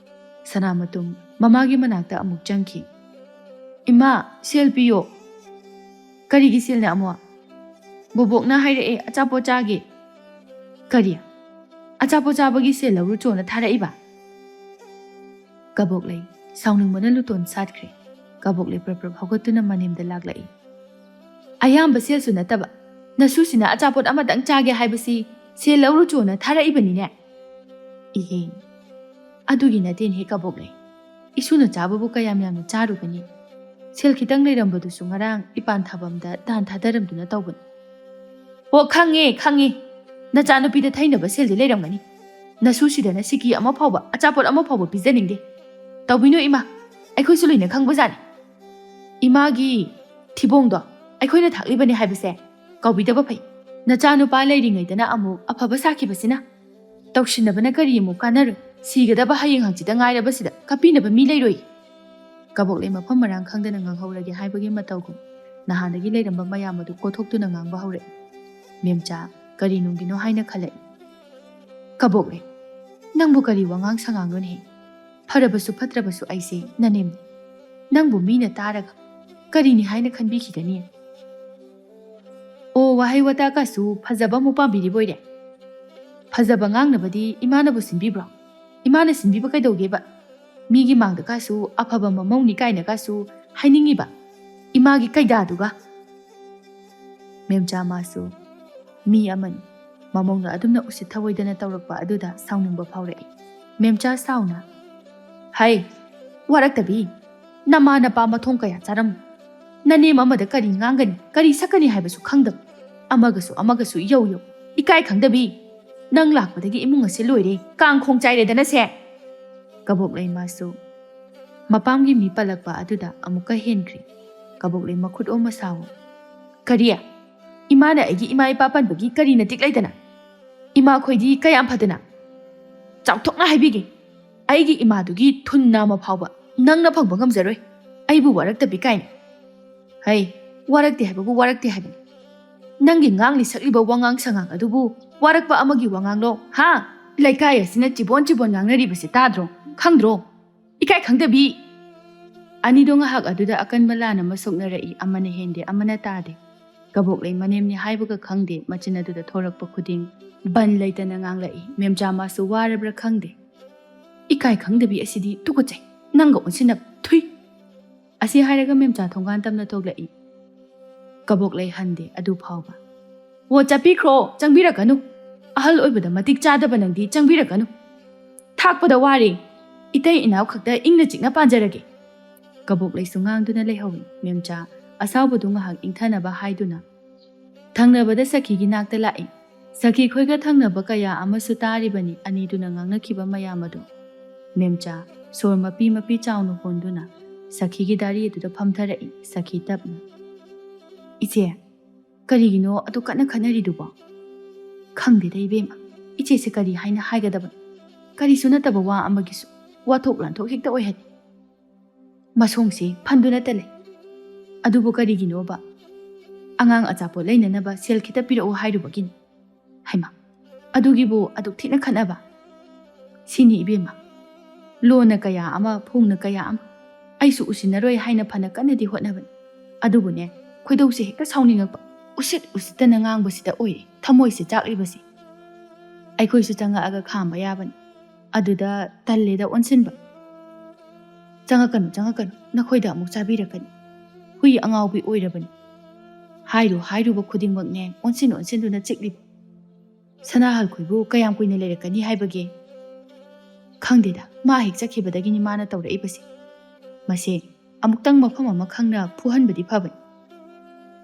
ꯁꯅꯥꯃꯇꯨꯝ ꯃꯃꯥꯒꯤ ꯃꯅꯥꯛꯇ ꯑꯃꯨꯛ ꯆꯪꯈꯤ꯫ "ꯏꯃꯥ, ꯁꯦꯜ ꯄꯤꯌꯣ꯫" "ꯀꯔꯤꯒꯤ ꯁꯦꯜꯅ ꯑꯃꯨꯛ?" "ꯕꯣꯕꯣꯛꯅ ꯍꯥꯏꯔꯛꯑꯦ, ꯑꯆꯥꯄꯣꯠ ꯆꯥꯒꯦ꯫" "ꯀꯔꯤ? ꯑꯆꯥꯄꯣꯠ ꯆꯥꯕꯒꯤ ꯁꯦꯜ ꯂꯧꯔꯨꯆꯣꯅ ꯊꯥꯔꯛꯏꯕ?" ꯀꯕꯣꯛꯂꯩ ꯁꯥꯎꯅꯤꯡꯕꯅ ꯂꯨꯇꯣꯟ ꯁꯥꯠꯈ꯭ꯔꯦ꯫ ꯀꯕꯣꯛꯂꯩ ꯄ꯭ꯔꯞ ꯄ꯭ꯔꯞ ꯍꯧꯒꯠꯇꯨꯅ ꯃꯅꯤꯡꯗ ꯂꯥꯛꯂꯛꯏ꯫ "ꯑꯌꯥꯝꯕ ꯁꯦꯜꯁꯨ ꯅꯠꯇꯕ, ꯅꯁꯨꯁꯤꯅ ꯑꯆꯥꯄꯣꯠ ꯑꯃꯇꯪ ꯆꯥꯒꯦ ꯍꯥꯏꯕꯁꯤ ꯁꯦꯜ ꯂꯧꯔꯨꯆꯣꯅ ꯊꯥꯔꯛꯏꯕꯅꯤꯅꯦ?" "ꯏꯍꯦ, ꯑꯗꯨꯒꯤ ꯅꯠꯇꯦꯅꯦꯍꯦ ꯀꯕꯣꯛꯂꯩ, ꯏꯁꯨꯅ ꯆꯥꯕꯕꯨ ꯀꯌꯥꯝ ꯌꯥꯝꯅ ꯆꯥꯔꯨꯒꯅꯤ? ꯁꯦꯜ ꯈꯤꯇꯪ ꯂꯩꯔꯝꯕꯗꯨꯁꯨ ꯉꯔꯥꯡ ꯏꯄꯥꯟ ꯊꯥꯕꯝꯗ ꯗꯥꯟ ꯊꯥꯗꯔꯝꯗꯨꯅ ꯇꯧꯕꯅꯤ꯫" "ꯑꯣ, ꯈꯪꯉꯦ, ꯈꯪꯉꯦ, ꯅꯆꯥꯅꯨꯄꯤꯗ ꯊꯩꯅꯕ ꯁꯦꯜꯗꯤ ꯂꯩꯔꯝꯒꯅꯤ꯫ ꯅꯁꯨꯁꯤꯗꯅ ꯁꯤꯀꯤ ꯑꯃ ꯐꯥꯎꯕ, ꯑꯆꯥꯄꯣꯠ ꯑꯃ ꯐꯥꯎꯕ ꯄꯤꯖꯅꯤꯡꯗꯦ꯫ ꯇꯧꯕꯤꯅꯨ ꯏꯃꯥ, ꯑꯩꯈꯣꯏꯁꯨ ꯂꯣꯏꯅ ꯈꯪꯕꯖꯥꯠꯅꯤ꯫ ꯏꯃꯥꯒꯤ ꯊꯤꯕꯣꯡꯗꯣ ꯑꯩꯈꯣꯏꯅ ꯊꯥꯛꯂꯤꯕꯅꯤ ꯍꯥꯏꯕꯁꯦ ꯀꯥꯎꯕꯤꯗꯕ ꯐꯩ꯫ ꯅꯆꯥꯅꯨꯄꯥ ꯂꯩꯔꯤꯉꯩꯗꯅ ꯑꯃꯨꯛ ꯑꯐꯕ ꯁꯥꯈꯤꯕꯁꯤꯅ꯫ ꯇꯧꯁꯤꯟꯅꯕꯅ ꯀꯔꯤ ꯑꯃꯨꯛ ꯀꯥꯟꯅꯔꯨꯏ? ꯁꯤꯒꯗꯕ ꯍꯌꯦꯡ ꯍꯪꯆꯤꯠꯇ ꯉꯥꯏꯔꯕꯁꯤꯗ ꯀꯞꯄꯤꯅꯕ ꯃꯤ ꯂꯩꯔꯣꯏ꯫" ꯀꯕꯣꯛꯂꯩ ꯃꯐꯝ ꯃꯔꯥꯡ ꯈꯪꯗꯅ ꯉꯥꯡꯍꯧꯔꯒꯦ ꯍꯥꯏꯕꯒꯤ ꯃꯇꯧꯒꯨꯝ ꯅꯍꯥꯟꯗꯒꯤ ꯂꯩꯔꯝꯕ ꯃꯌꯥꯝ ꯑꯗꯨ ꯀꯣꯊꯣꯛꯇꯨꯅ ꯉꯥꯡꯕ ꯍꯧꯔꯛꯏ꯫ ꯃꯦꯝꯆꯥ ꯀꯔꯤ ꯅꯨꯡꯒꯤꯅꯣ ꯍꯥꯏꯅ ꯈꯜꯂꯛꯏ꯫ "ꯀꯕꯣꯛꯂꯩ, ꯅꯪꯕꯨ ꯀꯔꯤ ꯋꯥꯉꯥꯡ ꯁꯉꯥꯡꯅꯣꯅꯦꯍꯦ? ꯐꯔꯕꯁꯨ ꯐꯠꯇ꯭ꯔꯕꯁꯨ ꯑꯩꯁꯦ ꯅꯅꯦꯝꯅꯤ꯫ ꯅꯪꯕꯨ ꯃꯤꯅ ꯇꯥꯔꯒ ꯀꯔꯤꯅꯤ ꯍꯥꯏꯅ ꯈꯟꯕꯤꯈꯤꯒꯅꯤ?" "ꯑꯣ, ꯋꯥꯍꯩ ꯋꯥꯇꯥ ꯀꯥꯁꯨ ꯐꯖꯕ ꯑꯃꯨꯛ ꯄꯥꯝꯕꯤꯔꯤꯕ ꯑꯣꯏꯔꯦ꯫ ꯐꯖꯕ ꯉꯥꯡꯅꯕꯗꯤ ꯏꯃꯥꯅꯕꯨ ꯁꯤꯟꯕꯤꯕ꯭ꯔꯣ? ꯏꯃꯥꯅ ꯁꯤꯟꯕꯤꯕ ꯀꯩꯗꯧꯒꯦꯕ? ꯃꯤꯒꯤ ꯃꯥꯡꯗ ꯀꯥꯁꯨ ꯑꯐꯕ ꯃꯃꯧꯅꯤ ꯀꯥꯏꯅ ꯀꯥꯁꯨ ꯍꯥꯏꯅꯤꯡꯉꯤꯕ? ꯏꯃꯥꯒꯤ ꯀꯩꯗꯥꯗꯨꯒ?" ꯃꯦꯝꯆꯥ ꯃꯥꯁꯨ ꯃꯤ ꯑꯃꯅꯤ꯫ ꯃꯃꯧꯅ ꯑꯗꯨꯝꯅ ꯎꯁꯤꯠ ꯊꯑꯣꯏꯗꯅ ꯇꯧꯔꯛꯄ ꯑꯗꯨꯗ ꯁꯥꯎꯅꯤꯡꯕ ꯐꯥꯎꯔꯛꯏ꯫ ꯃꯦꯝꯆꯥ ꯁꯥꯎꯅ, "ꯍꯩ, ꯋꯥꯔꯛꯇꯕꯤ! ꯅꯃꯥ ꯅꯄꯥ ꯃꯊꯣꯡ ꯀꯌꯥ ꯆꯥꯔꯝꯃꯣ꯫ ꯅꯅꯦꯝ ꯑꯃꯗ ꯀꯔꯤ ꯉꯥꯡꯒꯅꯤ, ꯀꯔꯤ ꯁꯛꯀꯅꯤ ꯍꯥꯏꯕꯁꯨ ꯈꯪꯗꯕ꯫ ꯑꯃꯒꯁꯨ ꯑꯃꯒꯁꯨ ꯌꯧ ꯌꯧ꯫ ꯏꯀꯥꯏ ꯈꯪꯗꯕꯤ! ꯅꯪ ꯂꯥꯛꯄꯗꯒꯤ ꯏꯃꯨꯡ ꯑꯁꯦ ꯂꯣꯏꯔꯦ꯫ ꯀꯥꯡ ꯈꯣꯡ ꯆꯥꯏꯔꯦꯗꯅ ꯁꯦ!" ꯀꯕꯣꯛꯂꯩ ꯃꯥꯁꯨ ꯃꯄꯥꯝꯒꯤ ꯃꯤ ꯄꯜꯂꯛꯄ ꯑꯗꯨꯗ ꯑꯃꯨꯛꯀ ꯍꯦꯟꯈ꯭ꯔꯦ꯫ ꯀꯕꯣꯛꯂꯩ ꯃꯈꯨꯠ ꯑꯣꯝꯃ ꯁꯥꯎꯋꯤ꯫ "ꯀꯔꯤ? ꯏꯃꯥꯅ ꯑꯩꯒꯤ ꯏꯃꯥ ꯏꯄꯥ ꯄꯟꯕꯒꯤ ꯀꯔꯤ ꯅꯇꯤꯛ ꯂꯩꯗꯅ? ꯏꯃꯥꯈꯣꯏꯗꯤ ꯀꯌꯥꯝ ꯐꯗꯅ? ꯆꯥꯎꯊꯣꯛꯅ ꯍꯥꯏꯕꯤꯒꯦ, ꯑꯩꯒꯤ ꯏꯃꯥꯗꯨꯒꯤ ꯊꯨꯟ ꯅꯥꯝꯃ ꯐꯥꯎꯕ ꯅꯪꯅ ꯐꯪꯕ ꯉꯝꯖꯔꯣꯏ꯫ ꯑꯩꯕꯨ ꯋꯥꯔꯛꯇꯕꯤ ꯀꯥꯏꯅ꯫ ꯍꯩ, ꯋꯥꯔꯛꯇꯦ ꯍꯥꯏꯕꯕꯨ ꯋꯥꯔꯛꯇꯦ ꯍꯥꯏꯕꯅꯤ꯫ ꯅꯪꯒꯤ ꯉꯥꯡꯂꯤ ꯁꯛꯂꯤꯕ ꯋꯥꯉꯥꯡ ꯁꯉꯥꯡ ꯑꯗꯨꯕꯨ ꯋꯥꯔꯛꯄ ꯑꯃꯒꯤ ꯋꯥꯉꯥꯡꯂꯣ, ꯍꯥ? ꯂꯩꯀꯥꯏ ꯑꯁꯤꯅ ꯆꯤꯕꯣꯟ ꯆꯤꯕꯣꯟ ꯉꯥꯡꯅꯔꯤꯕꯁꯤ ꯇꯥꯗ꯭ꯔꯣ? ꯈꯪꯗ꯭ꯔꯣ? ꯏꯀꯥꯏ ꯈꯪꯗꯕꯤ!" ꯑꯅꯤꯗꯣ ꯉꯥꯏꯍꯥꯛ ꯑꯗꯨꯗ ꯑꯀꯟꯕ ꯂꯥꯟ ꯑꯃ ꯁꯣꯛꯅꯔꯛꯏ꯫ ꯑꯃꯅ ꯍꯦꯟꯗꯦ, ꯑꯃꯅ ꯇꯥꯗꯦ꯫ ꯀꯕꯣꯛꯂꯩ ꯃꯅꯦꯝꯅꯦ ꯍꯥꯏꯕꯒ ꯈꯪꯗꯦ, ꯃꯆꯤꯟ ꯑꯗꯨꯗ ꯊꯣꯔꯛꯄ ꯈꯨꯗꯤꯡ ꯕꯟ ꯂꯩꯇꯅ ꯉꯥꯡꯂꯛꯏ꯫ ꯃꯦꯝꯆꯥ ꯃꯥꯁꯨ ꯋꯥꯔꯕ꯭ꯔꯥ ꯈꯪꯗꯦ꯫ "ꯏꯀꯥꯏ ꯈꯪꯗꯕꯤ ꯑꯁꯤꯗꯤ ꯇꯨꯀꯠꯆꯩ, ꯅꯪꯒ ꯑꯣꯟꯁꯤꯟꯅꯕ, ꯊꯨꯏ!" ꯑꯁꯤ ꯍꯥꯏꯔꯒ ꯃꯦꯝꯆꯥ ꯊꯣꯡꯒꯥꯟ ꯇꯝꯅ ꯊꯣꯛꯂꯛꯏ꯫ ꯀꯕꯣꯛꯂꯩ ꯍꯟꯗꯦ ꯑꯗꯨ ꯐꯥꯎꯕ꯫ "ꯑꯣ, ꯆꯠꯄꯤꯈ꯭ꯔꯣ, ꯆꯪꯕꯤꯔꯛꯀꯅꯨ꯫ ꯑꯍꯜ ꯑꯣꯏꯕꯗ ꯃꯇꯤꯛ ꯆꯥꯗꯕ ꯅꯪꯗꯤ ꯆꯪꯕꯤꯔꯛꯀꯅꯨ꯫ ꯊꯥꯛꯄꯗ ꯋꯥꯔꯦ꯫ ꯏꯇꯩ ꯏꯅꯥꯎ ꯈꯛꯇ ꯏꯪꯅ ꯆꯤꯛꯅ ꯄꯥꯟꯖꯔꯒꯦ꯫" ꯀꯕꯣꯛꯂꯩꯁꯨ ꯉꯥꯡꯗꯨꯅ ꯂꯩꯍꯧꯏ꯫ ꯃꯦꯝꯆꯥ ꯑꯁꯥꯎꯕꯗꯨ ꯉꯥꯏꯍꯥꯛ ꯏꯪꯊꯅꯕ ꯍꯥꯏꯗꯨꯅ ꯊꯪꯅꯕꯗ ꯁꯈꯤꯒꯤ ꯅꯥꯛꯇ ꯂꯥꯛꯏ꯫ ꯁꯈꯤ ꯈꯣꯏꯒ ꯊꯪꯅꯕ ꯀꯌꯥ ꯑꯃꯁꯨ ꯇꯥꯔꯤꯕꯅꯤ ꯑꯅꯤꯗꯨꯅ ꯉꯥꯡꯅꯈꯤꯕ ꯃꯌꯥꯝ ꯑꯗꯨ꯫ ꯃꯦꯝꯆꯥ ꯁꯣꯔ ꯃꯄꯤ ꯃꯄꯤ ꯆꯥꯎꯅ ꯍꯣꯟꯗꯨꯅ ꯁꯈꯤꯒꯤ ꯗꯥꯔꯤ ꯑꯗꯨꯗ ꯐꯝꯊꯔꯛꯏ꯫ ꯁꯈꯤ ꯇꯞꯅ, "ꯏꯆꯦ, ꯀꯔꯤꯒꯤꯅꯣ ꯑꯗꯨ ꯀꯟꯅ ꯈꯟꯅꯔꯤꯗꯨꯕꯣ?" "ꯈꯪꯗꯦꯗ ꯏꯕꯦꯝꯃ, ꯏꯆꯦꯁꯦ ꯀꯔꯤ ꯍꯥꯏꯅ ꯍꯥꯏꯒꯗꯕꯅꯣ? ꯀꯔꯤꯁꯨ ꯅꯠꯇꯕ ꯋꯥ ꯑꯃꯒꯤꯁꯨ ꯋꯥꯊꯣꯛ ꯂꯥꯟꯊꯣꯛ ꯍꯦꯛꯇ ꯑꯣꯏꯍꯜꯂꯤ꯫ ꯃꯁꯣꯡꯁꯤ ꯐꯟꯗꯨꯅꯇ ꯂꯩ꯫ ꯑꯗꯨꯕꯨ ꯀꯔꯤꯒꯤꯅꯣꯕ? ꯑꯉꯥꯡ ꯑꯆꯥꯄꯣꯠ ꯂꯩꯅꯅꯕ ꯁꯦꯜ ꯈꯤꯇ ꯄꯤꯔꯛꯎ ꯍꯥꯏꯔꯨꯕꯒꯤꯅꯤ꯫ ꯍꯩꯃꯥ, ꯑꯗꯨꯒꯤꯕꯨ ꯑꯗꯨꯛ ꯊꯤꯅ ꯈꯠꯅꯕ? ꯁꯤꯅꯤ ꯏꯕꯦꯝꯃ, ꯂꯣꯟꯅ ꯀꯌꯥ ꯑꯃ, ꯐꯣꯡꯅ ꯀꯌꯥ ꯑꯃ꯫ ꯑꯩꯁꯨ ꯎꯁꯤꯟꯅꯔꯣꯏ ꯍꯥꯏꯅ ꯐꯅ ꯀꯟꯅꯗꯤ ꯍꯣꯠꯅꯕꯅꯤ꯫ ꯑꯗꯨꯕꯨꯅꯦ, ꯈꯣꯏꯗꯧꯁꯦ ꯍꯦꯛꯇ ꯁꯥꯎꯅꯤꯡꯉꯛꯄ꯫ ꯎꯁꯤꯠ ꯎꯁꯤꯠꯇꯅ ꯉꯥꯡꯕꯁꯤꯗ ꯑꯣꯏꯔꯦ ꯊꯃꯣꯏꯁꯦ ꯆꯥꯛꯂꯤꯕꯁꯤ꯫ ꯑꯩꯈꯣꯏꯁꯨ ꯆꯪꯉꯛꯑꯒ ꯈꯥꯝꯕ ꯌꯥꯕꯅꯤ꯫ ꯑꯗꯨꯗ ꯇꯜꯂꯦꯗ ꯑꯣꯟꯁꯤꯟꯕ꯫ ꯆꯪꯉꯛꯀꯅꯨ, ꯆꯪꯉꯛꯀꯅꯨ, ꯅꯈꯣꯏꯗ ꯑꯃꯨꯛ ꯆꯥꯕꯤꯔꯛꯀꯅꯤ꯫ ꯍꯨꯏ ꯑꯉꯥꯎꯕꯤ ꯑꯣꯏꯔꯕꯅꯤ꯫ ꯍꯥꯏꯔꯨ ꯍꯥꯏꯔꯨꯕ ꯈꯨꯗꯤꯡꯃꯛꯅꯦ ꯑꯣꯟꯁꯤꯟ ꯑꯣꯟꯁꯤꯟꯗꯨꯅ ꯆꯤꯛꯂꯤꯕ꯫ ꯁꯅꯥꯍꯜꯈꯣꯏꯕꯨ ꯀꯌꯥꯝ ꯀꯨꯏꯅ ꯂꯩꯔꯛꯀꯅꯤ ꯍꯥꯏꯕꯒꯦ? ꯈꯪꯗꯦꯗ, ꯃꯥ ꯍꯦꯛ ꯆꯠꯈꯤꯕꯗꯒꯤꯅꯤ ꯃꯥꯅ ꯇꯧꯔꯛꯏꯕꯁꯦ꯫ ꯃꯁꯦ ꯑꯃꯨꯛꯇꯪ ꯃꯐꯝ ꯑꯃ ꯈꯪꯅ ꯐꯨꯍꯟꯕꯗꯤ ꯐꯕꯅꯤ꯫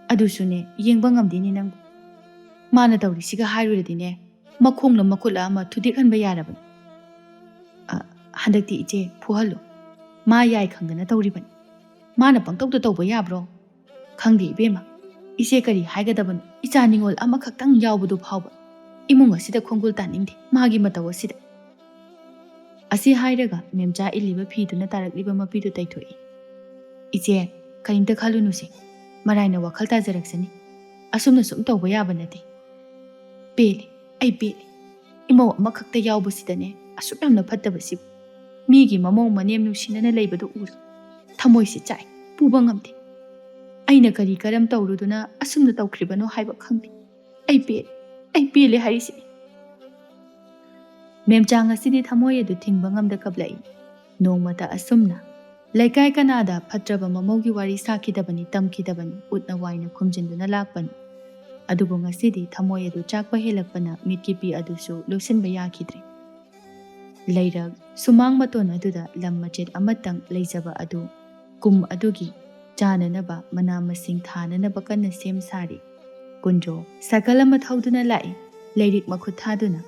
ꯑꯗꯨꯁꯨꯅꯦ, ꯌꯦꯡꯕ ꯉꯝꯗꯦꯅꯦ ꯅꯪꯕꯨ꯫ ꯃꯥꯅ ꯇꯧꯔꯤꯁꯤꯒ ꯍꯥꯏꯔꯨꯔꯗꯤꯅꯦ, ꯃꯈꯣꯡꯂ ꯃꯈꯨꯠꯂ ꯑꯃ ꯊꯨꯗꯦꯛꯍꯟꯕ ꯌꯥꯔꯕꯅꯤ꯫ ꯑ, "ꯍꯟꯗꯛꯇꯤ ꯏꯆꯦ ꯐꯨꯍꯜꯂꯨ꯫ ꯃꯥ ꯌꯥꯏ ꯈꯪꯗꯅ ꯇꯧꯔꯤꯕꯅꯤ꯫ ꯃꯥꯅ ꯄꯪꯇꯧꯗ ꯇꯧꯕ ꯌꯥꯕ꯭ꯔꯣ? ꯈꯪꯗꯦ ꯏꯕꯦꯝꯃ, ꯏꯆꯦ ꯀꯔꯤ ꯍꯥꯏꯒꯗꯕꯅꯣ? ꯏꯆꯥ ꯅꯤꯉꯣꯜ ꯑꯃꯈꯛꯇꯪ ꯌꯥꯎꯕꯗꯨ ꯐꯥꯎꯕ ꯏꯃꯨꯡ ꯑꯁꯤꯗ ꯈꯣꯡꯒꯨꯜ ꯇꯥꯅꯤꯡꯗꯦ ꯃꯥꯒꯤ ꯃꯇꯧ ꯑꯁꯤꯗ"꯫ ꯑꯁꯤ ꯍꯥꯏꯔꯒ ꯃꯦꯝꯆꯥ ꯏꯜꯂꯤꯕ ꯐꯤꯗꯨꯅ ꯇꯥꯔꯛꯂꯤꯕ ꯃꯄꯤꯗꯨ ꯇꯩꯊꯣꯛꯏ꯫ "ꯏꯆꯦ, ꯀꯔꯤꯝꯇ ꯈꯜꯂꯨꯅꯨꯁꯦ꯫ ꯃꯔꯥꯏꯅ ꯋꯥꯈꯜ ꯇꯥꯖꯔꯛꯁꯅꯤ꯫ ꯑꯁꯨꯝꯅ ꯁꯨꯝ ꯇꯧꯕ ꯌꯥꯕ ꯅꯠꯇꯦ"꯫ "ꯄꯦꯜꯂꯦ, ꯑꯩ ꯄꯦꯜꯂꯦ꯫ ꯏꯃꯧ ꯑꯃꯈꯛꯇ ꯌꯥꯎꯕꯁꯤꯗꯅꯦ ꯑꯁꯨꯛ ꯌꯥꯝꯅ ꯐꯠꯇꯕꯁꯤꯕꯨ꯫ ꯃꯤꯒꯤ ꯃꯃꯧ ꯃꯅꯦꯝ ꯅꯨꯡꯁꯤꯅꯅ ꯂꯩꯕꯗꯨ ꯎꯔ ꯊꯃꯣꯏꯁꯤ ꯆꯥꯛꯏ, ꯄꯨꯕ ꯉꯝꯗꯦ꯫ ꯑꯩꯅ ꯀꯔꯤ ꯀꯔꯝ ꯇꯧꯔꯨꯗꯨꯅ ꯑꯁꯨꯝꯅ ꯇꯧꯈ꯭ꯔꯤꯕꯅꯣ ꯍꯥꯏꯕ ꯈꯪꯗꯦ꯫ ꯑꯩ ꯄꯦꯜꯂꯦ, ꯑꯩ ꯄꯦꯜꯂꯦ ꯍꯥꯏꯔꯤꯁꯤꯅꯤ"꯫ ꯃꯦꯝꯆꯥ ꯉꯁꯤꯗꯤ ꯊꯃꯣꯏ ꯑꯗꯨ ꯊꯤꯡꯕ ꯉꯝꯗ ꯀꯞꯂꯛꯏ꯫ ꯅꯣꯡꯃꯇ ꯑꯁꯨꯝꯅ ꯂꯩꯀꯥꯏ ꯀꯅꯥꯗ ꯐꯠꯇ꯭ꯔꯕ ꯃꯃꯧꯒꯤ ꯋꯥꯔꯤ ꯁꯥꯈꯤꯗꯕꯅꯤ, ꯇꯝꯈꯤꯗꯕꯅꯤ, ꯎꯠꯅ ꯋꯥꯏꯅ ꯈꯨꯝꯖꯤꯟꯗꯨꯅ ꯂꯥꯛꯄꯅꯤ꯫ ꯑꯗꯨꯕꯨ ꯉꯁꯤꯗꯤ ꯊꯃꯣꯏ ꯑꯗꯨ ꯆꯥꯛꯄ ꯍꯦꯜꯂꯛꯄꯅ ꯃꯤꯠꯀꯤ ꯄꯤ ꯑꯗꯨꯁꯨ ꯂꯣꯏꯁꯤꯟꯕ ꯌꯥꯈꯤꯗ꯭ꯔꯦ꯫ ꯂꯩꯔꯛ ꯁꯨꯃꯥꯡ ꯃꯇꯣꯟ ꯑꯗꯨꯗ ꯂꯝ ꯃꯆꯦꯠ ꯑꯃꯇꯪ ꯂꯩꯖꯕ ꯑꯗꯨ ꯀꯨꯝ ꯑꯗꯨꯒꯤ ꯆꯥꯅꯅꯕ ꯃꯅꯥ ꯃꯁꯤꯡ ꯊꯥꯅꯅꯕ ꯀꯟꯅ ꯁꯦꯝ ꯁꯥꯔꯤ꯫ ꯀꯨꯟꯖꯣ ꯁꯥꯏꯀꯜ ꯑꯃ ꯊꯧꯗꯨꯅ ꯂꯥꯛꯏ, ꯂꯥꯏꯔꯤꯛ ꯃꯈꯨꯠ ꯊꯥꯗꯨꯅ꯫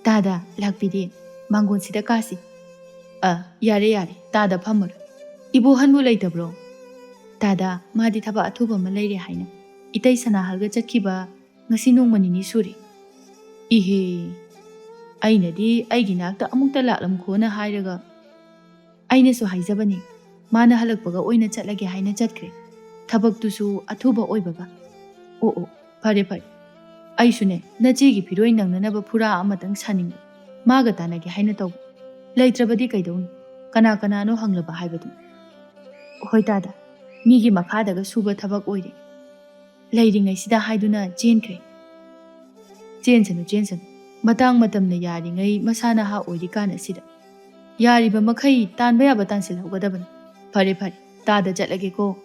"ꯇꯥꯗ, ꯂꯥꯛꯄꯤꯔꯦ, ꯃꯥꯡꯒꯣꯟꯁꯤꯗ ꯀꯥꯁꯤ"꯫ "ꯑ, ꯌꯥꯔꯦ, ꯌꯥꯔꯦ, ꯇꯥꯗ ꯐꯝꯃꯔꯣꯏ꯫ ꯏꯕꯣꯍꯟꯕꯨ ꯂꯩꯇꯕ꯭ꯔꯣ?" "ꯇꯥꯗ, ꯃꯥꯗꯤ ꯊꯕꯛ ꯑꯊꯨꯕ ꯑꯃ ꯂꯩꯔꯦ ꯍꯥꯏꯅ ꯏꯇꯩ ꯁꯅꯥꯍꯜꯒ ꯆꯠꯈꯤꯕ ꯉꯁꯤ ꯅꯣꯡꯃ ꯅꯤꯅꯤ ꯁꯨꯔꯦ"꯫ "ꯏꯍꯦ, ꯑꯩꯅꯗꯤ ꯑꯩꯒꯤ ꯅꯥꯛꯇ ꯑꯃꯨꯛꯇ ꯂꯥꯛꯂꯝꯈꯣꯅ ꯍꯥꯏꯔꯒ"꯫ "ꯑꯩꯅꯁꯨ ꯍꯥꯏꯖꯕꯅꯤ, ꯃꯥꯅ ꯍꯜꯂꯛꯄꯒ ꯑꯣꯏꯅ ꯆꯠꯂꯒꯦ ꯍꯥꯏꯅ ꯆꯠꯈ꯭ꯔꯦ, ꯊꯕꯛꯇꯨꯁꯨ ꯑꯊꯨꯕ ꯑꯣꯏꯕꯒ"꯫ "ꯑꯣ, ꯑꯣ, ꯐꯔꯦ, ꯐꯔꯦ꯫ ꯑꯩꯁꯨꯅꯦ, ꯅꯆꯦꯒꯤ ꯐꯤꯔꯣꯏ ꯅꯪꯅꯅꯕ ꯐꯨꯔꯥ ꯑꯃꯇꯪ ꯁꯥꯅꯤꯡꯕ, ꯃꯥꯒ ꯇꯥꯟꯅꯒꯦ ꯍꯥꯏꯅ ꯇꯧꯕ꯫ ꯂꯩꯇ꯭ꯔꯕꯗꯤ ꯀꯩꯗꯧꯅꯤ? ꯀꯅꯥ ꯀꯅꯥꯅꯣ ꯍꯪꯂꯕ ꯍꯥꯏꯕꯗꯨ"꯫ "ꯍꯣꯏ ꯇꯥꯗ, ꯃꯤꯒꯤ ꯃꯈꯥꯗꯒ ꯁꯨꯕ ꯊꯕꯛ ꯑꯣꯏꯔꯦ꯫ ꯂꯩꯔꯤꯉꯩꯁꯤꯗ ꯍꯥꯏꯗꯨꯅ ꯆꯦꯟꯈ꯭ꯔꯦ"꯫ "ꯆꯦꯟꯁꯅꯨ, ꯆꯦꯟꯁꯅꯨ꯫ ꯃꯇꯥꯡ ꯃꯇꯝꯅ ꯌꯥꯔꯤꯉꯩ ꯃꯁꯥ ꯅꯍꯥ ꯑꯣꯏꯔꯤꯀꯥꯟ ꯑꯁꯤꯗ ꯌꯥꯔꯤꯕ ꯃꯈꯩ ꯇꯥꯟꯕ ꯌꯥꯕ ꯇꯥꯟꯁꯤꯜꯍꯧꯒꯗꯕꯅꯤ꯫ ꯐꯔꯦ, ꯐꯔꯦ, ꯇꯥꯗ ꯆꯠꯂꯒꯦꯀꯣ"꯫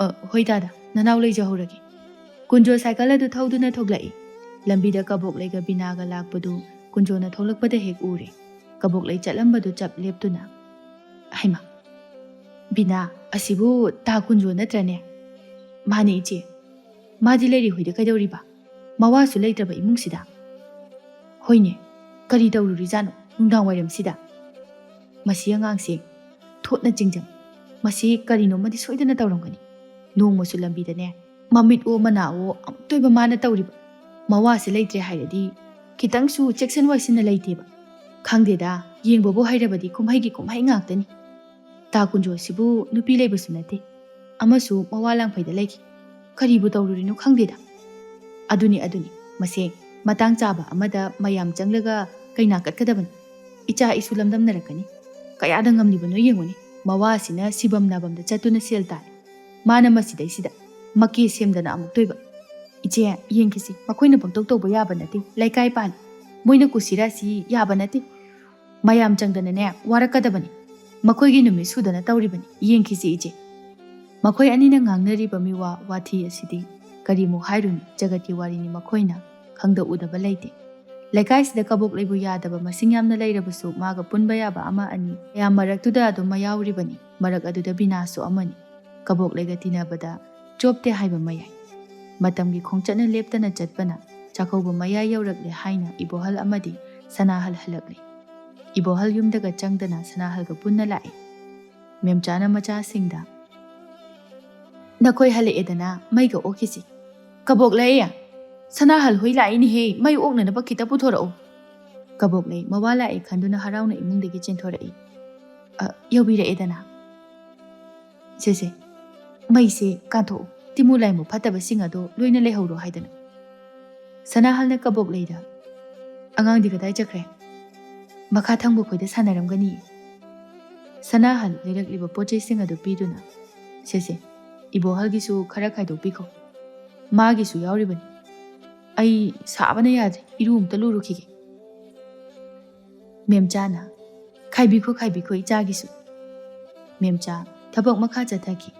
"ꯑ, ꯍꯣꯏ ꯇꯥꯗ, ꯅꯅꯥꯎ ꯂꯩꯖꯍꯧꯔꯒꯦ"꯫ ꯀꯨꯟꯖꯣ ꯁꯥꯏꯀꯜ ꯑꯗꯨ ꯊꯧꯗꯨꯅ ꯊꯣꯛꯂꯛꯏ꯫ ꯂꯝꯕꯤꯗ ꯀꯕꯣꯛꯂꯩꯒ ꯕꯤꯅꯥꯒ ꯂꯥꯛꯄꯗꯨ ꯀꯨꯟꯖꯣꯅ ꯊꯣꯛꯂꯛꯄꯗ ꯍꯦꯛ ꯎꯔꯦ꯫ ꯀꯕꯣꯛꯂꯩ ꯆꯠꯂꯝꯕꯗꯨ ꯆꯞ ꯂꯦꯞꯇꯨꯅ꯫ "ꯍꯩꯃꯥ, ꯕꯤꯅꯥ, ꯑꯁꯤꯕꯨ ꯇꯥ ꯀꯨꯟꯖꯣ ꯅꯠꯇ꯭ꯔꯅꯦ?" "ꯃꯥꯅꯦ ꯏꯆꯦ꯫ ꯃꯥꯗꯤ ꯂꯩꯔꯤ ꯍꯣꯏꯗ ꯀꯩꯗꯧꯔꯤꯕ? ꯃꯋꯥꯁꯨ ꯂꯩꯇ꯭ꯔꯕ ꯏꯃꯨꯡꯁꯤꯗ?" "ꯍꯣꯏꯅꯦ, ꯀꯔꯤ ꯇꯧꯔꯨꯔꯤꯖꯥꯠꯅꯣ ꯅꯨꯡꯗꯥꯡ ꯋꯥꯏꯔꯝꯁꯤꯗ?" "ꯃꯁꯤ ꯑꯉꯥꯡꯁꯦ ꯊꯣꯠꯅ ꯆꯤꯡꯖꯪ, ꯃꯁꯤ ꯀꯔꯤꯅꯣꯃꯗꯤ ꯁꯣꯏꯗꯅ ꯇꯧꯔꯝꯒꯅꯤ꯫ ꯅꯣꯡꯃꯁꯨ ꯂꯝꯕꯤꯗꯅꯦ ꯃꯃꯤꯠ ꯑꯣ ꯃꯅꯥ ꯑꯣ ꯑꯃꯨꯛꯇꯣꯏꯕ ꯃꯥꯅ ꯇꯧꯔꯤꯕ꯫ ꯃꯋꯥꯁꯦ ꯂꯩꯇ꯭ꯔꯦ ꯍꯥꯏꯔꯗꯤ ꯈꯤꯇꯪꯁꯨ ꯆꯦꯛꯁꯤꯟ ꯋꯥꯏꯁꯤꯟꯅ ꯂꯩꯇꯦꯕ꯫ ꯈꯪꯗꯦꯗ, ꯌꯦꯡꯕꯕꯨ ꯍꯩꯔꯕꯗꯤ ꯀꯨꯝꯍꯩꯒꯤ ꯀꯨꯝꯍꯩ ꯉꯥꯛꯇꯅꯤ꯫ ꯇꯥ ꯀꯨꯟꯖꯣꯁꯤꯕꯨ ꯅꯨꯄꯤ ꯂꯩꯕꯁꯨ ꯅꯠꯇꯦ, ꯑꯃꯁꯨ ꯃꯋꯥ ꯂꯥꯡꯐꯩꯗ ꯂꯩꯈꯤ꯫ ꯀꯔꯤꯕꯨ ꯇꯧꯔꯨꯔꯤꯅꯣ ꯈꯪꯗꯦꯗ꯫ ꯑꯗꯨꯅꯤ, ꯑꯗꯨꯅꯤ, ꯃꯁꯦ ꯃꯇꯥꯡ ꯆꯥꯕ ꯑꯃꯗ ꯃꯌꯥꯝ ꯆꯪꯂꯒ ꯀꯩꯅꯥ ꯀꯠꯀꯗꯕꯅꯤ꯫ ꯏꯆꯥ ꯏꯁꯨ ꯂꯝꯗꯝꯅꯔꯛꯀꯅꯤ꯫ ꯀꯌꯥꯗ ꯉꯝꯂꯤꯕꯅꯣ ꯌꯦꯡꯉꯨꯅꯦ꯫ ꯃꯋꯥꯁꯤꯅ ꯁꯤꯕꯝ ꯅꯥꯕꯝꯗ ꯆꯠꯇꯨꯅ ꯁꯦꯜ ꯇꯥꯜꯂꯤ꯫ ꯃꯥꯅ ꯃꯁꯤꯗꯩꯁꯤꯗ ꯃꯀꯦ ꯁꯦꯝꯗꯅ ꯑꯃꯨꯛꯇꯣꯏꯕ꯫ ꯏꯆꯦ, ꯌꯦꯡꯈꯤꯁꯤ, ꯃꯈꯣꯏꯅ ꯄꯪꯇꯧ ꯇꯧꯕ ꯌꯥꯕ ꯅꯠꯇꯦ꯫ ꯂꯩꯀꯥꯏ ꯄꯥꯜꯂꯤ꯫ ꯃꯣꯏꯅ ꯀꯨꯁꯤꯔꯥꯁꯤ ꯌꯥꯕ ꯅꯠꯇꯦ꯫ ꯃꯌꯥꯝ ꯆꯪꯗꯅꯅꯦ ꯋꯥꯔꯛꯀꯗꯕꯅꯤ꯫ ꯃꯈꯣꯏꯒꯤ ꯅꯨꯃꯤꯠ ꯁꯨꯗꯅ ꯇꯧꯔꯤꯕꯅꯤ꯫ ꯌꯦꯡꯈꯤꯁꯤ ꯏꯆꯦ꯫ ꯃꯈꯣꯏ ꯑꯅꯤꯅ ꯉꯥꯡꯅꯔꯤꯕ ꯃꯤꯋꯥ ꯋꯥꯊꯤ ꯑꯁꯤꯗꯤ ꯀꯔꯤꯃꯨꯛ ꯍꯥꯏꯔꯨꯅꯤ? ꯖꯒꯠꯀꯤ ꯋꯥꯔꯤꯅꯤ, ꯃꯈꯣꯏꯅ ꯈꯪꯗ ꯎꯗꯕ ꯂꯩꯇꯦ꯫ ꯂꯩꯀꯥꯏꯁꯤꯗ ꯀꯕꯣꯛ ꯂꯩꯕꯨ ꯌꯥꯗꯕ ꯃꯁꯤꯡ ꯌꯥꯝꯅ ꯂꯩꯔꯕꯁꯨ ꯃꯥꯒ ꯄꯨꯟꯕ ꯌꯥꯕ ꯑꯃ ꯑꯅꯤ ꯃꯌꯥꯝ ꯃꯔꯛꯇꯨꯗ ꯑꯗꯨꯝ ꯃꯌꯥꯎꯔꯤꯕꯅꯤ꯫ ꯃꯔꯛ ꯑꯗꯨꯗ ꯕꯤꯅꯥꯁꯨ ꯑꯃꯅꯤ꯫ ꯀꯕꯣꯛ ꯂꯩꯒ ꯇꯤꯟꯅꯕꯗ ꯆꯣꯞꯇꯦ ꯍꯥꯏꯕ ꯃꯌꯥꯏ꯫ ꯃꯇꯝꯒꯤ ꯈꯣꯡꯆꯠꯅ ꯂꯦꯞꯇꯅ ꯆꯠꯄꯅ ꯆꯥꯛꯀꯧꯕ ꯃꯌꯥꯏ ꯌꯧꯔꯛꯂꯦ ꯍꯥꯏꯅ ꯏꯕꯣꯍꯜ ꯑꯃꯗꯤ ꯁꯅꯥꯍꯜ ꯍꯜꯂꯛꯂꯦ꯫ ꯏꯕꯣꯍꯜ ꯌꯨꯝꯗꯒ ꯆꯪꯗꯅ ꯁꯅꯥꯍꯜꯒ ꯄꯨꯟꯅ ꯂꯥꯛꯏ꯫ ꯃꯦꯝꯆꯥꯅ ꯃꯆꯥꯁꯤꯡꯗ, "ꯅꯈꯣꯏ ꯍꯜꯂꯛꯑꯦꯗꯅ ꯃꯩꯒ ꯑꯣꯛꯈꯤꯁꯤ꯫ ꯀꯕꯣꯛ ꯂꯩ, ꯁꯅꯥꯍꯜ ꯍꯣꯏ ꯂꯥꯛꯏꯅꯦꯍꯦ, ꯃꯩ ꯑꯣꯛꯅꯅꯕ ꯈꯤꯇ ꯄꯨꯊꯣꯔꯛꯎ꯫" ꯀꯕꯣꯛ ꯂꯩ ꯃꯋꯥ ꯂꯥꯛꯑꯦ ꯈꯟꯗꯨꯅ ꯍꯔꯥꯎꯅ ꯏꯃꯨꯡꯗꯒꯤ ꯆꯦꯟꯊꯣꯔꯛꯏ꯫ "ꯑ, ꯌꯧꯕꯤꯔꯛꯑꯦꯗꯅ꯫ ꯁꯦ, ꯁꯦ, ꯃꯩꯁꯦ ꯀꯥꯟꯊꯣꯛꯎ, ꯇꯤꯃꯨ ꯂꯥꯏꯃꯨ ꯐꯠꯇꯕꯁꯤꯡ ꯑꯗꯣ ꯂꯣꯏꯅ ꯂꯩꯍꯧꯔꯣ ꯍꯥꯏꯗꯅ꯫" ꯁꯅꯥꯍꯜꯅ ꯀꯕꯣꯛ ꯂꯩꯗ, "ꯑꯉꯥꯡꯗꯤ ꯀꯗꯥꯏ ꯆꯠꯈ꯭ꯔꯦ?" "ꯃꯈꯥ ꯊꯪꯕ ꯈꯣꯏꯗ ꯁꯥꯟꯅꯔꯝꯒꯅꯤ꯫" ꯁꯅꯥꯍꯜ ꯂꯩꯔꯛꯂꯤꯕ ꯄꯣꯠ ꯆꯩꯁꯤꯡ ꯑꯗꯨ ꯄꯤꯗꯨꯅ, "ꯁꯦ, ꯁꯦ, ꯏꯕꯣꯍꯜꯒꯤꯁꯨ ꯈꯔ ꯈꯥꯏꯗꯣꯛꯄꯤꯈꯣ꯫ ꯃꯥꯒꯤꯁꯨ ꯌꯥꯎꯔꯤꯕꯅꯤ꯫ ꯑꯩ ꯁꯥꯕꯅ ꯌꯥꯗ꯭ꯔꯦ, ꯏꯔꯨ ꯑꯝꯇ ꯂꯨꯔꯨꯈꯤꯒꯦ꯫" ꯃꯦꯝꯆꯥꯅ, "ꯈꯥꯏꯕꯤꯈꯣ, ꯈꯥꯏꯕꯤꯈꯣ ꯏꯆꯥꯒꯤꯁꯨ꯫" ꯃꯦꯝꯆꯥ ꯊꯕꯛ ꯃꯈꯥ ꯆꯠꯊꯈꯤ꯫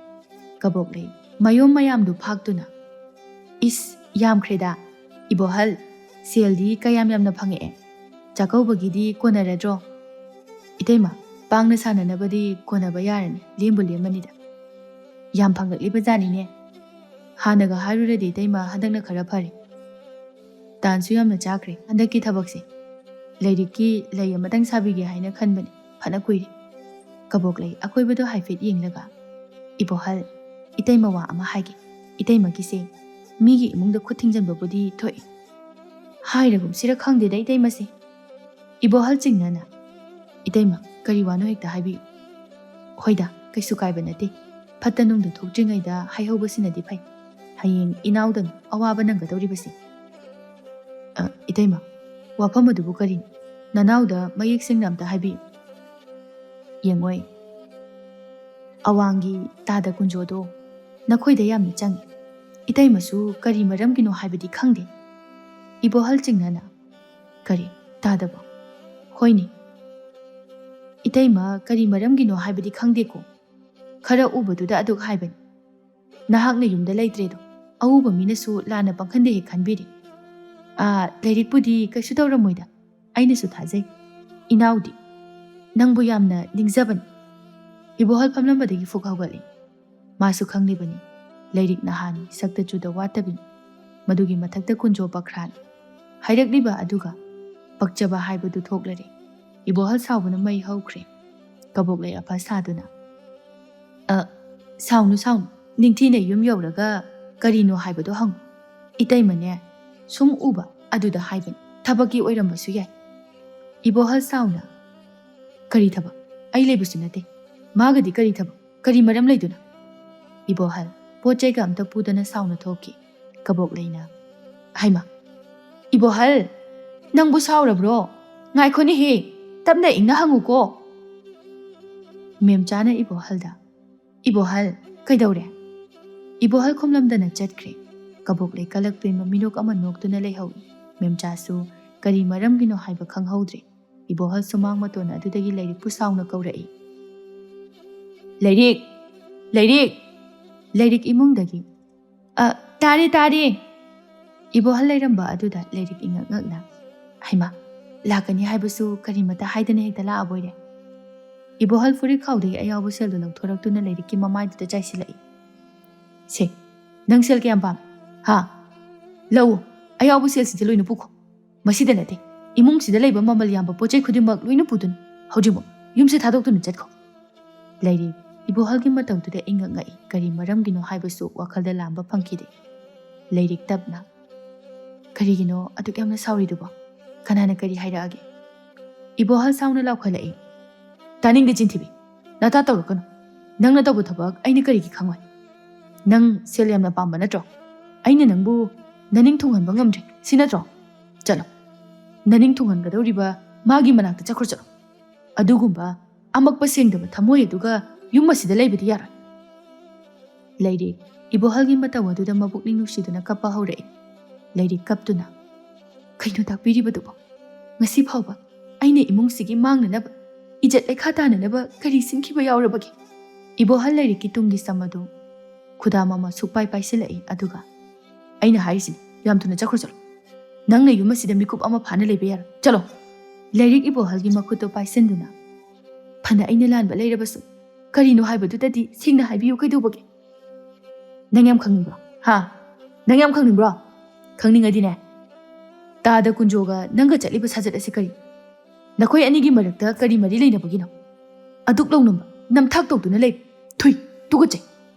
ꯀꯕꯣꯛꯂꯩ ꯃꯌꯣꯝ ꯃꯌꯥꯝꯗꯨ ꯐꯥꯛꯇꯨꯅ, "ꯏꯁ, ꯌꯥꯝꯈ꯭ꯔꯦꯗ꯫ ꯏꯕꯣꯍꯜ, ꯁꯦꯜꯗꯤ ꯀꯌꯥꯝ ꯌꯥꯝꯅ ꯐꯪꯉꯛꯑꯦ? ꯆꯥꯛꯀꯧꯕꯒꯤꯗꯤ ꯀꯣꯟꯅꯔꯗ꯭ꯔꯣ? ꯏꯇꯩꯃ, ꯄꯥꯡꯅ ꯁꯥꯟꯅꯅꯕꯗꯤ ꯀꯣꯟꯅꯕ ꯌꯥꯔꯅꯤ, ꯂꯦꯝꯕꯨ ꯂꯦꯝꯃꯅꯤꯗ꯫ ꯌꯥꯝ ꯐꯪꯂꯛꯂꯤꯕ ꯖꯥꯠꯅꯤꯅꯦ꯫ ꯍꯥꯟꯅꯒ ꯍꯥꯏꯔꯨꯔꯗꯤ ꯏꯇꯩꯃ ꯍꯟꯗꯛꯅ ꯈꯔ ꯐꯔꯦ꯫ ꯇꯥꯟꯁꯨ ꯌꯥꯝꯅ ꯆꯥꯈ꯭ꯔꯦ ꯍꯟꯗꯛꯀꯤ ꯊꯕꯛꯁꯦ꯫ ꯂꯥꯏꯔꯤꯛꯀꯤ ꯂꯩ ꯑꯃꯇꯪ ꯁꯥꯕꯤꯒꯦ ꯍꯥꯏꯅ ꯈꯟꯕꯅꯤ, ꯐꯅ ꯀꯨꯏꯔꯦ꯫ ꯀꯕꯣꯛꯂꯩ ꯑꯀꯣꯏꯕꯗꯣ ꯍꯥꯏꯐꯦꯠ ꯌꯦꯡꯂꯒ, "ꯏꯕꯣꯍꯜ, ꯏꯇꯩꯃ ꯋꯥ ꯑꯃ ꯍꯥꯏꯒꯦ꯫ ꯏꯇꯩꯃꯒꯤꯁꯦ ꯃꯤꯒꯤ ꯏꯃꯨꯡꯗ ꯈꯨꯠ ꯊꯤꯡꯖꯤꯟꯕꯕꯨꯗꯤ ꯊꯣꯛꯏ꯫ ꯍꯥꯏꯔꯒꯨꯝꯁꯤꯔ ꯈꯪꯗꯦꯗ ꯏꯇꯩꯃꯁꯦ꯫" ꯏꯕꯣꯍꯜ ꯆꯤꯡꯅꯅ, "ꯏꯇꯩꯃ, ꯀꯔꯤ ꯋꯥꯅꯣ ꯍꯦꯛꯇ ꯍꯥꯏꯕꯤꯌꯨ꯫" "ꯍꯣꯏꯗ, ꯀꯩꯁꯨ ꯀꯥꯏꯕ ꯅꯠꯇꯦ꯫ ꯐꯠꯇ ꯅꯨꯡꯗ ꯊꯣꯛꯇ꯭ꯔꯤꯉꯩꯗ ꯍꯥꯏꯍꯧꯕꯁꯤꯅꯗꯤ ꯐꯩ꯫ ꯍꯌꯦꯡ ꯏꯅꯥꯎꯗꯪ ꯑꯋꯥꯕ ꯅꯪꯒꯗꯧꯔꯤꯕꯁꯦ꯫" "ꯑ, ꯏꯇꯩꯃ, ꯋꯥꯐꯝ ꯑꯗꯨꯕꯨ ꯀꯔꯤꯅꯣ? ꯅꯅꯥꯎꯗ ꯃꯌꯦꯛ ꯁꯦꯡꯅ ꯑꯝꯇ ꯍꯥꯏꯕꯤꯌꯨ꯫" "ꯌꯦꯡꯉꯣꯏ, ꯑꯋꯥꯡꯒꯤ ꯇꯥꯗ ꯀꯨꯟꯖꯣꯗꯣ ꯅꯈꯣꯏꯗ ꯌꯥꯝꯅ ꯆꯪꯉꯤ꯫ ꯏꯇꯩꯃꯁꯨ ꯀꯔꯤ ꯃꯔꯝꯒꯤꯅꯣ ꯍꯥꯏꯕꯗꯤ ꯈꯪꯗꯦ꯫" ꯏꯕꯣꯍꯜ ꯆꯤꯡꯅꯅ, "ꯀꯔꯤ? ꯇꯥꯗꯕ?" "ꯍꯣꯏꯅꯦ꯫ ꯏꯇꯩꯃ ꯀꯔꯤ ꯃꯔꯝꯒꯤꯅꯣ ꯍꯥꯏꯕꯗꯤ ꯈꯪꯗꯦꯀꯣ꯫ ꯈꯔ ꯎꯕꯗꯨꯗ ꯑꯗꯨꯛ ꯍꯥꯏꯕꯅꯤ꯫ ꯅꯍꯥꯛꯅ ꯌꯨꯝꯗ ꯂꯩꯇ꯭ꯔꯦꯗꯣ ꯑꯎꯕ ꯃꯤꯅꯁꯨ ꯂꯥꯟꯅ ꯄꯪꯈꯟꯗ ꯍꯦꯛ ꯈꯟꯕꯤꯔꯦ꯫ ꯑꯥ, ꯂꯥꯏꯔꯤꯛꯄꯨꯗꯤ ꯀꯩꯁꯨ ꯇꯧꯔꯝꯃꯣꯏꯗ꯫ ꯑꯩꯅꯁꯨ ꯊꯥꯖꯩ꯫ ꯏꯅꯥꯎꯗꯤ ꯅꯪꯕꯨ ꯌꯥꯝꯅ ꯅꯤꯡꯖꯕꯅꯤ꯫" ꯏꯕꯣꯍꯜ ꯐꯝꯂꯝꯕꯗꯒꯤ ꯐꯨꯛ ꯍꯧꯒꯠꯂꯤ꯫ ꯃꯥꯁꯨ ꯈꯪꯂꯤꯕꯅꯤ, ꯂꯥꯏꯔꯤꯛ ꯅꯍꯥꯟ ꯁꯛꯇ ꯆꯨꯗ ꯋꯥꯠꯇꯕꯤꯅꯤ꯫ ꯃꯗꯨꯒꯤ ꯃꯊꯛꯇ ꯀꯨꯟꯖꯣ ꯄꯈ꯭ꯔꯥꯅꯤ꯫ ꯍꯥꯏꯔꯛꯂꯤꯕ ꯑꯗꯨꯒ ꯄꯛꯆꯕ ꯍꯥꯏꯕꯗꯨ ꯊꯣꯛꯂꯔꯦ꯫ ꯏꯕꯣꯍꯜ ꯁꯥꯎꯕꯅ ꯃꯩ ꯍꯧꯈ꯭ꯔꯦ꯫ ꯀꯕꯣꯛꯂꯩ ꯑꯐ ꯁꯥꯗꯨꯅ, "ꯑ, ꯁꯥꯎꯅꯨ, ꯁꯥꯎꯅꯨ, ꯅꯤꯡꯊꯤꯅ ꯌꯨꯝ ꯌꯧꯔꯒ ꯀꯔꯤꯅꯣ ꯍꯥꯏꯕꯗꯣ ꯍꯪꯉꯨ꯫ ꯏꯇꯩꯃꯅꯦ, ꯁꯨꯝ ꯎꯕ ꯑꯗꯨꯗ ꯍꯥꯏꯕꯅꯤ, ꯊꯕꯛꯀꯤ ꯑꯣꯏꯔꯝꯕꯁꯨ ꯌꯥꯏ꯫" ꯏꯕꯣꯍꯜ ꯁꯥꯎꯅ, "ꯀꯔꯤ ꯊꯕꯛ? ꯑꯩ ꯂꯩꯕꯁꯨ ꯅꯠꯇꯦ꯫ ꯃꯥꯒꯗꯤ ꯀꯔꯤ ꯊꯕꯛ? ꯀꯔꯤ ꯃꯔꯝ ꯂꯩꯗꯨꯅ?" ꯏꯕꯣꯍꯜ ꯄꯣꯠ ꯆꯩꯒ ꯑꯝꯇ ꯄꯨꯗꯅ ꯁꯥꯎꯅ ꯊꯣꯛꯈꯤ꯫ ꯀꯕꯣꯛꯂꯩꯅ, "ꯍꯩꯃꯥ, ꯏꯕꯣꯍꯜ, ꯅꯪꯕꯨ ꯁꯥꯎꯔꯕ꯭ꯔꯣ? ꯉꯥꯏꯈꯣꯅꯦꯍꯦ, ꯇꯞꯅ ꯏꯪꯅ ꯍꯪꯉꯨꯀꯣ꯫" ꯃꯦꯝꯆꯥꯅ ꯏꯕꯣꯍꯜꯗ, "ꯏꯕꯣꯍꯜ, ꯀꯩꯗꯧꯔꯦ?" ꯏꯕꯣꯍꯜ ꯈꯨꯝꯂꯝꯗꯅ ꯆꯠꯈ꯭ꯔꯦ꯫ ꯀꯕꯣꯛꯂꯩ ꯀꯂꯛ ꯄꯦꯟꯕ ꯃꯤꯅꯣꯛ ꯑꯃ ꯅꯣꯛꯇꯨꯅ ꯂꯩꯍꯧꯏ꯫ ꯃꯦꯝꯆꯥꯁꯨ ꯀꯔꯤ ꯃꯔꯝꯒꯤꯅꯣ ꯍꯥꯏꯕ ꯈꯪꯍꯧꯗ꯭ꯔꯦ꯫ ꯏꯕꯣꯍꯜ ꯁꯨꯃꯥꯡ ꯃꯇꯣꯟ ꯑꯗꯨꯗꯒꯤ ꯂꯥꯏꯔꯤꯛꯄꯨ ꯁꯥꯎꯅ ꯀꯧꯔꯛꯏ, "ꯂꯥꯏꯔꯤꯛ! ꯂꯥꯏꯔꯤꯛ!" ꯂꯥꯏꯔꯤꯛ ꯏꯃꯨꯡꯗꯒꯤ, "ꯑ, ꯇꯥꯔꯦ, ꯇꯥꯔꯦ!" ꯏꯕꯣꯍꯜ ꯂꯩꯔꯝꯕ ꯑꯗꯨꯗ ꯂꯥꯏꯔꯤꯛ ꯏꯉꯛ ꯉꯛꯅ, "ꯍꯩꯃꯥ, ꯂꯥꯛꯀꯅꯤ ꯍꯥꯏꯕꯁꯨ ꯀꯔꯤꯃꯇ ꯍꯥꯏꯗꯅ ꯍꯦꯛꯇ ꯂꯥꯛꯑꯕꯣꯏꯔꯦ?" ꯏꯕꯣꯍꯜ ꯐꯨꯔꯤꯠꯈꯥꯎꯗꯒꯤ ꯑꯌꯥꯎꯕ ꯁꯦꯜꯗꯨ ꯂꯧꯊꯣꯔꯛꯇꯨꯅ ꯂꯥꯏꯔꯤꯛꯀꯤ ꯃꯃꯥꯏꯗꯨꯗ ꯆꯥꯏꯁꯤꯜꯂꯛꯏ꯫ "ꯁꯦ, ꯅꯪ ꯁꯦꯜ ꯀꯌꯥꯝ ꯄꯥꯝꯃꯤ? ꯍꯥ? ꯂꯧ, ꯑꯌꯥꯎꯕ ꯁꯦꯜꯁꯤꯗꯤ ꯂꯣꯏꯅ ꯄꯨꯈꯣ꯫ ꯃꯁꯤꯗ ꯅꯠꯇꯦ, ꯏꯃꯨꯡꯁꯤꯗ ꯂꯩꯕ ꯃꯃꯜ ꯌꯥꯝꯕ ꯄꯣꯠ ꯆꯩ ꯈꯨꯗꯤꯡꯃꯛ ꯂꯣꯏꯅ ꯄꯨꯗꯨꯅ ꯍꯧꯖꯤꯛꯃꯛ ꯌꯨꯝꯁꯦ ꯊꯥꯗꯣꯛꯇꯨꯅ ꯆꯠꯈꯣ꯫ ꯂꯩꯔꯤꯛ ꯏꯕꯣꯍꯜꯒꯤ ꯃꯇꯧꯗꯨꯗ ꯏꯉꯛ ꯉꯛꯏ꯫ ꯀꯔꯤ ꯃꯔꯝꯒꯤꯅꯣ ꯍꯥꯏꯕꯁꯨ ꯋꯥꯈꯜꯗ ꯂꯥꯝꯕ ꯐꯪꯈꯤꯗꯦ꯫ ꯂꯩꯔꯤꯛ ꯇꯞꯅ, "ꯀꯔꯤꯒꯤꯅꯣ ꯑꯗꯨꯛ ꯌꯥꯝꯅ ꯁꯥꯎꯔꯤꯗꯨꯕꯣ? ꯀꯅꯥꯅ ꯀꯔꯤ ꯍꯥꯏꯔꯛꯑꯒꯦ?" ꯏꯕꯣꯍꯜ ꯁꯥꯎꯅ ꯂꯥꯎꯈꯠꯂꯛꯏ꯫ "ꯇꯥꯅꯤꯡꯗꯦ ꯆꯤꯟꯊꯤꯕꯤ꯫ ꯅꯇꯥ ꯇꯧꯔꯛꯀꯅꯨ꯫ ꯅꯪꯅ ꯇꯧꯕ ꯊꯕꯛ ꯑꯩꯅ ꯀꯔꯤꯒꯤ ꯈꯪꯉꯣꯏ? ꯅꯪ ꯁꯦꯜ ꯌꯥꯝꯅ ꯄꯥꯝꯕ ꯅꯠꯇ꯭ꯔꯣ? ꯑꯩꯅ ꯅꯪꯕꯨ ꯅꯅꯤꯡ ꯊꯨꯡꯍꯟꯕ ꯉꯝꯗ꯭ꯔꯤ, ꯁꯤ ꯅꯠꯇ꯭ꯔꯣ? ꯆꯠꯂꯣ꯫ ꯅꯅꯤꯡ ꯊꯨꯡꯍꯟꯒꯗꯧꯔꯤꯕ ꯃꯥꯒꯤ ꯃꯅꯥꯛꯇ ꯆꯠꯈ꯭ꯔꯣ, ꯆꯠꯂꯣ꯫ ꯑꯗꯨꯒꯨꯝꯕ ꯑꯃꯛꯄ ꯁꯦꯡꯗꯕ ꯊꯃꯣꯏ ꯑꯗꯨꯒ ꯌꯨꯝ ꯑꯁꯤꯗ ꯂꯩꯕꯗꯤ ꯌꯥꯔꯣꯏ꯫" ꯂꯩꯔꯤꯛ ꯏꯕꯣꯍꯜꯒꯤ ꯃꯇꯧ ꯑꯗꯨꯗ ꯃꯄꯨꯛꯅꯤꯡ ꯅꯨꯡꯁꯤꯗꯨꯅ ꯀꯞꯄ ꯍꯧꯔꯛꯏ꯫ ꯂꯩꯔꯤꯛ ꯀꯞꯇꯨꯅ, "ꯀꯩꯅꯣ ꯇꯥꯛꯄꯤꯔꯤꯕꯗꯨꯕꯣ? ꯉꯁꯤ ꯐꯥꯎꯕ ꯑꯩꯅ ꯏꯃꯨꯡꯁꯤꯒꯤ ꯃꯥꯡꯅꯅꯕ, ꯏꯖꯠ ꯂꯩꯈꯥ ꯇꯥꯅꯅꯕ ꯀꯔꯤ ꯁꯤꯟꯈꯤꯕ ꯌꯥꯎꯔꯕꯒꯦ?" ꯏꯕꯣꯍꯜ ꯂꯩꯔꯤꯛꯀꯤ ꯇꯨꯡꯒꯤ ꯁꯝ ꯑꯗꯨ ꯈꯨꯗꯥꯝ ꯑꯃ ꯁꯨꯛꯄꯥꯏ ꯄꯥꯏꯁꯤꯜꯂꯛꯏ, ꯑꯗꯨꯒ, "ꯑꯩꯅ ꯍꯥꯏꯔꯤꯁꯤꯅꯤ, ꯌꯥꯝ ꯊꯨꯅ ꯆꯠꯈ꯭ꯔꯣ, ꯆꯠꯂꯣ꯫ ꯅꯪꯅ ꯌꯨꯝ ꯑꯁꯤꯗ ꯃꯤꯀꯨꯞ ꯑꯃ ꯐꯥꯅ ꯂꯩꯕ ꯌꯥꯔꯣꯏ꯫ ꯆꯠꯂꯣ!" ꯂꯩꯔꯤꯛ ꯏꯕꯣꯍꯜꯒꯤ ꯃꯈꯨꯠꯇꯨ ꯄꯥꯏꯁꯤꯟꯗꯨꯅ, "ꯐꯅ ꯑꯩꯅ ꯂꯥꯟꯕ ꯂꯩꯔꯕꯁꯨ, ꯀꯔꯤꯅꯣ ꯍꯥꯏꯕꯗꯨꯗꯗꯤ ꯁꯦꯡꯅ ꯍꯥꯏꯕꯤꯌꯨ, ꯀꯩꯗꯧꯕꯒꯦ?" "ꯅꯪ ꯌꯥꯝ ꯈꯪꯅꯤꯡꯕ꯭ꯔꯣ? ꯍꯥ? ꯅꯪ ꯌꯥꯝ ꯈꯪꯅꯤꯡꯕ꯭ꯔꯣ? ꯈꯪꯅꯤꯡꯉꯗꯤꯅꯦ, ꯇꯥꯗ ꯀꯨꯟꯖꯣꯒ ꯅꯪꯒ ꯆꯠꯂꯤꯕ ꯁꯥꯖꯠ ꯑꯁꯤ ꯀꯔꯤ? ꯅꯈꯣꯏ ꯑꯅꯤꯒꯤ ꯃꯔꯛꯇ ꯀꯔꯤ ꯃꯔꯤ ꯂꯩꯅꯕꯒꯤꯅꯣ? ꯑꯗꯨꯛ ꯂꯧꯅꯝꯕ, ꯅꯝꯊꯥꯛ ꯇꯧꯗꯨꯅ ꯂꯩ꯫ ꯊꯨꯏ, ꯇꯨꯀꯠꯆꯩ꯫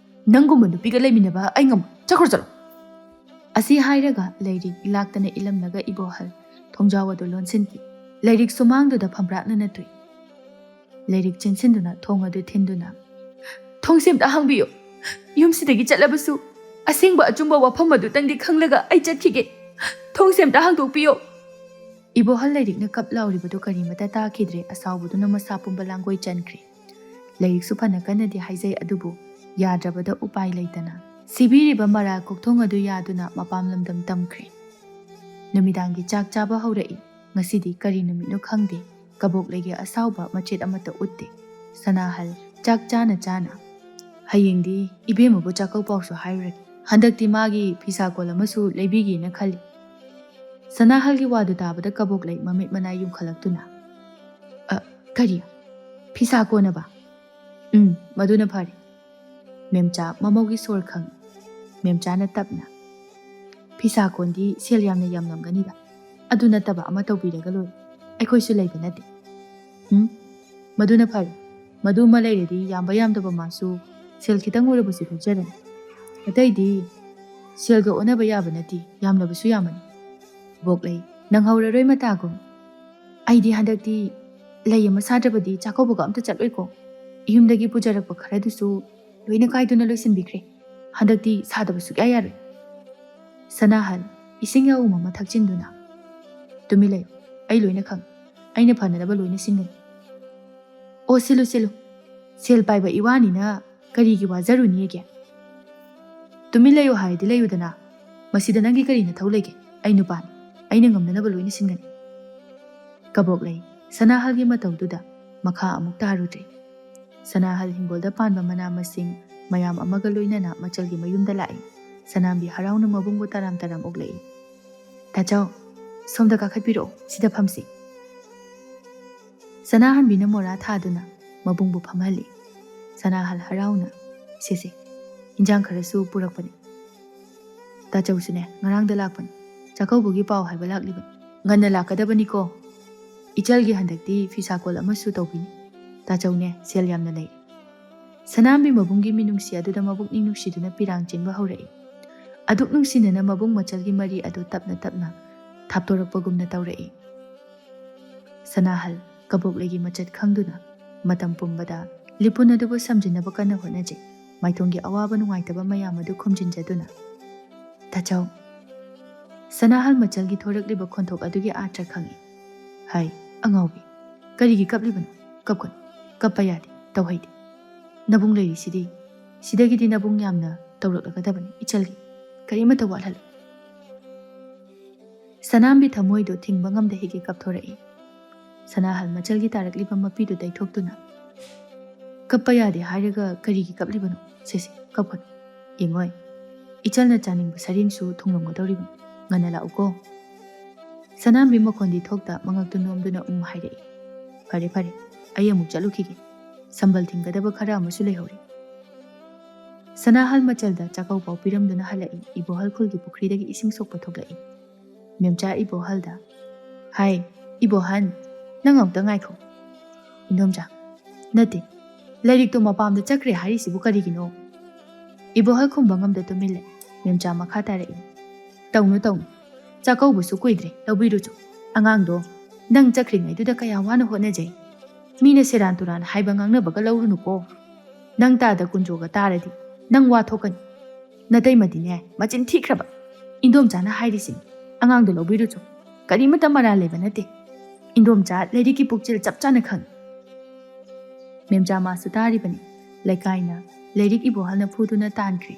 ꯅꯪꯒꯨꯝꯕ ꯅꯨꯄꯤꯒ ꯂꯩꯃꯤꯟꯅꯕ ꯑꯩ ꯉꯝꯃꯣꯏ꯫ ꯆꯠꯈ꯭ꯔꯣ, ꯆꯠꯂꯣ!" ꯑꯁꯤ ꯍꯥꯏꯔꯒ ꯂꯩꯔꯤꯛ ꯂꯥꯛꯇꯅ ꯏꯜꯂꯝꯂꯒ ꯏꯕꯣꯍꯜ ꯊꯣꯡꯖꯥꯎ ꯑꯗꯨ ꯂꯣꯟꯁꯤꯟꯈꯤ꯫ ꯂꯩꯔꯤꯛ ꯁꯨꯃꯥꯡꯗꯨꯗ ꯐꯝꯕ꯭ꯔꯥꯛꯅꯅ ꯇꯨꯏ꯫ ꯂꯩꯔꯤꯛ ꯆꯦꯟꯁꯤꯟꯗꯨꯅ ꯊꯣꯡ ꯑꯗꯨ ꯊꯤꯟꯗꯨꯅ, "ꯊꯣꯡꯁꯦ ꯑꯝꯇ ꯍꯥꯡꯕꯤꯌꯨ꯫ ꯌꯨꯝꯁꯤꯗꯒꯤ ꯆꯠꯂꯕꯁꯨ ꯑꯁꯦꯡꯕ ꯑꯆꯨꯝꯕ ꯋꯥꯐꯝ ꯑꯗꯨꯇꯪꯗꯤ ꯈꯪꯂꯒ ꯑꯩ ꯆꯠꯈꯤꯒꯦ꯫ ꯊꯣꯡꯁꯦ ꯑꯝꯇ ꯍꯥꯡꯗꯣꯛꯄꯤꯌꯨ!" ꯏꯕꯣꯍꯜ ꯂꯩꯔꯤꯛꯅ ꯀꯞ ꯂꯥꯎꯔꯤꯕꯗꯨ ꯀꯔꯤꯃꯇ ꯇꯥꯈꯤꯗ꯭ꯔꯦ꯫ ꯑꯁꯥꯎꯕꯗꯨꯅ ꯃꯁꯥ ꯄꯨꯝꯕ ꯂꯥꯡꯒꯣꯏ ꯆꯟꯈ꯭ꯔꯦ꯫ ꯂꯩꯔꯤꯛꯁꯨ ꯐꯅ ꯀꯟꯅꯗꯤ ꯍꯥꯏꯖꯩ, ꯑꯗꯨꯕꯨ ꯌꯥꯗ꯭ꯔꯕꯗ ꯎꯄꯥꯏ ꯂꯩꯇꯅ ꯁꯤꯕꯤꯔꯤꯕ ꯃꯔꯥ ꯀꯣꯛꯊꯣꯡ ꯑꯗꯨ ꯌꯥꯗꯨꯅ ꯃꯄꯥꯝ ꯂꯝꯗꯝ ꯇꯝꯈ꯭ꯔꯦ꯫ ꯅꯨꯃꯤꯗꯥꯡꯒꯤ ꯆꯥꯛ ꯆꯥꯕ ꯍꯧꯔꯛꯏ꯫ ꯉꯁꯤꯗꯤ ꯀꯔꯤ ꯅꯨꯃꯤꯠꯅꯣ ꯈꯪꯗꯦ, ꯀꯕꯣꯛꯂꯩꯒꯤ ꯑꯁꯥꯎꯕ ꯃꯆꯦꯠ ꯑꯃꯠꯇ ꯎꯠꯇꯦ꯫ ꯁꯅꯥꯍꯜ ꯆꯥꯛ ꯆꯥꯅ ꯆꯥꯅ, "ꯍꯌꯦꯡꯗꯤ ꯏꯕꯦꯝꯃꯕꯨ ꯆꯥꯛꯀꯧ ꯄꯥꯎꯁꯨ ꯍꯥꯏꯔꯨꯔꯒꯦ꯫ ꯍꯟꯗꯛꯇꯤ ꯃꯥꯒꯤ ꯐꯤꯁꯥꯀꯣꯜ ꯑꯃꯁꯨ ꯂꯩꯕꯤꯒꯦꯅ ꯈꯜꯂꯤ꯫" ꯁꯅꯥꯍꯜꯒꯤ ꯋꯥꯗꯨ ꯇꯥꯕꯗ ꯀꯕꯣꯛꯂꯩ ꯃꯃꯤꯠ ꯃꯅꯥ ꯌꯨꯝꯈꯠꯂꯛꯇꯨꯅ, "ꯑ, ꯀꯔꯤ? ꯐꯤꯁꯥꯀꯣꯟꯅꯕ? ꯎꯝ, ꯃꯗꯨꯅ ꯐꯔꯦ꯫" ꯃꯦꯝꯆꯥ ꯃꯃꯧꯒꯤ ꯁꯣꯔ ꯈꯪꯏ꯫ ꯃꯦꯝꯆꯥꯅ ꯇꯞꯅ, "ꯐꯤꯁꯥꯀꯣꯟꯗꯤ ꯁꯦꯜ ꯌꯥꯝꯅ ꯌꯥꯝꯂꯝꯒꯅꯤꯗ꯫ ꯑꯗꯨ ꯅꯠꯇꯕ ꯑꯃ ꯇꯧꯕꯤꯔꯒ ꯂꯣꯏꯔꯦ꯫ ꯑꯩꯈꯣꯏꯁꯨ ꯂꯩꯕ ꯅꯠꯇꯦ꯫" "ꯎꯝ?" "ꯃꯗꯨꯅ ꯐꯔꯦ꯫ ꯃꯗꯨ ꯑꯃ ꯂꯩꯔꯗꯤ ꯌꯥꯝꯕ ꯌꯥꯝꯗꯕ ꯃꯥꯁꯨ ꯁꯦꯜ ꯈꯤꯇꯪ ꯑꯣꯏꯔꯕꯁꯨ ꯊꯣꯛꯆꯔꯅꯤ꯫ ꯑꯇꯩꯗꯤ ꯁꯦꯜꯒ ꯑꯣꯟꯅꯕ ꯌꯥꯕ ꯅꯠꯇꯦ, ꯌꯥꯝꯂꯕꯁꯨ ꯌꯥꯝꯃꯅꯤ꯫" "ꯏꯕꯣꯛ ꯂꯩ, ꯅꯪꯍꯧꯔꯔꯣꯏ ꯃꯇꯥꯒꯨꯝ꯫ ꯑꯩꯗꯤ ꯍꯟꯗꯛꯇꯤ ꯂꯩ ꯑꯃ ꯁꯥꯗ꯭ꯔꯕꯗꯤ ꯆꯥꯛꯀꯧꯕꯒ ꯑꯝꯇ ꯆꯠꯂꯣꯏꯀꯣ꯫ ꯌꯨꯝꯗꯒꯤ ꯄꯨꯖꯔꯛꯄ ꯈꯔꯗꯨꯁꯨ ꯂꯣꯏꯅ ꯀꯥꯏꯗꯨꯅ ꯂꯣꯏꯁꯤꯟꯕꯤꯈ꯭ꯔꯦ꯫ ꯍꯟꯗꯛꯇꯤ ꯁꯥꯗꯕ ꯁꯨꯛꯌꯥ ꯌꯥꯔꯣꯏ꯫" ꯁꯅꯥꯍꯜ ꯏꯁꯤꯡ ꯌꯥꯎꯝ ꯑꯃ ꯊꯛꯆꯤꯟꯗꯨꯅ, "ꯇꯨꯃꯤꯟ ꯂꯩꯌꯨ, ꯑꯩ ꯂꯣꯏꯅ ꯈꯪꯏ꯫ ꯑꯩꯅ ꯐꯅꯅꯕ ꯂꯣꯏꯅ ꯁꯤꯟꯒꯅꯤ꯫" "ꯑꯣ, ꯁꯤꯜꯂꯨ, ꯁꯤꯜꯂꯨ꯫ ꯁꯦꯜ ꯄꯥꯏꯕ ꯏꯋꯥꯅꯤꯅ ꯀꯔꯤꯒꯤ ꯋꯥꯖꯔꯨꯅꯤꯒꯦ?" "ꯇꯨꯃꯤꯟ ꯂꯩꯌꯨ ꯍꯥꯏꯔꯗꯤ ꯂꯩꯌꯨꯗꯅ꯫ ꯃꯁꯤꯗ ꯅꯪꯒꯤ ꯀꯔꯤ ꯅꯊꯧ ꯂꯩꯒꯦ? ꯑꯩ ꯅꯨꯄꯥꯅꯤ꯫ ꯑꯩꯅ ꯉꯝꯅꯅꯕ ꯂꯣꯏꯅ ꯁꯤꯟꯒꯅꯤ꯫" ꯀꯕꯣꯛ ꯂꯩ ꯁꯅꯥꯍꯜꯒꯤ ꯃꯇꯧꯗꯨꯗ ꯃꯈꯥ ꯑꯃꯨꯛ ꯇꯥꯔꯨꯗ꯭ꯔꯦ꯫ ꯁꯅꯥꯍꯜ ꯍꯤꯡꯒꯣꯜꯗ ꯄꯥꯟꯕ ꯃꯅꯥ ꯃꯁꯤꯡ ꯃꯌꯥꯝ ꯑꯃꯒ ꯂꯣꯏꯅꯅ ꯃꯆꯜꯒꯤ ꯃꯌꯨꯝꯗ ꯂꯥꯛꯏ꯫ ꯁꯅꯥꯝꯕꯤ ꯍꯔꯥꯎꯅ ꯃꯕꯨꯡꯕꯨ ꯇꯔꯥꯝ ꯇꯔꯥꯝ ꯑꯣꯛꯂꯛꯏ꯫ "ꯇꯥꯆꯧ, ꯁꯣꯝꯗ ꯀꯥꯈꯠꯄꯤꯔꯛꯑꯣ, ꯁꯤꯗ ꯐꯝꯁꯤ꯫" ꯁꯅꯥꯍꯟꯕꯤꯅ ꯃꯣꯔꯥ ꯊꯥꯗꯨꯅ ꯃꯕꯨꯡꯕꯨ ꯐꯝꯍꯜꯂꯤ꯫ ꯁꯅꯥꯍꯜ ꯍꯔꯥꯎꯅ, "ꯁꯦ ꯁꯦ, ꯏꯟꯖꯥꯡ ꯈꯔꯁꯨ ꯄꯨꯔꯛꯄꯅꯤ꯫ ꯇꯥꯆꯧꯁꯨꯅꯦ, ꯉꯔꯥꯡꯗ ꯂꯥꯛꯄꯅꯤ꯫ ꯆꯥꯛꯀꯧꯕꯒꯤ ꯄꯥꯎ ꯍꯥꯏꯕ ꯂꯥꯛꯂꯤꯕꯅꯤ꯫ ꯉꯟꯅ ꯂꯥꯛꯀꯗꯕꯅꯤꯀꯣ꯫ ꯏꯆꯜꯒꯤ ꯍꯟꯗꯛꯇꯤ ꯐꯤꯁꯥꯀꯣꯜ ꯑꯃꯁꯨ ꯇꯧꯕꯤꯅꯤ꯫ ꯇꯥꯆꯧꯅꯦ, ꯁꯦꯜ ꯌꯥꯝꯅ ꯂꯩ꯫" ꯁꯅꯥꯝꯕꯤ ꯃꯕꯨꯡꯒꯤ ꯃꯤꯅꯨꯡꯁꯤ ꯑꯗꯨꯗ ꯃꯕꯨꯛꯅꯤꯡ ꯅꯨꯡꯁꯤꯗꯨꯅ ꯄꯤꯔꯥꯡ ꯆꯤꯡꯕ ꯍꯧꯔꯛꯏ꯫ ꯑꯗꯨꯛ ꯅꯨꯡꯁꯤꯅꯅ ꯃꯕꯨꯡ ꯃꯆꯜꯒꯤ ꯃꯔꯤ ꯑꯗꯨ ꯇꯞꯅ ꯇꯞꯅ ꯊꯥꯞꯇꯣꯔꯛꯄꯒꯨꯝꯅ ꯇꯧꯔꯛꯏ꯫ ꯁꯅꯥꯍꯜ ꯀꯕꯣꯛꯂꯩꯒꯤ ꯃꯆꯠ ꯈꯪꯗꯨꯅ ꯃꯇꯝ ꯄꯨꯝꯕꯗ ꯂꯤꯄꯨꯟ ꯑꯗꯨꯕꯨ ꯁꯝꯖꯤꯟꯅꯕ ꯀꯟꯅ ꯍꯣꯠꯅꯖꯩ꯫ ꯃꯥꯏꯊꯣꯡꯒꯤ ꯑꯋꯥꯕ ꯅꯨꯡꯉꯥꯏꯇꯕ ꯃꯌꯥꯝ ꯑꯗꯨ ꯈꯨꯝꯖꯤꯟꯖꯗꯨꯅ, "ꯇꯥꯆꯧ꯫" ꯁꯅꯥꯍꯜ ꯃꯆꯜꯒꯤ ꯊꯣꯔꯛꯂꯤꯕ ꯈꯣꯟꯊꯣꯛ ꯑꯗꯨꯒꯤ ꯑꯥꯔꯊ ꯈꯪꯏ꯫ "ꯍꯥꯏ, ꯑꯉꯥꯎꯕꯤ, ꯀꯔꯤꯒꯤ ꯀꯞꯂꯤꯕꯅꯣ? ꯀꯞꯀꯅꯨ, ꯀꯞꯄ ꯌꯥꯗꯦ, ꯇꯧꯍꯩꯗꯦ꯫ ꯅꯕꯨꯡ ꯂꯩꯔꯤꯁꯤꯗꯤ, ꯁꯤꯗꯒꯤꯗꯤ ꯅꯕꯨꯡ ꯌꯥꯝꯅ ꯇꯧꯔꯛꯂꯒꯗꯕꯅꯤ ꯏꯆꯜꯒꯤ꯫ ꯀꯔꯤꯃꯠꯇ ꯋꯥꯠꯍꯜꯂꯨ꯫" ꯁꯅꯥꯝꯕꯤ ꯊꯃꯣꯏꯗꯨ ꯊꯤꯡꯕ ꯉꯝꯗ ꯍꯤꯒꯦ ꯀꯞꯊꯣꯔꯛꯏ꯫ ꯁꯅꯥꯍꯜ ꯃꯆꯜꯒꯤ ꯇꯥꯔꯛꯂꯤꯕ ꯃꯄꯤꯗꯨ ꯇꯩꯊꯣꯛꯇꯨꯅ, "ꯀꯞꯄ ꯌꯥꯗꯦ ꯍꯥꯏꯔꯒ ꯀꯔꯤꯒꯤ ꯀꯞꯂꯤꯕꯅꯣ? ꯁꯦ ꯁꯦ, ꯀꯞꯀꯅꯨ꯫ ꯌꯦꯡꯉꯣꯏ, ꯏꯆꯜꯅ ꯆꯥꯅꯤꯡꯕ ꯁꯔꯦꯡꯁꯨ ꯊꯣꯡꯂꯝꯒꯗꯧꯔꯤꯕꯅꯤ꯫ ꯉꯟꯅ ꯂꯥꯛꯎꯀꯣ꯫" ꯁꯅꯥꯝꯕꯤ ꯃꯈꯣꯟꯗꯤ ꯊꯣꯛꯇ ꯃꯉꯛꯇꯨ ꯅꯣꯝꯗꯨꯅ ꯎꯝ ꯍꯥꯏꯔꯛꯏ꯫ "ꯐꯔꯦ ꯐꯔꯦ, ꯑꯩ ꯑꯃꯨꯛ ꯆꯠꯂꯨꯈꯤꯒꯦ꯫ ꯁꯝꯕꯜ ꯊꯤꯡꯒꯗꯕ ꯈꯔ ꯑꯃꯁꯨ ꯂꯩꯍꯧꯔꯤ꯫" ꯁꯅꯥꯍꯜ ꯃꯆꯜꯗ ꯆꯥꯛꯀꯧ ꯄꯥꯎ ꯄꯤꯔꯝꯗꯨꯅ ꯍꯜꯂꯛꯏ꯫ ꯏꯕꯣꯍꯜ ꯈꯨꯜꯒꯤ ꯄꯨꯈ꯭ꯔꯤꯗꯒꯤ ꯏꯁꯤꯡ ꯁꯣꯛꯄ ꯊꯣꯛꯂꯛꯏ꯫ ꯃꯦꯝꯆꯥ ꯏꯕꯣꯍꯜꯗ, "ꯍꯥꯏ, ꯏꯕꯣꯍꯟ, ꯅꯪ ꯑꯃꯨꯛꯇ ꯉꯥꯏꯈꯣ꯫" ꯏꯟꯗꯣꯝꯆꯥ, ꯅꯠꯇꯦ, ꯂꯥꯏꯔꯤꯛꯇꯣ ꯃꯄꯥꯝꯗ ꯆꯠꯈ꯭ꯔꯦ ꯍꯥꯏꯔꯤꯁꯤꯕꯨ ꯀꯔꯤꯒꯤꯅꯣ? ꯏꯕꯣꯍꯜ ꯈꯨꯝꯕ ꯉꯝꯗ ꯇꯨꯃꯤꯟ ꯂꯩ꯫ ꯃꯦꯝꯆꯥ ꯃꯈꯥ ꯇꯥꯔꯛꯏ, "ꯇꯧꯅꯨ, ꯇꯧꯅꯨ꯫ ꯆꯥꯛꯀꯧꯕꯁꯨ ꯀꯨꯏꯗ꯭ꯔꯦ, ꯂꯧꯕꯤꯔꯨꯆꯣ꯫ ꯑꯉꯥꯡꯗꯣ ꯅꯪ ꯆꯠꯈ꯭ꯔꯤꯉꯩꯗꯨꯗ ꯀꯌꯥ ꯋꯥꯅ ꯍꯣꯠꯅꯖꯩ꯫ ꯃꯤꯅ ꯁꯦꯔꯥꯟ ꯇꯨꯔꯥꯟ ꯍꯥꯏꯕ ꯉꯥꯡꯅꯕꯒ ꯂꯧꯔꯨꯅꯨꯀꯣ꯫ ꯅꯪ ꯇꯥꯗ ꯀꯨꯟꯖꯣꯒ ꯇꯥꯔꯗꯤ ꯅꯪ ꯋꯥ ꯊꯣꯛꯀꯅꯤ꯫ ꯅꯇꯩꯃꯗꯤꯅꯦ, ꯃꯆꯤꯟ ꯊꯤꯈ꯭ꯔꯕ꯫ ꯏꯟꯗꯣꯝꯆꯥꯅ ꯍꯥꯏꯔꯤꯁꯤꯅꯤ, ꯑꯉꯥꯡꯗꯣ ꯂꯧꯕꯤꯔꯨꯆꯣ꯫ ꯀꯔꯤꯃꯠꯇ ꯃꯔꯥꯜ ꯂꯩꯕ ꯅꯠꯇꯦ꯫ ꯏꯟꯗꯣꯝꯆꯥ ꯂꯥꯏꯔꯤꯛꯀꯤ ꯄꯨꯛꯆꯦꯜ ꯆꯞ ꯆꯥꯅ ꯈꯪꯉꯤ꯫" ꯃꯦꯝꯆꯥ ꯃꯥꯁꯨ ꯇꯥꯔꯤꯕꯅꯤ꯫ ꯂꯩꯀꯥꯏꯅ ꯂꯥꯏꯔꯤꯛ ꯏꯕꯣꯍꯜꯅ ꯐꯨꯗꯨꯅ ꯇꯥꯟꯈ꯭ꯔꯦ꯫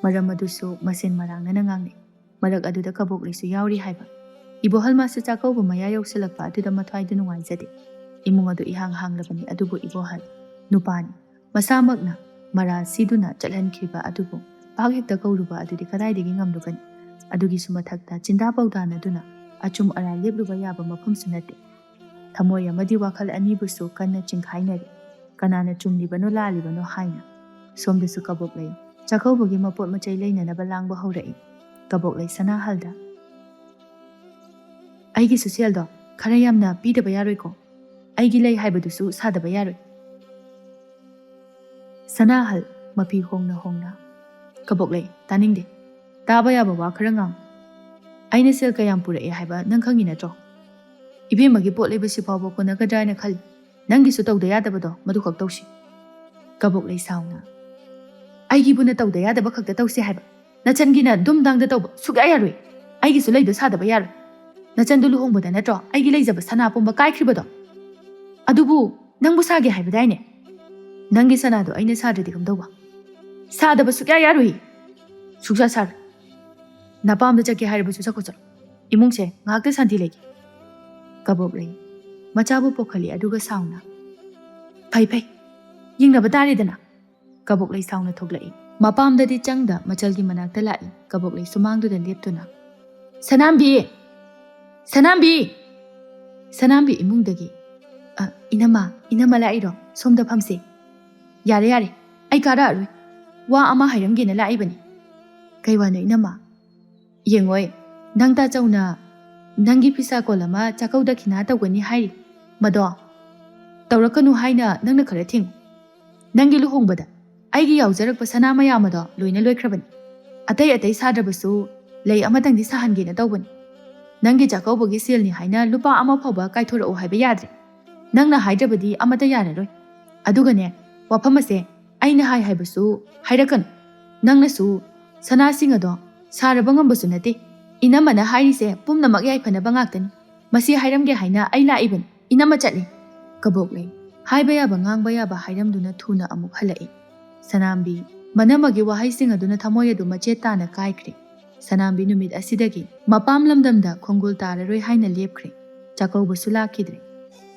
ꯃꯔꯝ ꯑꯗꯨꯁꯨ ꯃꯁꯦꯟ ꯃꯔꯥꯡꯅꯅ ꯉꯥꯡꯅꯩ꯫ ꯃꯔꯛ ꯑꯗꯨꯗ ꯀꯕꯣꯛꯂꯩꯁꯨ ꯌꯥꯎꯔꯤ ꯍꯥꯏꯕ꯫ ꯏꯕꯣꯍꯜ ꯃꯥꯁꯨ ꯆꯥꯛꯀꯧꯕ ꯃꯌꯥ ꯌꯧꯁꯤꯜꯂꯛꯄ ꯑꯗꯨꯗ ꯃꯊ꯭ꯋꯥꯏꯗꯨ ꯅꯨꯡꯉꯥꯏꯖꯗꯦ꯫ ꯏꯃꯨꯡ ꯑꯗꯨ ꯏꯍꯥꯡ ꯍꯥꯡꯂꯕꯅꯤ, ꯑꯗꯨꯕꯨ ꯏꯕꯣꯍꯜ ꯅꯨꯄꯥꯅꯤ꯫ ꯃꯁꯥꯃꯛꯅ ꯃꯔꯥꯜ ꯁꯤꯗꯨꯅ ꯆꯠꯍꯟꯈꯤꯕ ꯑꯗꯨꯕꯨ ꯄꯥꯛ ꯍꯦꯛꯇ ꯀꯧꯔꯨꯕ ꯑꯗꯨꯗꯤ ꯀꯗꯥꯏꯗꯒꯤ ꯉꯝꯂꯨꯒꯅꯤ? ꯑꯗꯨꯒꯤꯁꯨ ꯃꯊꯛꯇ ꯆꯤꯟꯗꯥ ꯄꯥꯎꯗꯥꯅꯗꯨꯅ ꯑꯆꯨꯝ ꯑꯔꯥꯟ ꯂꯦꯞꯂꯨꯕ ꯌꯥꯕ ꯃꯐꯝꯁꯨ ꯅꯠꯇꯦ꯫ ꯊꯃꯣꯏ ꯑꯃꯗꯤ ꯋꯥꯈꯜ ꯑꯅꯤꯕꯨꯁꯨ ꯀꯟꯅ ꯆꯤꯡꯈꯥꯏꯅꯔꯤ꯫ ꯀꯅꯥꯅ ꯆꯨꯝꯂꯤꯕꯅꯣ ꯂꯥꯜꯂꯤꯕꯅꯣ ꯍꯥꯏꯅ꯫ ꯁꯣꯝꯗꯁꯨ ꯀꯕꯣꯛꯂꯩ ꯆꯥꯛꯀꯧꯕꯒꯤ ꯃꯄꯣꯠ ꯃꯆꯩ ꯂꯩꯅꯅꯕ ꯂꯥꯡꯕ ꯍꯧꯔꯛꯏ꯫ ꯀꯕꯣꯛꯂꯩ ꯁꯅꯥꯍꯜꯗ, "ꯑꯩꯒꯤꯁꯨ ꯁꯦꯜꯗꯣ ꯈꯔ ꯌꯥꯝꯅ ꯄꯤꯗꯕ ꯌꯥꯔꯣꯏꯀꯣ? ꯑꯩꯒꯤ ꯂꯩ ꯍꯥꯏꯕꯗꯨꯁꯨ ꯁꯥꯗꯕ ꯌꯥꯔꯣꯏ꯫" ꯁꯅꯥꯍꯜ, ꯃꯄꯤ ꯍꯣꯡꯅ ꯍꯣꯡꯅ, "ꯀꯕꯣꯛꯂꯩ, ꯇꯥꯅꯤꯡꯗꯦ꯫ ꯇꯥꯕ ꯌꯥꯕ ꯋꯥ ꯈꯔ ꯉꯥꯡ꯫ ꯑꯩꯅ ꯁꯦꯜ ꯀꯌꯥꯝ ꯄꯨꯔꯛꯑꯦ ꯍꯥꯏꯕ ꯅꯪ ꯈꯪꯉꯤ ꯅꯠꯇ꯭ꯔꯣ? ꯏꯕꯦꯝꯃꯒꯤ ꯄꯣꯠ ꯂꯩꯕꯁꯤ ꯐꯥꯎꯕ ꯀꯣꯟꯅꯒꯗ꯭ꯔꯥ ꯍꯥꯏꯅ ꯈꯜꯂꯤ꯫ ꯅꯪꯒꯤꯁꯨ ꯇꯧꯗ ꯌꯥꯗꯕꯗꯣ ꯃꯗꯨꯈꯛ ꯇꯧꯁꯤ꯫" ꯀꯕꯣꯛꯂꯩ ꯁꯥꯎꯅ, "ꯑꯩꯒꯤꯕꯨꯅ ꯇꯧꯗ ꯌꯥꯗꯕ ꯈꯛꯇ ꯇꯧꯁꯤ ꯍꯥꯏꯕ? ꯅꯆꯟꯒꯤꯅ ꯗꯨꯝꯗꯥꯡꯗ ꯇꯧꯕ ꯁꯨꯛꯌꯥ ꯌꯥꯔꯣꯏ꯫ ꯑꯩꯒꯤꯁꯨ ꯂꯩꯗꯣ ꯁꯥꯗꯕ ꯌꯥꯔꯣꯏ꯫ ꯅꯆꯟꯗꯣ ꯂꯨꯍꯣꯡꯕꯗ ꯅꯠꯇ꯭ꯔꯣ ꯑꯩꯒꯤ ꯂꯩꯖꯕ ꯁꯅꯥ ꯄꯨꯝꯕ ꯀꯥꯏꯈ꯭ꯔꯤꯕꯗꯣ? ꯑꯗꯨꯕꯨ ꯅꯪꯕꯨ ꯁꯥꯒꯦ ꯍꯥꯏꯕꯗꯥꯏꯅꯦ? ꯅꯪꯒꯤ ꯁꯅꯥꯗꯣ ꯑꯩꯅ ꯁꯥꯗ꯭ꯔꯗꯤ ꯀꯝꯗꯧꯕ? ꯁꯥꯗꯕ ꯁꯨꯛꯌꯥ ꯌꯥꯔꯣꯏ꯫ ꯁꯨꯛꯁꯥ ꯁꯥꯔꯣꯏ꯫ ꯅꯄꯥꯝꯗ ꯆꯠꯀꯦ ꯍꯥꯏꯔꯕꯁꯨ ꯆꯠꯈꯣ ꯆꯠꯂꯣ꯫ ꯏꯃꯨꯡꯁꯦ ꯉꯥꯏꯍꯥꯛꯇ ꯁꯥꯟꯇꯤ ꯂꯩꯒꯦ꯫" ꯀꯕꯣꯛꯂꯩ ꯃꯆꯥꯕꯨ ꯄꯣꯛꯈꯠꯂꯤ, ꯑꯗꯨꯒ ꯁꯥꯎꯅ, "ꯐꯩ ꯐꯩ, ꯌꯦꯡꯅꯕ ꯇꯥꯔꯦꯗꯅ꯫" ꯀꯕꯣꯛꯂꯩ ꯁꯥꯎꯅ ꯊꯣꯛꯂꯛꯏ꯫ ꯃꯄꯥꯝꯗꯗꯤ ꯆꯪꯗ ꯃꯆꯜꯒꯤ ꯃꯅꯥꯛꯇ ꯂꯥꯛꯏ꯫ ꯀꯕꯣꯛꯂꯩ ꯁꯨꯃꯥꯡꯗꯨꯗ ꯂꯦꯞꯇꯨꯅ, "ꯁꯅꯥꯝꯕꯤ! ꯁꯅꯥꯝꯕꯤ!" ꯁꯅꯥꯝꯕꯤ ꯏꯃꯨꯡꯗꯒꯤ, "ꯑ, ꯏꯅꯝꯃ, ꯏꯅꯝꯃ ꯂꯥꯛꯏꯔꯣ? ꯁꯣꯝꯗ ꯐꯝꯁꯦ꯫" "ꯌꯥꯔꯦ, ꯌꯥꯔꯦ, ꯑꯩ ꯀꯥꯔꯛꯑꯔꯣꯏ꯫ ꯋꯥ ꯑꯃ ꯍꯥꯏꯔꯝꯒꯦꯅ ꯂꯥꯛꯏꯕꯅꯤ꯫" "ꯀꯩ ꯋꯥꯅꯣ ꯏꯅꯝꯃ?" "ꯌꯦꯡꯉꯣꯏ, ꯅꯪ ꯇꯥꯆꯧꯅ ꯅꯪꯒꯤ ꯐꯤꯁꯥ ꯀꯣꯜ ꯑꯃ ꯆꯥꯛꯀꯧ ꯗꯈꯤꯅꯥ ꯇꯧꯒꯅꯤ ꯍꯥꯏꯔꯤ, ꯃꯗꯣ?" ꯇꯧꯔꯛꯀꯅꯨ ꯍꯥꯏꯅ ꯅꯪꯅ ꯈꯔ ꯊꯤꯡꯉꯨ꯫ ꯅꯪꯒꯤ ꯂꯨꯍꯣꯡꯕꯗ ꯑꯩꯒꯤ ꯌꯥꯎꯖꯔꯛꯄ ꯁꯅꯥ ꯃꯌꯥꯝ ꯑꯗꯣ ꯂꯣꯏꯅ ꯂꯣꯏꯈ꯭ꯔꯕꯅꯤ꯫ ꯑꯇꯩ ꯑꯇꯩ ꯁꯥꯗ꯭ꯔꯕꯁꯨ ꯂꯩ ꯑꯃꯇꯪꯗꯤ ꯁꯥꯍꯟꯒꯦꯅ ꯇꯧꯕꯅꯤ꯫ ꯅꯪꯒꯤ ꯆꯥꯛꯀꯧꯕꯒꯤ ꯁꯦꯜꯅꯤ ꯍꯥꯏꯅ ꯂꯨꯄꯥ ꯑꯃ ꯐꯥꯎꯕ ꯀꯥꯏꯊꯣꯔꯛꯑꯣ ꯍꯥꯏꯕ ꯌꯥꯗ꯭ꯔꯦ꯫ ꯅꯪꯅ ꯍꯥꯏꯗ꯭ꯔꯕꯗꯤ ꯑꯃꯠꯇ ꯌꯥꯔꯔꯣꯏ꯫ ꯑꯗꯨꯒꯅꯦ, ꯋꯥꯐꯝ ꯑꯁꯦ ꯑꯩꯅ ꯍꯥꯏ ꯍꯥꯏꯕꯁꯨ ꯍꯥꯏꯔꯛꯀꯅꯨ꯫ ꯅꯪꯅꯁꯨ ꯁꯅꯥꯁꯤꯡ ꯑꯗꯣ ꯁꯥꯔꯕ ꯉꯝꯕꯁꯨ ꯅꯠꯇꯦ꯫ ꯏꯅꯝꯃꯅ ꯍꯥꯏꯔꯤꯁꯦ ꯄꯨꯝꯅꯃꯛ ꯌꯥꯏꯐꯅꯕ ꯉꯥꯛꯇꯅꯤ꯫ ꯃꯁꯤ ꯍꯥꯏꯔꯝꯒꯦ ꯍꯥꯏꯅ ꯑꯩ ꯂꯥꯛꯏꯕꯅꯤ꯫ ꯏꯅꯝꯃ ꯆꯠꯂꯤ꯫ ꯀꯕꯣꯛꯂꯩ ꯍꯥꯏꯕ ꯌꯥꯕ ꯉꯥꯡꯕ ꯌꯥꯕ ꯍꯥꯏꯔꯝꯗꯨꯅ ꯊꯨꯅ ꯑꯃꯨꯛ ꯍꯜꯂꯛꯏ꯫ ꯁꯅꯥꯝꯕꯤ ꯃꯅꯝꯃꯒꯤ ꯋꯥꯍꯩꯁꯤꯡ ꯑꯗꯨꯅ ꯊꯃꯣꯏ ꯑꯗꯨ ꯃꯆꯦꯠ ꯇꯥꯅ ꯀꯥꯏꯈ꯭ꯔꯦ꯫ ꯁꯅꯥꯝꯕꯤ ꯅꯨꯃꯤꯠ ꯑꯁꯤꯗꯒꯤ ꯃꯄꯥꯝ ꯂꯝꯗꯝꯗ ꯈꯣꯡꯒꯨꯜ ꯇꯥꯔꯔꯣꯏ ꯍꯥꯏꯅ ꯂꯦꯞꯈ꯭ꯔꯦ꯫ ꯆꯥꯛꯀꯧꯕꯁꯨ ꯂꯥꯛꯈꯤꯗ꯭ꯔꯦ꯫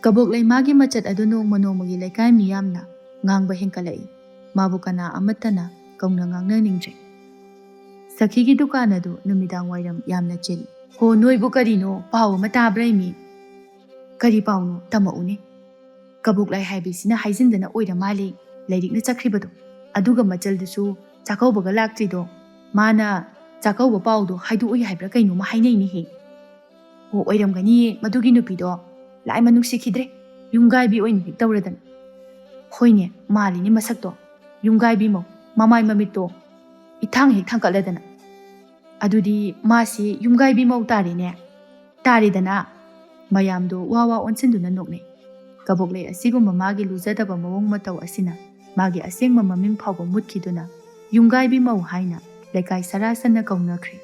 ꯀꯕꯣꯛꯂꯩ ꯃꯥꯒꯤ ꯃꯆꯠ ꯑꯗꯨ ꯅꯣꯡꯃ ꯅꯣꯡꯃꯒꯤ ꯂꯩꯀꯥꯏ ꯃꯤꯌꯥꯝꯅ ꯉꯥꯡꯕ ꯍꯦꯟꯀꯠꯂꯛꯏ꯫ ꯃꯥꯕꯨ ꯀꯅꯥ ꯑꯃꯠꯇꯅ ꯀꯧꯅ ꯉꯥꯡꯅꯅꯤꯡꯗ꯭ꯔꯦ꯫ ꯁꯈꯤꯒꯤ ꯗꯨꯀꯥꯟ ꯑꯗꯨ ꯅꯨꯃꯤꯗꯥꯡ ꯋꯥꯏꯔꯝ ꯌꯥꯝꯅ ꯆꯤꯜꯂꯤ꯫ "ꯍꯣ, ꯅꯣꯏꯕꯨ ꯀꯔꯤꯅꯣ? ꯄꯥꯎ ꯑꯃ ꯇꯥꯕ꯭ꯔꯥ ꯏꯃꯤ?" "ꯀꯔꯤ ꯄꯥꯎꯅꯣ? ꯇꯝꯃꯛꯎꯅꯦ꯫" "ꯀꯕꯣꯛꯂꯩ ꯍꯥꯏꯕꯤꯁꯤꯅ ꯍꯥꯏꯖꯤꯟꯗꯅ ꯑꯣꯏꯔ ꯃꯥꯜꯂꯦ ꯂꯥꯏꯔꯤꯛꯅ ꯆꯠꯈ꯭ꯔꯤꯕꯗꯣ꯫ ꯑꯗꯨꯒ ꯃꯆꯜꯗꯨꯁꯨ ꯆꯥꯛꯀꯧꯕꯒ ꯂꯥꯛꯇ꯭ꯔꯤꯗꯣ꯫ ꯃꯥꯅ ꯆꯥꯛꯀꯧꯕ ꯄꯥꯎꯗꯣ ꯍꯥꯏꯗꯣꯛꯎꯏ ꯍꯥꯏꯕ꯭ꯔꯥ ꯀꯩꯅꯣꯝꯃ ꯍꯥꯏꯅꯩꯅꯦꯍꯦ꯫" "ꯑꯣ, ꯑꯣꯏꯔꯝꯒꯅꯤꯌꯦ, ꯃꯗꯨꯒꯤ ꯅꯨꯄꯤꯗꯣ ꯂꯥꯏꯃ ꯅꯨꯡꯁꯤꯈꯤꯗ꯭ꯔꯦ꯫ ꯌꯨꯝꯒꯥꯏꯕꯤ ꯑꯣꯏꯅ ꯍꯦꯛ ꯇꯧꯔꯗꯅ꯫" "ꯍꯣꯏꯅꯦ, ꯃꯥꯜꯂꯤꯅꯦ ꯃꯁꯛꯇꯣ꯫ ꯌꯨꯝꯒꯥꯏꯕꯤ ꯃꯧ, ꯃꯃꯥꯏ ꯃꯃꯤꯠꯇꯣ ꯏꯊꯥꯡ ꯍꯦꯛ ꯊꯥꯡꯀꯠꯂꯗꯅ꯫ ꯑꯗꯨꯗꯤ ꯃꯥꯁꯤ ꯌꯨꯝꯒꯥꯏꯕꯤ ꯃꯧ ꯇꯥꯔꯦꯅꯦ꯫ ꯇꯥꯔꯦꯗꯅ꯫" ꯃꯌꯥꯝꯗꯣ ꯋꯥ ꯋꯥ ꯑꯣꯟꯁꯤꯟꯗꯨꯅ ꯅꯣꯛꯅꯩ꯫ ꯀꯕꯣꯛꯂꯩ ꯑꯁꯤꯒꯨꯝꯕ ꯃꯥꯒꯤ ꯂꯨꯖꯗꯕ ꯃꯑꯣꯡ ꯃꯇꯧ ꯑꯁꯤꯅ ꯃꯥꯒꯤ ꯑꯁꯦꯡꯕ ꯃꯃꯤꯡ ꯐꯥꯎꯕ ꯃꯨꯠꯈꯤꯗꯨꯅ ꯌꯨꯝꯒꯥꯏꯕꯤ ꯃꯧ ꯍꯥꯏꯅ ꯂꯩꯀꯥꯏ ꯁꯔꯥ ꯁꯟꯅ ꯀꯧꯅꯈ꯭ꯔꯦ꯫